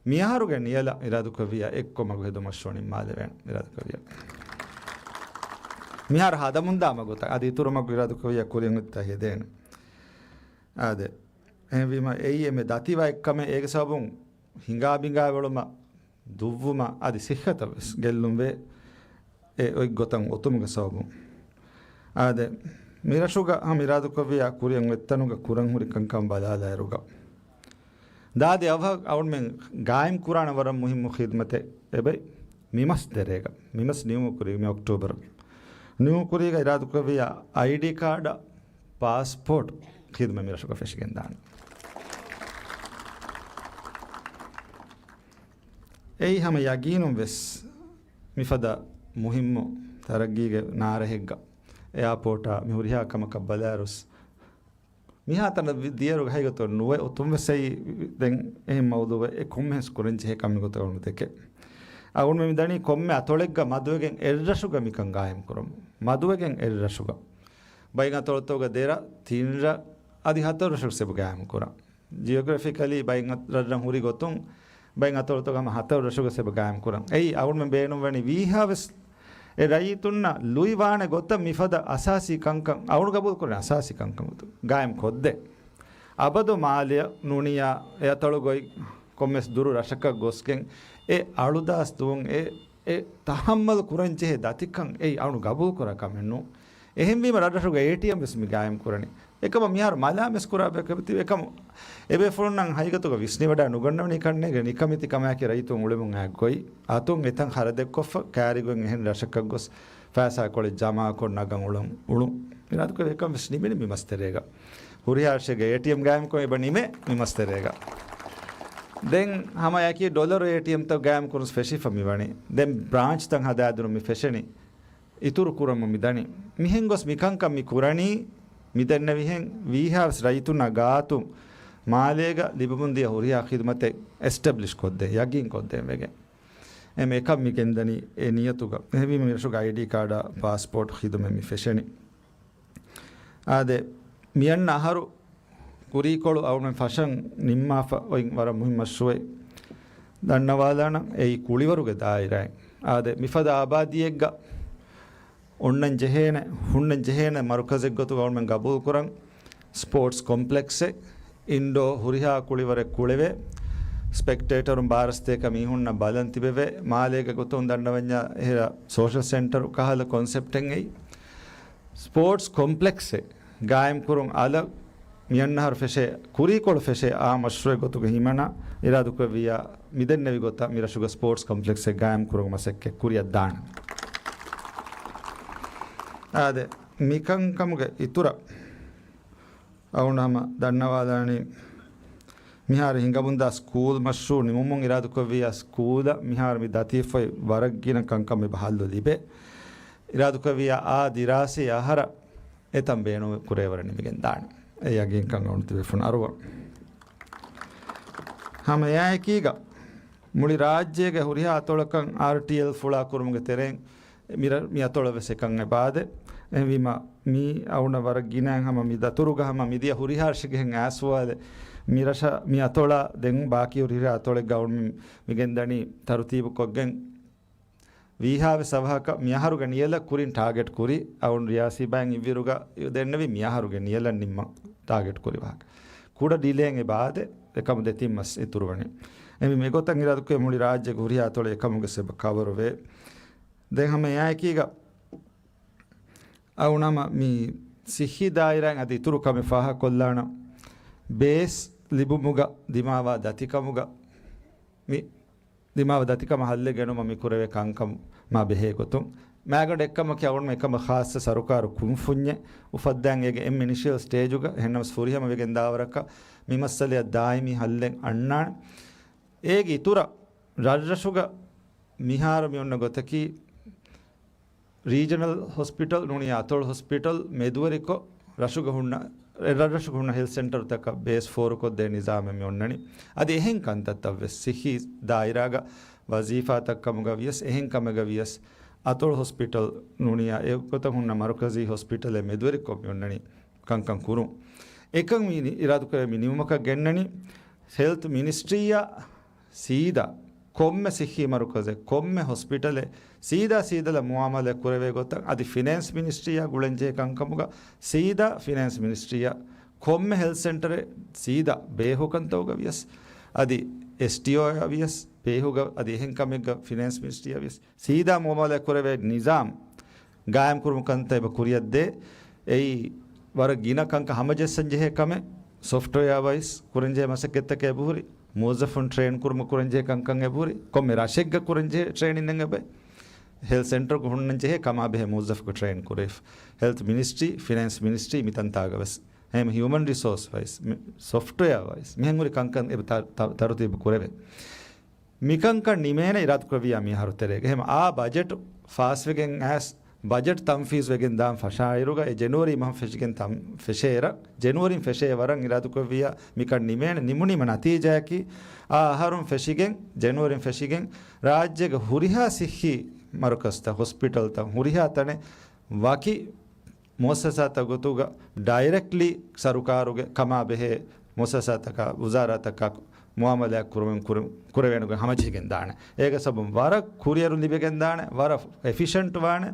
މިއަހަރުގެ ނިޔަލަށް އިރާދުކުރެއްވިއްޔާ އެއްކޮށް މަގު ހެދުމަށް ނިންމާލެވޭނެ އިރާދުކުރެއްވިއްޔާ. މިހާރު ހަދަމުންދާ މަގުތައް އަދި އިތުރު މަގު އިރާދުކުރެއްވިއްޔާ ކުރިއަށް އޮތްތާ ހެދޭނެ. އާދެ. އެހެންވީމަ އެއީ އެންމެ ދަތިވާ އެއްކަމެއް އޭގެ ސަބަބުން ހިނގާބިނގާވެޅުމަށް ދުއްވުމަށް އަދި ސިއްހަތަށް ވެސް ގެއްލުންވޭ. އެ އޮތް ގޮތަށް އޮތުމުގެ ސަބަބުން. އާދެ، މިރަށުގަ ހަމަ އިރާދުކުރެއްވިއްޔާ ކުރިއަށް އޮތްތަނުގަ ކުރަން ހުރި ކަންކަން ބަލާލާއިރުގަ، ދާދި އަވަހަށް އަޅުމެން ގާއިމް ކުރާނެ ވަރަށް މުހިއްމު ޚިދްމަތެއް އެބައި މިމަސް ތެރޭގަ، މިމަސް ނިމުމުގެ ކުރީގަ މި އޮކްޓޯބަރު ނިމުމުގެ ކުރީގަ އިރާދުކުރެއްވިއްޔާ އައިޑީ ކާޑަށް ޕާސްޕޯޓް ޚިދްމަތް މިރަށުގަ ފެށިގެންދާނެ. އެއީ ހަމަ ޔަގީނުން ވެސް މިފަދަ މުހިއްމު ތަރައްގީގެ ނާރެހެއްގަ އެއާޕޯޓާ މި ހުރިހާ ކަމަކަށް ބަލާއިރުސް މިހާތަނަށް ވި-، ދިޔައިރުގަ ހަގީގަތުގަ ނުވެ އޮތުން ވެސް އެއީ ދެން އެހެން މައުޟޫޢެއް އެ ކޮންމެހެންސް ކުރަން ޖެހޭ ކަމެއް ގޮތަށް އަޅުގަނޑު ދެކެ. އަޅުގަނޑު މި ދަނީ ކޮންމެ އަތޮޅެއްގަ މަދުވެގެން އެއްރަށުގަ މިކަން ގާއިމް ކުރަމު. މަދުވެގެން އެއްރަށުގަ. ބައިން އަތޮޅުތަކުގަ ދެރަށް، ތިން ރަށް، އަދި ހަތަރު ރަށަކު ސެބު ގާއިމް ކުރަން. ޖިއޮގްރަފިކަލީ ބައިން އަތް-، ރަށްރަށް ހުރި ގޮތުން ބައިން އަތޮޅުތަކުގަ ހަމަ ހަތަރު ރަށުގަ އެބަ ގާއިމް ކުރަން. އެއީ އަޅުގަނޑުމެން ބޭނުންވަނީ ވީހާވެސް އެ ރައްޔިތުންނަށް ލުއިވާނެ ގޮތަށް މިފަދަ އަސާސީ ކަންކަން، އަޅުގަނޑު ގަބޫލު ކުރަނީ އަސާސީ ކަންކަން ގޮތުން ގާއިމް ކޮށްދޭ. އަބަދު މާލެއަށް ނޫނިއްޔާ އެ އަތޮޅު ގޮތް ކޮންމެސް ދުރު ރަށަކަށް ގޮސްގެން އެ އަޅުދާސް ދުވަހު އެ، އެ ތަހައްމަލު ކުރަން ޖެހޭ ދަތިކަން އެއީ އަޅުގަނޑު ގަބޫލު ކުރާ ކަމެއް ނޫން. އެހެންވީމަ ރަށްރަށުގެ އޭޓީއެމް ވެސް މި ގާއިމް ކުރަނީ. އެކަމަށް މިހާރު މަލާމަތް ކުރާ ބަޔަކަށް ތިބި އެކަމަށް އެބޭފުޅުންނަށް ހަގީގަތުގަ ވިސްނިވަޑައި ނުގަންނަވަނީ ކަންނޭނގެ ނިކަމެތި ކަމާއެކީ ރައްޔިތުން އުޅެމުން އައި ގޮތް. އަތުން އެތަން ޚަރަދެއްކޮށްފަ ކައިރިގޮތް އެހެން ރަށަކަށް ގޮސް ފައިސާކޮޅެއް ޖަމާކޮށް ނަގަން އުޅުން، އުޅުން. އިރާދަކުރެއްވި އެކަން ވެސް ނިމެނީ މި މަސްތެރޭގަ. ހުރިހާ ރަށެއްގެ އޭޓީއެމް ގާއިމްކޮށް އެބަ ނިމޭ މި މަސްތެރޭގަ. ދެން ހަމައެކީ ޑޮލަރު އޭޓީއެމްތައް ގާއިމް ކުރުން ފެށިފަ މި ވަނީ. ދެން ބްރާންޗްތައް ހަދާދިނުން މި ފެށެނީ. އިތުރު ކުރަމުން މި ދަނީ. މިހެން ގޮސް މި ކަންކަން މި ކުރަނީ، މި ދެންނެވިހެން ވީހާވެސް ރައްޔިތުންނާ ގާތުން މާލޭގަ ލިބެމުންދިޔަ ހުރިހާ ޚިދުމަތެއް އެސްޓެބްލިޝް ކޮށްދޭ، ޔަގީން ކޮށްދޭން ވެގެން. އެމެ އެކަން މި ގެންދަނީ އެ ނިޔަތުގަ. އެހެންވީމަ މި ރަށުގެ އައިޑީ ކާޑާ ޕާސްޕޯޓް ޚިދުމަތް މި ފެށެނީ. އާދެ، މިއަންނަ އަހަރު ކުރީކޮޅު އަޅުގަނޑުމެން ފަށަން ނިންމާފަ އޮތް ވަރަށް މުހިންމު މަޝްރޫއެއް ދަންނަވާލާނަން. އެއީ ކުޅިވަރުގެ ދާއިރާއިން. އާދެ، މިފަދަ އާބާދީއެއްގަ އޮންނަން ޖެހޭނެ، ހުންނަން ޖެހޭނެ މަރުކަޒެއް ގޮތުގަ އަޅުގަނޑުމެން ގަބޫލުކުރަން ސްޕޯޓްސް ކޮމްޕްލެކްސެއް، އިންޑޯ ހުރިހާ ކުޅިވަރެއް ކުޅެވޭ، ސްޕެކްޓޭޓަރުން ބާރަ ސަތޭކަ މީހުންނަށް ބަލަން ތިބެވޭ، މާލޭގެ ގޮތުން ދަންނަވަންޏާ އެހެރަ ސޯޝަލް ސެންޓަރު ކަހަލަ ކޮންސެޕްޓެއް އެއީ. ސްޕޯޓްސް ކޮމްޕްލެކްސެއް ގާއިމްކުރުން އަލަށް މިއަންނަ އަހަރު ފެށޭ، ކުރީކޮޅު ފެށޭ އާ މަޝްރޫއެއް ގޮތުގަ ހިމަނާ އިރާދަކުރެއްވިއްޔާ، މިދެންނެވި ގޮތަށް މި ރަށުގަ ސްޕޯޓްސް ކޮމްޕްލެކްސެއް ގާއިމްކުރުމުގެ މަސައްކަތް ކުރިއަށް ދާނެ. އާދެ، މިކަންކަމުގެ އިތުރަށް އަޅުގަނޑު ހަމަ ދަންނަވާލާނީ، މިހާރު ހިނގަމުންދާ ސްކޫލް މަޝްރޫއު ނިމުމުން އިރާދަކުރެއްވިއްޔާ، ސްކޫލަށް މިހާރު މި ދަތިފައި ވަރަށް ގިނަ ކަންކަން މި ބަހައްލު ލިބޭ. އިރާދަކުރެއްވިއްޔާ، އާ ދިރާސީ އަހަރަށް އެތަން ބޭނުން ކުރޭވަރަށް ނިމިގެން ދާނެ. އެ ޔަގީންކަން އަޅުގަނޑު ތިބޭފުޅުން އަރުވަން. ހަމަ އެއާއެކީގަ މުޅި ރާއްޖޭގެ ހުރިހާ އަތޮޅަކަށް އާރްޓީއެލް ފުޅާ ކުރުމުގެ ތެރެއިން މި ރަށް، މި އަތޮޅަށް ވެސް އެކަން އެބަ އާދޭ. އެހެންވީމަ، މީ އަޅުގަނޑަށް ވަރަށް ގިނައިން ހަމަ މި ދަތުރުގަ ހަމަ މިދިޔަ ހުރިހާ ރަށެއްގެ ހެން އައިސްފަވާލެއް، މި ރަށަށް، މި އަތޮޅަށް ދެން ބާކީ ހުރިހާ އަތޮޅެއްގަ އަޅުގަނޑު މި، މި ގެންދަނީ ތަރުތީބު ކޮށްގެން. ވީހާވެސް އަވަހަކަށް މި އަހަރުގެ ނިޔަލަށް ކުރިން ޓާގެޓް ކުރި، އަޅުގަނޑު ރިޔާސީ ބައިން އިއްވިއިރުގަ ދެންނެވި މި އަހަރުގެ ނިޔަލަށް ނިންމަން ޓާގެޓް ކުރި ވާހަކަ. ކުޑަ ޑިލޭއެއް އެބަ އާދޭ، އެކަމު ދެތިން މަސް އިތުރުވަނީ. އެ މި މިގޮތަށް އިރާދަކުރޭ މުޅި ރާއްޖޭގެ ހުރިހާ އަތޮޅެއް އެކަމުގެ ސެބަ ކަވަރުވޭ. ދެން ހަމަ އެއާއެކީގަ އަޅުގަނޑު ހަމަ މި ސިއްހީ ދާއިރާއިން އަދި އިތުރު ކަމެއް ފާހަގަކޮށްލާނަން. ބޭސް ލިބުމުގަ ދިމާވާ ދަތިކަމުގަ މި ދިމާވާ ދަތިކަމަށް ހައްލެއް ގެނުމަށް މި ކުރެވޭ ކަންކަމާ ބެހޭ ގޮތުން. މާގަނޑު އެއްކަމަކީ އަޅުގަނޑު އެކަމަށް ޚާއްޞަ ސަރުކާރު ކުންފުންޏެއް އުފައްދާން އޭގެ އެންމެ އިނިޝިއަލް ސްޓޭޖުގަ އެހެންނަމަސް ފުރިހަމަ ވެގެން ދާވަރަކަށް މި މައްސަލަޔަށް ދާއިމީ ހައްލެއް އަންނާނެ. އޭގެ އިތުރަށް ރަށްރަށުގަ މިހާރު މި އޮންނަ ގޮތަކީ، ރީޖަނަލް ހޮސްޕިޓަލް ނޫނީ އަތޮޅު ހޮސްޕިޓަލް މެދުވެރިކޮށް، ރަށުގަ ހުންނަ، ރަށްރަށުގަ ހުންނަ ހެލްތް ސެންޓަރުތަކަށް ބޭސް ފޯރުކޮށްދޭ ނިޒާމެއް މި އޮންނަނީ. އަދި އެހެން ކަންތައްތައް ވެސް ސިއްހީ ދާއިރާގަ ވަޒީފާތައް ކަމުގަ ވިޔަސް، އެހެން ކަމެއްގަ ވިޔަސް، އަތޮޅު ހޮސްޕިޓަލް ނޫނީ އެގޮތަށް ހުންނަ މަރުކަޒީ ހޮސްޕިޓަލެއް މެދުވެރިކޮށް މި އޮންނަނީ ކަންކަން ކުރުން. އެކަން މި އިރާދަކުރެވޭ މި ނިމުމަކަށް ގެންނަނީ ހެލްތް މިނިސްޓްރީއަށް ސީދާ ކޮންމެ ސިއްހީ މަރުކަޒެއް، ކޮންމެ ހޮސްޕިޓަލެއް ސީދާ ސީދަލަށް މުއާމަލާތް ކުރެވޭ ގޮތަށް، އަދި ފިނޭންސް މިނިސްޓްރީއާ ގުޅެންޖެހޭ ކަންކަމުގަ ސީދާ ފިނޭންސް މިނިސްޓްރީއަށް ކޮންމެ ހެލްތް ސެންޓަރެއް ސީދާ ބޭހުގަންތައުގަ ވިޔަސް، އަދި އެސްޓީއޯއަށް ވިޔަސް ބޭހުގަ، އަދި އެހެން ކަމެއްގަ ފިނޭންސް މިނިސްޓްރީއަށް ވިޔަސް، ސީދާ މުއާމަލާތް ކުރެވޭ ނިޒާމް ގާއިމްކުރުމުގެ ކަންތައް އެބަ ކުރިއަށްދޭ. އެއީ ވަރަށް ގިނަ ކަންކަން ހަމަޖައްސަން ޖެހޭ ކަމެއް. ސޮފްޓްވެއާ ވައިސް ކުރަންޖެހޭ މަސައްކަތްތަކެއް އެބަހުރި. މުވައްޒަފުން ޓްރޭން ކުރުމަށް ކުރަންޖެހޭ ކަންކަން އެބަހުރި. ކޮންމެ ރަށެއްގަ ކުރަންޖެހޭ ޓްރޭނިންއެއް އެބަ ހެލްތް ސެންޓަރުގަ ހުންނަންޖެހޭ ކަމާބެހޭ މުވައްޒަފަކު ޓްރޭން ކުރެވިފަ. ހެލްތް މިނިސްޓްރީ، ފިނޭންސް މިނިސްޓްރީ މިތަންތާގަ ވެސް. ހަމަ ހިއުމަން ރިސޯސް ވައިސް، މި-، ސޮފްޓްވެއާ ވައިސް މިހެން ހުރި ކަންކަން އެބަ ތަ-، ތަ-، ތަރުތީބު ކުރެވޭ. މިކަންކަން ނިމޭނެ އިރާދަކުރެއްވިއްޔާ މި އަހަރު ތެރޭގަ. އެހެން އާ ބަޖެޓް ފާސްވެގެން އައިސް، ބަޖެޓް ތަންފީޒް ވެގެން ދާން ފަށާއިރުގަ، އެ ޖެނުއަރީ މަހު ފެށިގެން ތަން ފެށޭއިރަށް، ޖެނުއަރީން ފެށޭ ވަރަށް އިރާދަކުރެއްވިއްޔާ މިކަން ނިމޭނެ. ނިމުނީމަ ނަތީޖާއަކީ، އާ އަހަރުން ފެށިގެން، ޖެނުއަރީން ފެށިގެން، ރާއްޖޭގެ ހުރިހާ ސިއްހީ މަރުކަޒްތައް، ހޮސްޕިޓަލްތައް، ހުރިހާ ތަނެއް ވަކި މުއައްސަސާތައް ގޮތުގަ ޑައިރެކްޓްލީ ސަރުކާރުގެ ކަމާ ބެހޭ މުއައްސަސާތަކާ، ވުޒާރާތަކާ މުއާމަލާތް ކުރުމުން ކުރު-، ކުރެވޭނެ ގޮތް ހަމަޖެހިގެން ދާނެ. އޭގެ ސަބަބުން ވަރަށް ކުރިއެރުން ލިބިގެން ދާނެ، ވަރަށް އެފިޝަންޓް ވާނެ.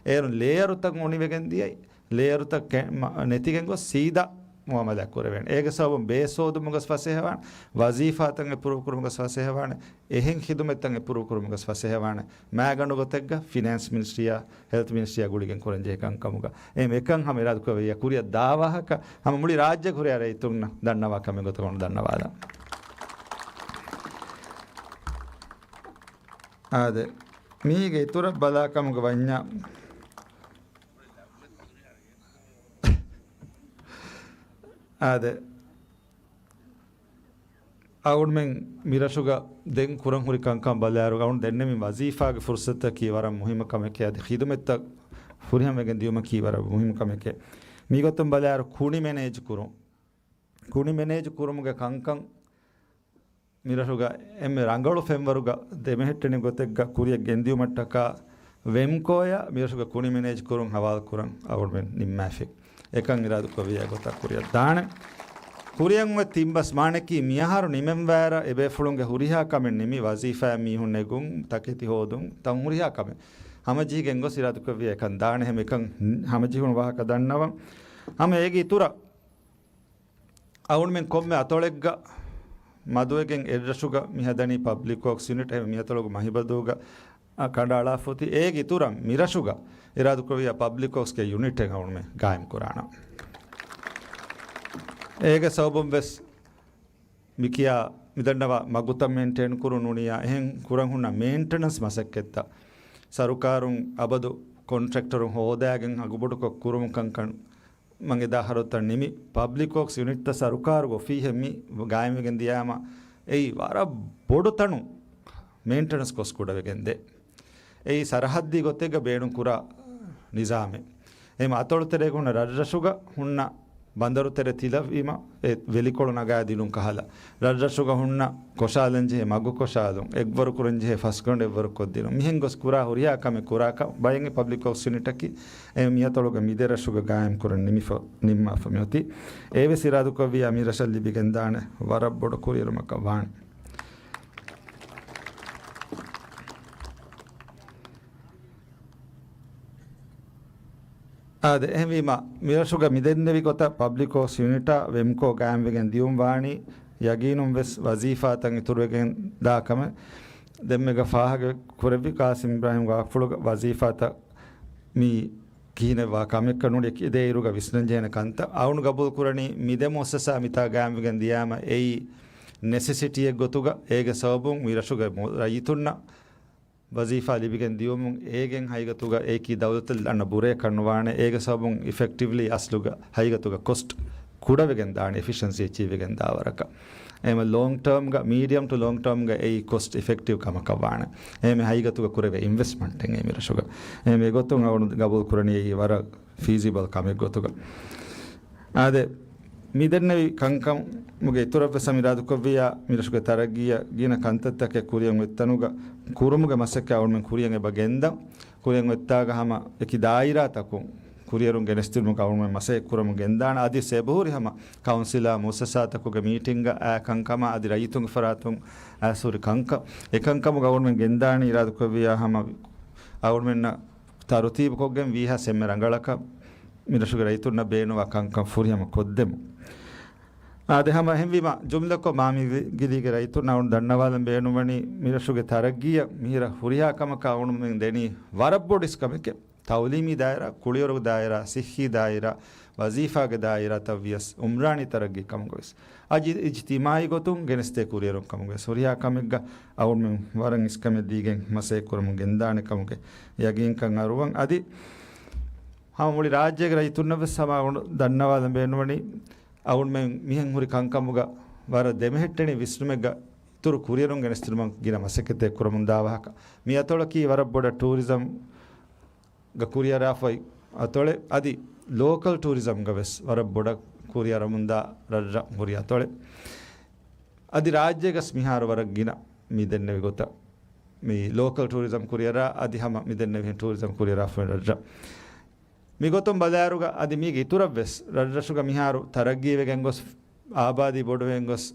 އޭރުން ލޭޔަރުތައް އުނިވެގެން ދިޔައީ، ލޭޔަރުތައް ކެ-، މަ-، ނެތިގެން ގޮސް ސީދާ މުއާމަލާތް ކުރެވޭނެ. އޭގެ ސަބަބުން ބޭސް ހޯދުމުގަސް ފަސޭހަވާނެ، ވަޒީފާތައް އެ ޕުރު ކުރުމުގަސް ފަސޭހަވާނެ، އެހެން ޚިދުމަތްތައް އެ ޕުރު ކުރުމުގަސް ފަސޭހަވާނެ. މާގަނޑު ގޮތެއްގަ ފިނޭންސް މިނިސްޓްރީއާ، ހެލްތް މިނިސްޓްރީއާ ގުޅިގެން ކުރަންޖެހޭ ކަންކަމުގަ އެ މެކަން ހަމަ އިރާދަކުރެއްވިއްޔާ ކުރިއަށް ދާ ވާހަކަ ހަމަ މުޅި ރާއްޖެ ކުރިއަށް ރައްޔިތުންނަށް ދަންނަވާ ކަމެއް ގޮތަކަށް ދަންނަވާލަން. އާދެ، މީގެ އިތުރަށް ބަލާ ކަމުގަ ވަންޏާ، އާދެ، އަޅުގަނޑުމެން މިރަށުގަ ދެން ކުރަން ހުރި ކަންކަން ބަލާއިރު، އަޅުގަނޑު ދެންނެވި ވަޒީފާގެ ފުރުސަތަކީ ވަރަށް މުހިއްމު ކަމެކޭ، އަދި ޚިދުމަތްތައް ފުރިހަމަވެގެން ދިޔުމަކީ ވަރަށް މުހިއްމު ކަމެކޭ. މިގޮތުން ބަލާއިރު، ކުނި މެނޭޖް ކުރުން، ކުނި މެނޭޖް ކުރުމުގެ ކަންކަން މިރަށުގަ އެންމެ ރަނގަޅު ފެންވަރުގަ ދެމެހެއްޓެނި ގޮތެއްގަ ކުރިއަށް ގެންދިއުމަށްޓަކާ، ވެމްކޯއާ މިރަށުގަ ކުނި މެނޭޖް ކުރުން ހަވާލު ކުރަން އަޅުގަނޑުމެން ނިންމާފި. އެކަން އިރާދަކުރެއްވިއްޔާ ގޮތަށް ކުރިއަށް ދާނެ. ކުރިއަށް އޮތް ތިން މަސް މާނައަކީ މިއަހަރު ނިމެންވާއިރަށް އެބޭފުޅުންގެ ހުރިހާ ކަމެއް ނިމި، ވަޒީފާއަށް މީހުން ނެގުން، ތަކެތި ހޯދުން، ތަން ހުރިހާ ކަމެއް ހަމަޖެހިގެން ގޮސް އިރާދަކުރެއްވިއްޔާ އެކަން ދާނެ. އެހެން އެކަން ހަމަޖެހުނު ވާހަކަ ދަންނަވަން. ހަމަ އޭގެ އިތުރަށް އަޅުގަނޑުމެން ކޮންމެ އަތޮޅެއްގަ މަދުވެގެން އެއްރަށުގަ މި ހަދަނީ ޕަބްލިކް ވޯކްސް ޔުނިޓް، އެހެން މި އަތޮޅުގަ މަހިބަދޫގަ އަ، ކަނޑައަޅާފަ އޮތީ. އޭގެ އިތުރަށް މިރަށުގަ އިރާދަކުރެއްވިއްޔާ ޕަބްލިކް ވޯކްސްގެ ޔުނިޓެއް އަޅުގަނޑުމެން ގާއިމް ކުރާނަން. އޭގެ ސަބަބުން ވެސް މިކިޔާ މިދަންނަވާ މަގުތައް މެއިންޓެއިން ކުރުން ނޫނިއްޔާ، އެހެން ކުރަން ހުންނަ މެއިންޓެނަންސް މަސައްކަތްތައް ސަރުކާރުން އަބަދު ކޮންޓްރެކްޓަރުން ހޯދާގެން އަގުބޮޑުކޮށް ކުރުމު ކަންކަން މަން އެދާ ހަރަދުތައް ނިމި، ޕަބްލިކް ވޯކްސް ޔުނިޓްތައް ސަރުކާރުގެ އޮފީހެއް މި ގާއިމްވެގެން ދިޔާމަ، އެއީ ވަރަށް ބޮޑު ތަނު މެއިންޓެނަންސް ކޮސްޓް ކުޑަވެގެން ދޭ. އެއީ ސަރަހައްދީ ގޮތެއްގަ ބޭނުން ކުރާ ނިޒާމެއް. އެހެން އަތޮޅު ތެރޭގަ ހުންނަ ރަށްރަށުގަ ހުންނަ ބަނދަރު ތެރެ ތިލަވީމަ، އެ ވެލިކޮޅު ނަގާ ދިނުން ކަހަލަ، ރަށްރަށުގަ ހުންނަ ކޮށާލަން ޖެހޭ މަގު ކޮށާލުން، އެއްވަރު ކުރަން ޖެހޭ ފަސްގަނޑު އެއްވަރު ކޮށްދިނުން. މިހެން ގޮސް ކުރާ ހުރިހާ ކަމެއް ކުރާކަށް ބައެއް ޕަބްލިކް ވޯކްސް ޔުނިޓަކީ އެ މިއަތޮޅުގެ މިދެ ރަށުގަ ގާއިމް ކުރަން ނިމިފަ، ނިންމާފަ މިއޮތީ. އެވެސް އިރާދަކުރެއްވިއްޔާ މިރަށަށް ލިބިގެންދާނެ ވަރަށް ބޮޑު ކުރިއެރުމަކަށް ވާނެ. އާދެ، އެހެންވީމަ، މިރަށުގަ މިދެންނެވި ގޮތަށް ޕަބްލިކް ވޯކްސް ޔުނިޓާ ވެމްކޯ ގާއިމްވެގެން ދިޔުން ވާނީ، ޔަގީނުން ވެސް ވަޒީފާތައް އިތުރުވެގެން ދާ ކަމެއް. ދެންމެގަ ފާހަގަ ކުރެއްވި ޤާސިމް އިބްރާހިމްގެ ވާހަކަފުޅުގަ ވަޒީފާތައް މި ކިހިނެއް ވާ ކަމެއްކަން ނޫނީ އެކި ދޭއިރުގަ ވިސްނަންޖެހޭނެ ކަންތައް. އަޅުގަނޑު ގަބޫލު ކުރަނީ މި ދެ މުއައްސަސާ މިތާ ގާއިމްވެގެން ދިޔާމަ އެއީ ނެސެސިޓީއެއް ގޮތުގަ، އޭގެ ސަބަބުން މި ރަށުގެ މު-، ރައްޔިތުންނަށް ވަޒީފާ ލިބިގެން ދިޔުމުން އޭގެން ހަގީގަތުގަ އެކި ދައުލަތަށް އަންނަ ބުރައެއްކަން ނުވާނެ. އޭގެ ސަބަބުން އިފެކްޓިވްލީ އަސްލުގަ ހަގީގަތުގަ ކޮސްޓް ކުޑަވެގެން ދާނެ، އެފިޝަންސީ އެޗީވްވެގެން ދާ ވަރަކަށް. އެހެންވެ ލޯންގް ޓާމްގަ، މީޑިއަމް ޓު ލޯންގް ޓާމްގަ އެއީ ކޮސްޓް އިފެކްޓިވް ކަމަކަށް ވާނެ. އެހެންވެ ހަގީގަތުގަ ކުރެވޭ އިންވެސްޓްމަންޓެއް އެ މިރަށުގަ. އެހެންވެ އެގޮތުން އަޅުގަނޑު ގަބޫލު ކުރަނީ އެއީ ވަރަށް ފީޒިބަލް ކަމެއް ގޮތުގަ. އާދެ، މި ދެންނެވި ކަންކަމުގެ އިތުރަށްވެސް ހަމަ އިރާދަކުރެއްވިއްޔާ، މިރަށުގެ ތަރައްގީއަށް ގިނަ ކަންތައްތަކެއް ކުރިއަށް އޮތްތަނުގަ ކުރުމުގެ މަސައްކަތް އަޅުގަނޑުމެން ކުރިއަށް އެބަ ގެންދަން. ކުރިއަށް އޮތްތާގަ ހަމަ އެކި ދާއިރާތަކުން ކުރިއެރުން ގެނެސްދިނުމުގަ އަޅުގަނޑުމެން މަސައްކަތް ކުރަމުން ގެންދާނެ. އަދި އެބަހުރި ހަމަ ކައުންސިލާ މުއައްސަސާތަކުގެ މީޓިންގަ އާ ކަންކަމާ އަދި ރައްޔިތުންގެ ފަރާތުން އައިސް ހުރި ކަންކަން. އެ ކަންކަމުގަ އަޅުގަނޑުމެން ގެންދާނީ އިރާދަކުރެއްވިއްޔާ ހަމަ އަޅުގަނޑުމެންނަށް ތަރުތީބުކޮށްގެން ވީހާވެސް އެންމެ ރަނގަޅަކަށް މިރަށުގެ ރައްޔިތުންނަށް ބޭނުންވާ ކަންކަން ފުރިހަމަ ކޮށްދެމުން. އާދެ، ހަމަ އެހެންވީމަ، ޖުމްލަކޮށް، މާމި ގިލީގެ ރައްޔިތުންނަށް އަޅުގަނޑު ދަންނަވާލަން ބޭނުންވަނީ، މިރަށުގެ ތަރައްގީއަށް މިހިރަ ހުރިހާ ކަމަކަށް އަޅުގަނޑުމެން ދެނީ ވަރަށް ބޮޑު އިސްކަމެކޭ. ތައުލީމީ ދާއިރާ، ކުޅިވަރުގެ ދާއިރާ، ސިއްހީ ދާއިރާ، ވަޒީފާގެ ދާއިރާތައް ވިޔަސް، އުމްރާނީ ތަރައްގީ ކަމުގަ ވެސް، އަދި އިޖްތިމާއީ ގޮތުން ގެނެސްދޭ ކުރިއެރުން ކަމުގަ ވެސް، ހުރިހާ ކަމެއްގަ އަޅުގަނޑުމެން ވަރަށް އިސްކަމެއް ދީގެން މަސައްކަތް ކުރަމުން ގެންދާނެ ކަމުގެ ޔަގީންކަން އަރުވަން. އަދި ހަމަ މުޅި ރާއްޖޭގެ ރައްޔިތުންނަށް ވެސް ހަމަ އަޅުގަނޑު ދަންނަވާލަން ބޭނުންވަނީ، އަޅުގަނޑުމެން މިހެން ހުރި ކަންކަމުގަ ވަރަށް ދެމެހެއްޓެނި ވިސްނުމެއްގަ އިތުރު ކުރިއެރުން ގެނެސްދިނުމަށް ގިނަ މަސައްކަތެއް ކުރަމުން ދާ ވާހަކަ. މި އަތޮޅަކީ ވަރަށް ބޮޑަށް ޓޫރިޒަމް ގަ ކުރިއަރާފައި އަތޮޅެއް، އަދި ލޯކަލް ޓޫރިޒަމްގަ ވެސް ވަރަށް ބޮޑަށް ކުރިއަރަމުންދާ ރަށްރަށް ހުރި އަތޮޅެއް. އަދި ރާއްޖޭގަސް މިހާރު ވަރަށް ގިނަ މި ދެންނެވި ގޮތަށް މި ލޯކަލް ޓޫރިޒަމް ކުރިއަރާ، އަދި ހަމަ މި ދެންނެވިހެން ޓޫރިޒަމް ކުރިއަރާފައި ރަށްރަށް. މިގޮތުން ބަލާއިރުގަ އަދި މީގެ އިތުރަށްވެސް ރަށްރަށުގަ މިހާރު ތަރައްގީވެގެން ގޮސް އާބާދީ ބޮޑުވެގެން ގޮސް،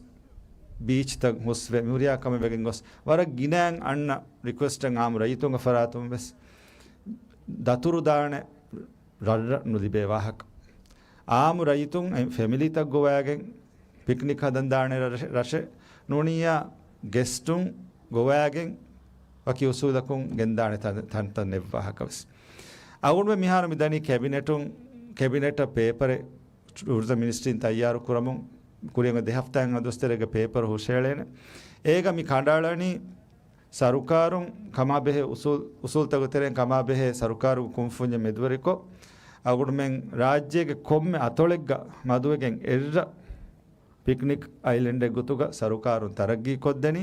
ބީޗްތައް ހުސްވެ، މި ހުރިހާ ކަމެއް ވެގެން ގޮސް، ވަރަށް ގިނައިން އަންނަ ރިކުއެސްޓެއް އާއްމު ރައްޔިތުންގެ ފަރާތުން ވެސް ދަތުރު ދާނެ ރަށްރަށް ނުލިބޭ ވާހަކަ. އާއްމު ރައްޔިތުން އެ ފެމިލީތައް ގޮވައިގެން ޕިކްނިކް ހަދަން ދާނެ ރަށެ-، ރަށެއް ނޫނިއްޔާ ގެސްޓުން ގޮވައިގެން ވަކި އުސޫލަކުން ގެންދާނެ ތަން-، ތަންތަން ނެއްވާހަކަ ވެސް. އަޅުގަނޑުމެން މިހާރު މި ދަނީ ކެބިނެޓުން، ކެބިނެޓަށް ޕޭޕަރެއް ޓޫރިޒަމް މިނިސްޓްރީން ތައްޔާރު ކުރަމުން ކުރިއަށް ދެ ހަފްތާއެއް އަދުވަސް ތެރޭގަ ޕޭޕަރު ހުށައެޅޭނެ. އޭގަ މި ކަނޑައަޅަނީ ސަރުކާރުން ކަމާބެހޭ އުސޫލް، އުސޫލްތަކުގެ ތެރެއިން ކަމާބެހޭ ސަރުކާރުގެ ކުންފުންޏެއް މެދުވެރިކޮށް، އަޅުގަނޑުމެން ރާއްޖޭގެ ކޮންމެ އަތޮޅެއްގަ މަދުވެގެން އެއްރަށް ޕިކްނިކް އައިލެންޑެއް ގޮތުގަ ސަރުކާރުން ތަރައްގީ ކޮށްދެނީ.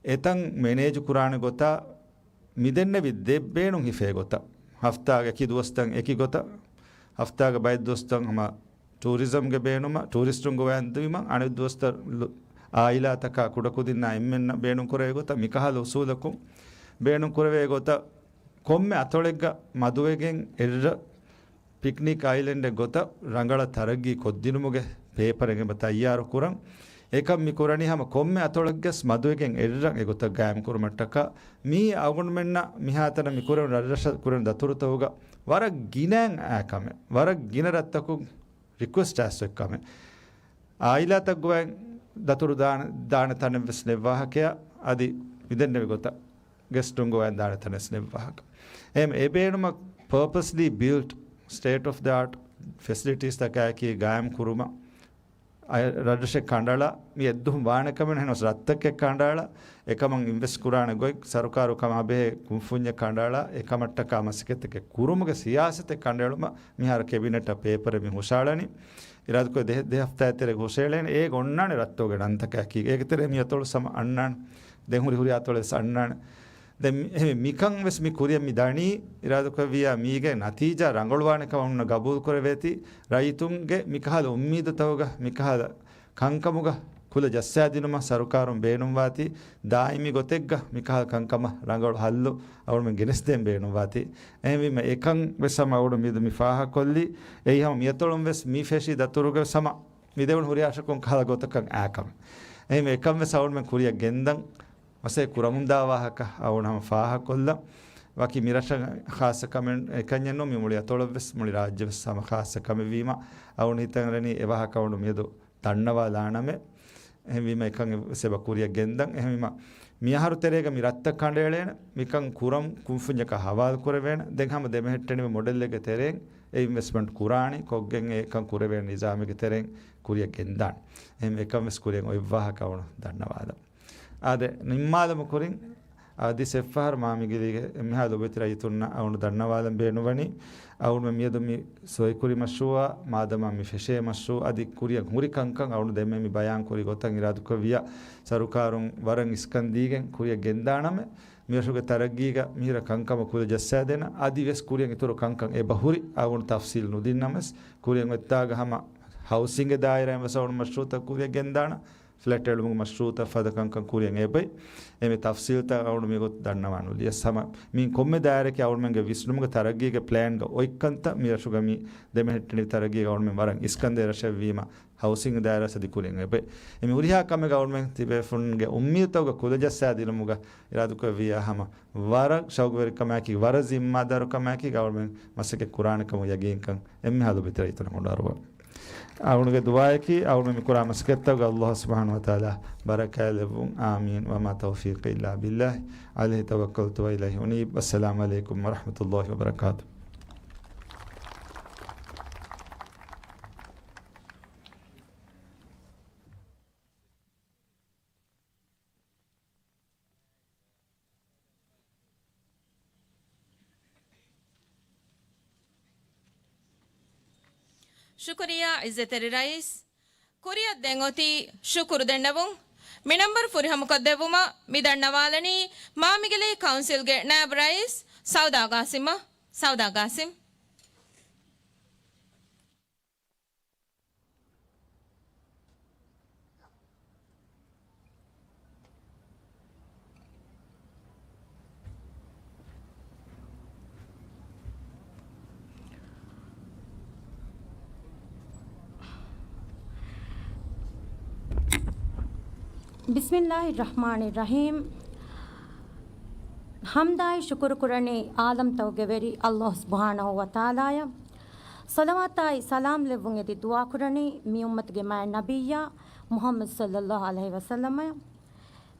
އެތަން މެނޭޖު ކުރާނެ ގޮތާ މިދެންނެވި ދެ ބޭނުން ހިފޭ ގޮތަށް، ހަފްތާގެ އެކި ދުވަސްތައް އެކި ގޮތަށް، ހަފްތާގެ ބައެއް ދުވަސްތައް ހަމަ ޓޫރިޒަމްގެ ބޭނުމަށް، ޓޫރިސްޓުން ގޮވައިދިނުމަށް، އަނެއް ދުވަސްތައް ލު-، އާއިލާތަކާ ކުޑަކުދިންނާ އެންމެންނަށް ބޭނުން ކުރެވޭ ގޮތަށް، މިކަހަލަ އުސޫލަކުން ބޭނުން ކުރެވޭ ގޮތަށް، ކޮންމެ އަތޮޅެއްގަ މަދުވެގެން އެއްރަށް ޕިކްނިކް އައިލެންޑެއް ގޮތަށް ރަނގަޅަށް ތަރައްގީ ކޮށްދިނުމުގެ ޕޭޕަރެއް އެބަ ތައްޔާރު ކުރަން. އެކަން މި ކުރަނީ ހަމަ ކޮންމެ އަތޮޅެއްގަސް މަދުވެގެން އެއްރަށް އެގޮތަށް ގާއިމް ކުރުމަށްޓަކާ، މީ އަޅުގަނޑުމެންނަށް މިހާތަނަށް މި ކުރެވުނު ރަށްރަށަށް ކުރެވުނު ދަތުރުތަކުގަ ވަރަށް ގިނައިން އާ ކަމެއް، ވަރަށް ގިނަ ރަށްތަކުން ރިކުއެސްޓް އައިސްފައި ކަމެއް. އާއިލާތައް ގޮވައި ދަތުރު ދާނެ، ދާނެ ތަނެއް ވެސް ނެއްވާހަކަޔާ އަދި މިދެންނެވި ގޮތަށް ގެސްޓުން ގޮވައި ދާނެ ތަނެއް ވެސް ނެއްވާހަކަ. އެހެން އެ ބޭނުމަށް ޕާޕަސްލީ ބިލްޓް ސްޓޭޓް އޮފް ދަ އާޓް ފެސިލިޓީސް ތަކާއެކީ ގާއިމް ކުރުމަށް އަ-، ރަށްރަށެއް ކަނޑައަޅާ، މި އެއްދުހުން ވާނެ ކަމެއް ނޫން. އެހެނަސް ރަށްތަކެއް ކަނޑައަޅާ، އެކަމަށް އިންވެސްޓް ކުރާނެ ގޮތް ސަރުކާރު ކަމާ ބެހޭ ކުންފުންޏެއް ކަނޑައަޅާ، އެކަމަށްޓަކާ މަސައްކަތްތަކެއް ކުރުމުގެ ސިޔާސަތެއް ކަނޑައެޅުމަށް މިހާރު ކެބިނެޓަށް ޕޭޕަރެއް މި ހުށައަޅަނީ. އިރާދަކުރެ ދެ، ދެ ހަފްތާއެއް ތެރޭގަ ހުށައެޅޭނެ. އޭގަ އޮންނާނެ ރަށްތަކުގެ ނަންތަކާއެކީ. އޭގެ ތެރޭ މި އަތޮޅު ސަމަ އަންނާނެ. ދެން ހުރި ހުރި އަތޮޅެއް ވެސް އަންނާނެ. ދެން މި-، އެހެން މިކަން ވެސް މި ކުރިއަށް މި ދަނީ، އިރާދަކުރެއްވިއްޔާ މީގެ ނަތީޖާ ރަނގަޅުވާނެ ކަމަށް އޮންނަ ގަބޫލު ކުރެވޭތީ، ރައްޔިތުންގެ މިކަހަލަ އުއްމީދުތަކުގަ މިކަހަލަ ކަންކަމުގަ ކުލަ ޖައްސާދިނުމަށް ސަރުކާރުން ބޭނުންވާތީ، ދާއިމީ ގޮތެއްގަ މިކަހަލަ ކަންކަމަށް ރަނގަޅު ހައްލު އަޅުގަނޑުމެން ގެނެސްދޭން ބޭނުންވާތީ. އެހެންވީމަ އެކަން ވެސް ހަމަ އަޅުގަނޑު މިއަދު މި ފާހަގަކޮށްލީ. އެއީ ހަމަ މިއަތޮޅުން ވެސް މި ފެށި ދަތުރުގަ ވެސް ހަމަ މިދެވުނު ހުރިހާ ރަށަކުން ކަހަލަ ގޮތަކަށް އާކަމެއް. އެހެންވެ އެކަން ވެސް އަޅުގަނޑުމެން ކުރިއަށް ގެންދަން މަސައްކަތް ކުރަމުންދާ ވާހަކަ އަޅުގަނޑު ހަމަ ފާހަގަކޮށްލަން. ވަކި މިރަށަށް ޚާއްޞަ ކަމެއް އެކަންޏެއް ނޫން. މި މުޅި އަތޮޅަށް ވެސް މުޅި ރާއްޖެ ވެސް ހަމަ ޚާއްޞަ ކަމެއް ވީމަ، އަޅުގަނޑު ހިތަށް އަރަނީ އެ ވާހަކަ އަޅުގަނޑު މިއަދު ދަންނަވާލާނަމޭ. އެހެންވީމަ އެކަން އެ ވެސް އެބަ ކުރިއަށް ގެންދަން. އެހެންވީމަ މިއަހަރު ތެރޭގަ މި ރަށްތައް ކަނޑައެޅޭނެ، މިކަން ކުރަން ކުންފުންޏަކާ ހަވާލު ކުރެވޭނެ. ދެން ހަމަ ދެމެހެއްޓެނިވި މޮޑެލްއެއްގެ ތެރެއިން އެ އިންވެސްޓްމަންޓް ކުރާނީ ކޮށްގެން އެ އެކަން ކުރެވޭނެ ނިޒާމެއްގެ ތެރެއިން ކުރިއަށް ގެންދާނެ. އެހެން އެކަން ވެސް ކުރިއަށް އޮތް ވާހަކަ އަޅުގަނޑު ދަންނަވާލަން. އާދެ، ނިންމާލުމު ކުރިން އަދި ސެއްފަހަރު މާމިގިލީގެ އެންމެހާ ލޮބުވެތި ރައްޔިތުންނަށް އަޅުގަނޑު ދަންނަވާލަން ބޭނުންވަނީ، އަޅުގަނޑުމެން މިއަދު މި ސޮއިކުރި މަޝްރޫއާ، މާދަމާ މި ފެށޭ މަޝްރޫއާ އަދި ކުރިއަށް ހުރި ކަންކަން އަޅުގަނޑު ދެންމެ މި ބަޔާން ކުރި ގޮތަށް އިރާދަކުރެއްވިއްޔާ، ސަރުކާރުން ވަރަށް އިސްކަން ދީގެން ކުރިއަށް ގެންދާނަމޭ، މިރަށުގެ ތަރައްގީގަ މިހިރަ ކަންކަމަށް ކުލަ ޖައްސާދޭނަ. އަދި ވެސް ކުރިއަށް އިތުރު ކަންކަން އެބަހުރި އަޅުގަނޑު ތަފްސީލް ނުދިންނަމަސް، ކުރިއަށް އޮތްތާގަ ހަމަ ހައުސިންގ ދާއިރާއިން ވެސް އަޅުގަނޑު މަޝްރޫއުތައް ކުރިއަށް ގެންދާނަ. ފްލެޓް އެޅުމުގެ މަޝްރޫއުތައް ފަދަ ކަންކަން ކުރިއަށް އެބައި. އެމެ ތަފްސީލްތައް އަޅުގަނޑު މިގޮތަށް ދަންނަވާނުލިޔަސް ހަމަ މި ކޮންމެ ދާއިރަކީ އަޅުގަނޑުމެންގެ ވިސްނުމުގެ ތަރައްގީގެ ޕްލޭންގަ އޮތްކަންތައް މި ރަށުގަ މި ދެމެހެއްޓެނިވި ތަރައްގީގަ އަޅުގަނޑުމެން ވަރަށް އިސްކަންދޭ ރަށެއްވީމަ ހައުސިންގ ދާއިރާ ސަދި ކުރިއަށް އެބައި. އެމި ހުރިހާ ކަމެއްގަ އަޅުގަނޑުމެން ތިބޭފުންގެ އުއްމީދުތަކުގަ ކުލަޖައްސާ ދިނުމުގަ އިރާދަކުރެއްވިއްޔާ ހަމަ ވަރަށް ޝައުގުވެރިކަމާއެކީ، ވަރަށް ޒިންމާދާރުކަމާއެކީ އަޅުގަނޑުމެން މަސައްކަތް ކުރާނެ ކަމަށް ޔަގީންކަން އެންމެހާ ލޮބުވެތި ރައްޔިތުންނަށް އޮނޑާރުވަން. އަޅުގަނޑުގެ ދުޢާއަކީ އަޅުގަނޑު މި ކުރާ މަސައްކަތްތަކުގަ ﷲ ސުބްޙާނަހޫ ވަތަޢާލާ ބަރަކާތް ލެއްވުން. އާމީން. وما توفيقي إلا بالله عليه توكلت وإليه أنيب. والسلام عليكم ورحمة الله وبركاته. ޝުކުރިއްޔާ އިއްޒަތްތެރި ރައީސް. ކުރިއަށް ދެން އޮތީ ޝުކުރު ދެންނެވުން. މި ނަންބަރު ފުރިހަމަކޮށްދެއްވުމަށް މި ދަންނަވާލަނީ މާމިގެލެއި ކައުންސިލްގެ ނާއިބު ރައީސް ސައުދާ ގާސިމަށް. ސައުދާ ގާސިމް. ބިސްމިއްލާހި ރަޙްމާނި ރަޙީމް. ޙަމްދާއި ޝުކުރު ކުރަނީ ޢާލަމްތަކުގެ ވެރި ﷲ ސުބްޙާނަހޫ ވަތަޢާލާއަށް. ޞަލަވާތާއި ސަލާމް ލެއްވުން އެދި ދުޢާ ކުރަނީ މި އުއްމަތުގެ މާތް ނަބިއްޔާ މުޙައްމަދު ޞައްލައްލާހު ޢަލައިހި ވަސައްލަމަށް.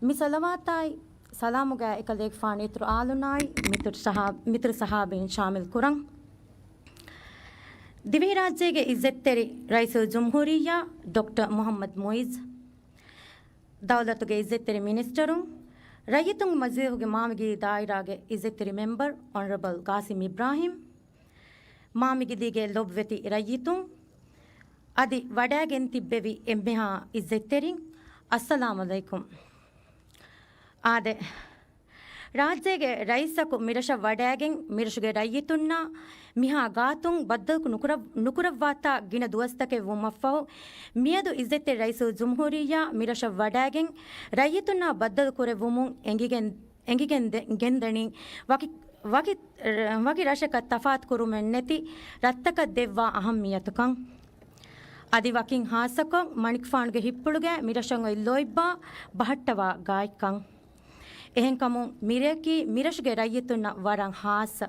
މި ޞަލަވާތާއި ސަލާމުގެ އެކަލޭގެފާނު އިތުރު އާލުންނާއި މިތުރު ޞަޙާ-، މިތުރު ޞަޙާބީން ޝާމިލް ކުރަން. ދިވެހިރާއްޖޭގެ އިއްޒަތްތެރި ރައީސުލްޖުމްހޫރިއްޔާ ޑޮކްޓަރ މުޙައްމަދު މުޢިއްޒު، ދައުލަތުގެ އިއްޒަތްތެރި މިނިސްޓަރުން، ރައްޔިތުންގެ މަޖިލީހުގެ މާމިގިލީ ދާއިރާގެ އިއްޒަތްތެރި މެމްބަރު އޮނަރަބަލް ގާސިމް އިބްރާހިމް، މާމިގިލީގެ ލޮބުވެތި ރައްޔިތުން، އަދި ވަޑައިގެން ތިއްބެވި އެންމެހާ އިއްޒަތްތެރިން، އައްސަލާމް ޢަލައިކުމް. އާދެ، ރާއްޖޭގެ ރައީސަކު މިރަށަށް ވަޑައިގެން، މިރަށުގެ ރައްޔިތުންނާ މިހާ ގާތުން ބައްދަލު ނުކުރަ-، ނުކުރައްވާތާ ގިނަ ދުވަސްތަކެއް ވުމަށްފަހު، މިއަދު އިއްޒަތްތެރި ރައީސުލްޖުމްހޫރިއްޔާ މިރަށަށް ވަޑައިގެން، ރައްޔިތުންނާ ބައްދަލު ކުރެއްވުމުން އެނގިގެން، އެނގިގެން ދެ-، ގެންދަނީ ވަކި، ވަކި، ވަކި ރަށަކަށް ތަފާތު ކުރުމެއް ނެތި ރަށްތަކަށް ދެއްވާ އަހައްމިއްޔަތުކަން. އަދި ވަކިން ހާއްސަކޮށް، މަނިކުފާނުގެ ހިތްޕުޅުގައި މިރަށަށް އޮތް ލޯތްބާ ބަހައްޓަވާ ގާތްކަން. އެހެންކަމުން، މިރެއަކީ މިރަށުގެ ރައްޔިތުންނަށް ވަރަށް ހާއްސަ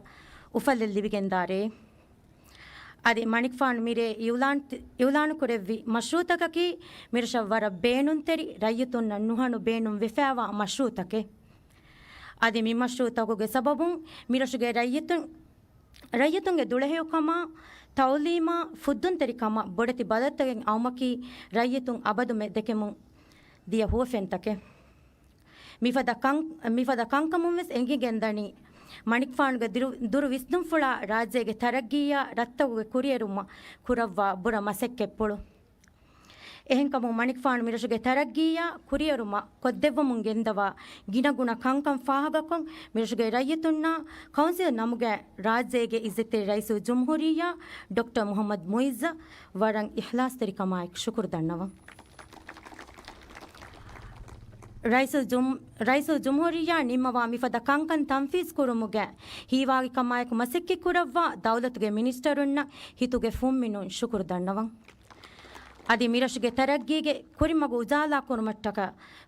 އުފަލެއް ލިބިގެންދާ ރެއެއް. އަދި މަނިކުފާނު މިރޭ އިއުލާން-، އިއުލާނުކުރެއްވި މަޝްރޫޢުތަކަކީ މިރަށަށް ވަރަށް ބޭނުންތެރި، ރައްޔިތުންނަށް ނުހަނު ބޭނުން ވެފައިވާ މަޝްރޫޢުތަކެއް. އަދި މި މަޝްރޫޢުތަކުގެ ސަބަބުން މިރަށުގެ ރައްޔިތުން، ރައްޔިތުންގެ ދުޅަހެޔޮކަމާ، ތައުލީމާ، ފުއްދުންތެރިކަމަށް ބޮޑެތި ބަދަލުތަކެއް އައުމަކީ ރައްޔިތުން އަބަދުމެ ދެކެމުން ދިޔަ ހުވަފެންތަކެއް. މިފަދަ ކަން-، މިފަދަ ކަންކަމުން ވެސް އެނގިގެންދަނީ، މަނިކުފާނުގެ ދިރު-، ދުރު ވިސްނުންފުޅާ ރާއްޖޭގެ ތަރައްގީއާ ރަށްތަކުގެ ކުރިއެރުމަށް ކުރައްވާ ބުރަ މަސައްކަތްޕުޅު. އެހެންކަމުން މަނިކުފާނު މިރަށުގެ ތަރައްގީއާ ކުރިއެރުމަށް ކޮށްދެއްވަމުން ގެންދަވާ ގިނަގުނަ ކަންކަން ފާހަގަކޮށް، މިރަށުގެ ރައްޔިތުންނާ ކައުންސިލް ނަމުގައި ރާއްޖޭގެ އިއްޒަތްތެރި ރައީސުލްޖުމްހޫރިއްޔާ ޑޮކްޓަރ މުޙައްމަދު މުޢިއްޒަށް ވަރަށް އިޚްލާޞްތެރިކަމާއެކު ޝުކުރު ދަންނަވަން. ރައީސުލްޖުމް-، ރައީސުލްޖުމްހޫރިއްޔާ ނިންމަވާ މިފަދަ ކަންކަން ތަންފީޒު ކުރުމުގައި ހީވާގިކަމާއެކު މަސައްކަތްކުރައްވާ ދައުލަތުގެ މިނިސްޓަރުންނަށް ހިތުގެ ފުންމިނުން ޝުކުރު ދަންނަވަން. އަދި މިރަށުގެ ތަރައްގީގެ ކުރިމަގު އުޖާލާ ކުރުމަށްޓަކާ،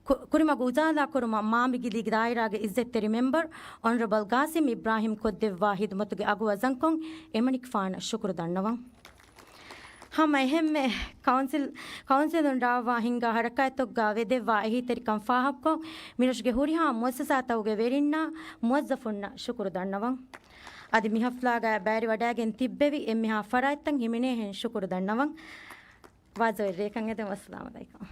ކު-، ކުރިމަގު އުޖާލާ ކުރުމަށް މާމިގިލީގެ ދާއިރާގެ އިއްޒަތްތެރި މެމްބަރު އޮނަރަބަލް ގާސިމް އިބްރާހިމް ކޮށްދެއްވާ ހިދުމަތުގެ އަގު ވަޒަންކޮށް އެމަނިކުފާނަށް ޝުކުރު ދަންނަވަން. ހަމަ އެހެންމެ ކައުންސިލް، ކައުންސިލުން ރާވާ ހިންގާ ހަރަކާތްތަކުގަ ވެދެއްވާ އެހީތެރިކަން ފާހަގަކޮށް، މިރަށުގެ ހުރިހާ މުއައްސަސާތަކުގެ ވެރިންނާ މުވައްޒަފުންނަށް ޝުކުރު ދަންނަވަން. އަދި މި ހަފްލާގަ ބައިވެރިވަޑައިގެން ތިއްބެވި އެންމެހާ ފަރާތްތައް ހިމެނޭހެން ޝުކުރު ދަންނަވަން. ވާޒަވެރި ރޭކަން އެދެން. ވައްސަލާމް ޢަލައިކުމް.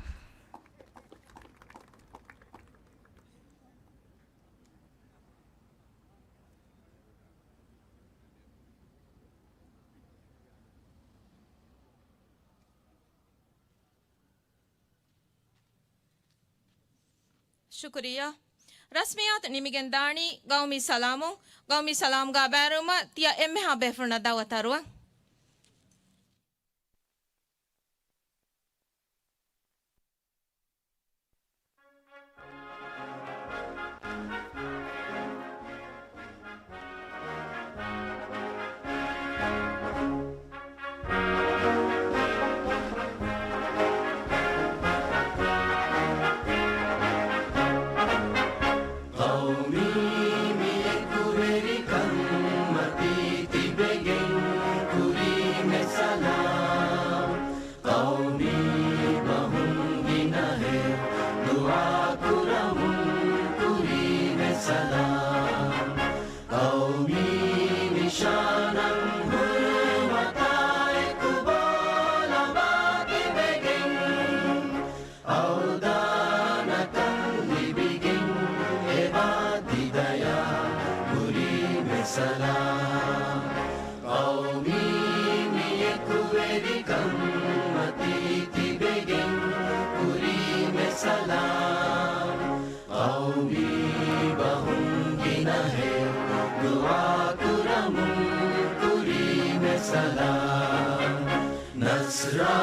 ޝުކުރިއްޔާ. ރަސްމިއްޔާތު ނިމިގެން ދާނީ ގައުމީ ސަލާމުން. ގައުމީ ސަލާމްގަ ބައިވެރިވުމަށް ތިޔަ އެންމެހާ ބޭފުޅުންނަށް ދައުވަތު އަރުވަން. ޤައުމީ މިއެކުވެރިކަންމަތީ ތިބެގެން ކުރީމެ ސަލާމް. ޤައުމީ ބަހުން ގިނަހެޔޮ ދުޢާ ކުރަމުން ކުރީމެ ސަލާމް. ޤައުމީ ނިޝާނަށް ހުރުމަތާއެކު ބޯލަނބާ ތިބެގެން، އަވަދާނަކަން ލިބިގެން އެބާ ދިދަޔާ ކުރީމެ ސަލާމް. ޤައުމީ މިއެކުވެރިކަންމަތީ ތިބެގެން ކުރީމެ ސަލާމް. ޤައުމީ ބަހުން ގިނަހެޔޮ ދުޢާ ކުރަމުން ކުރީމެ ސަލާމް. ނަޞްރާ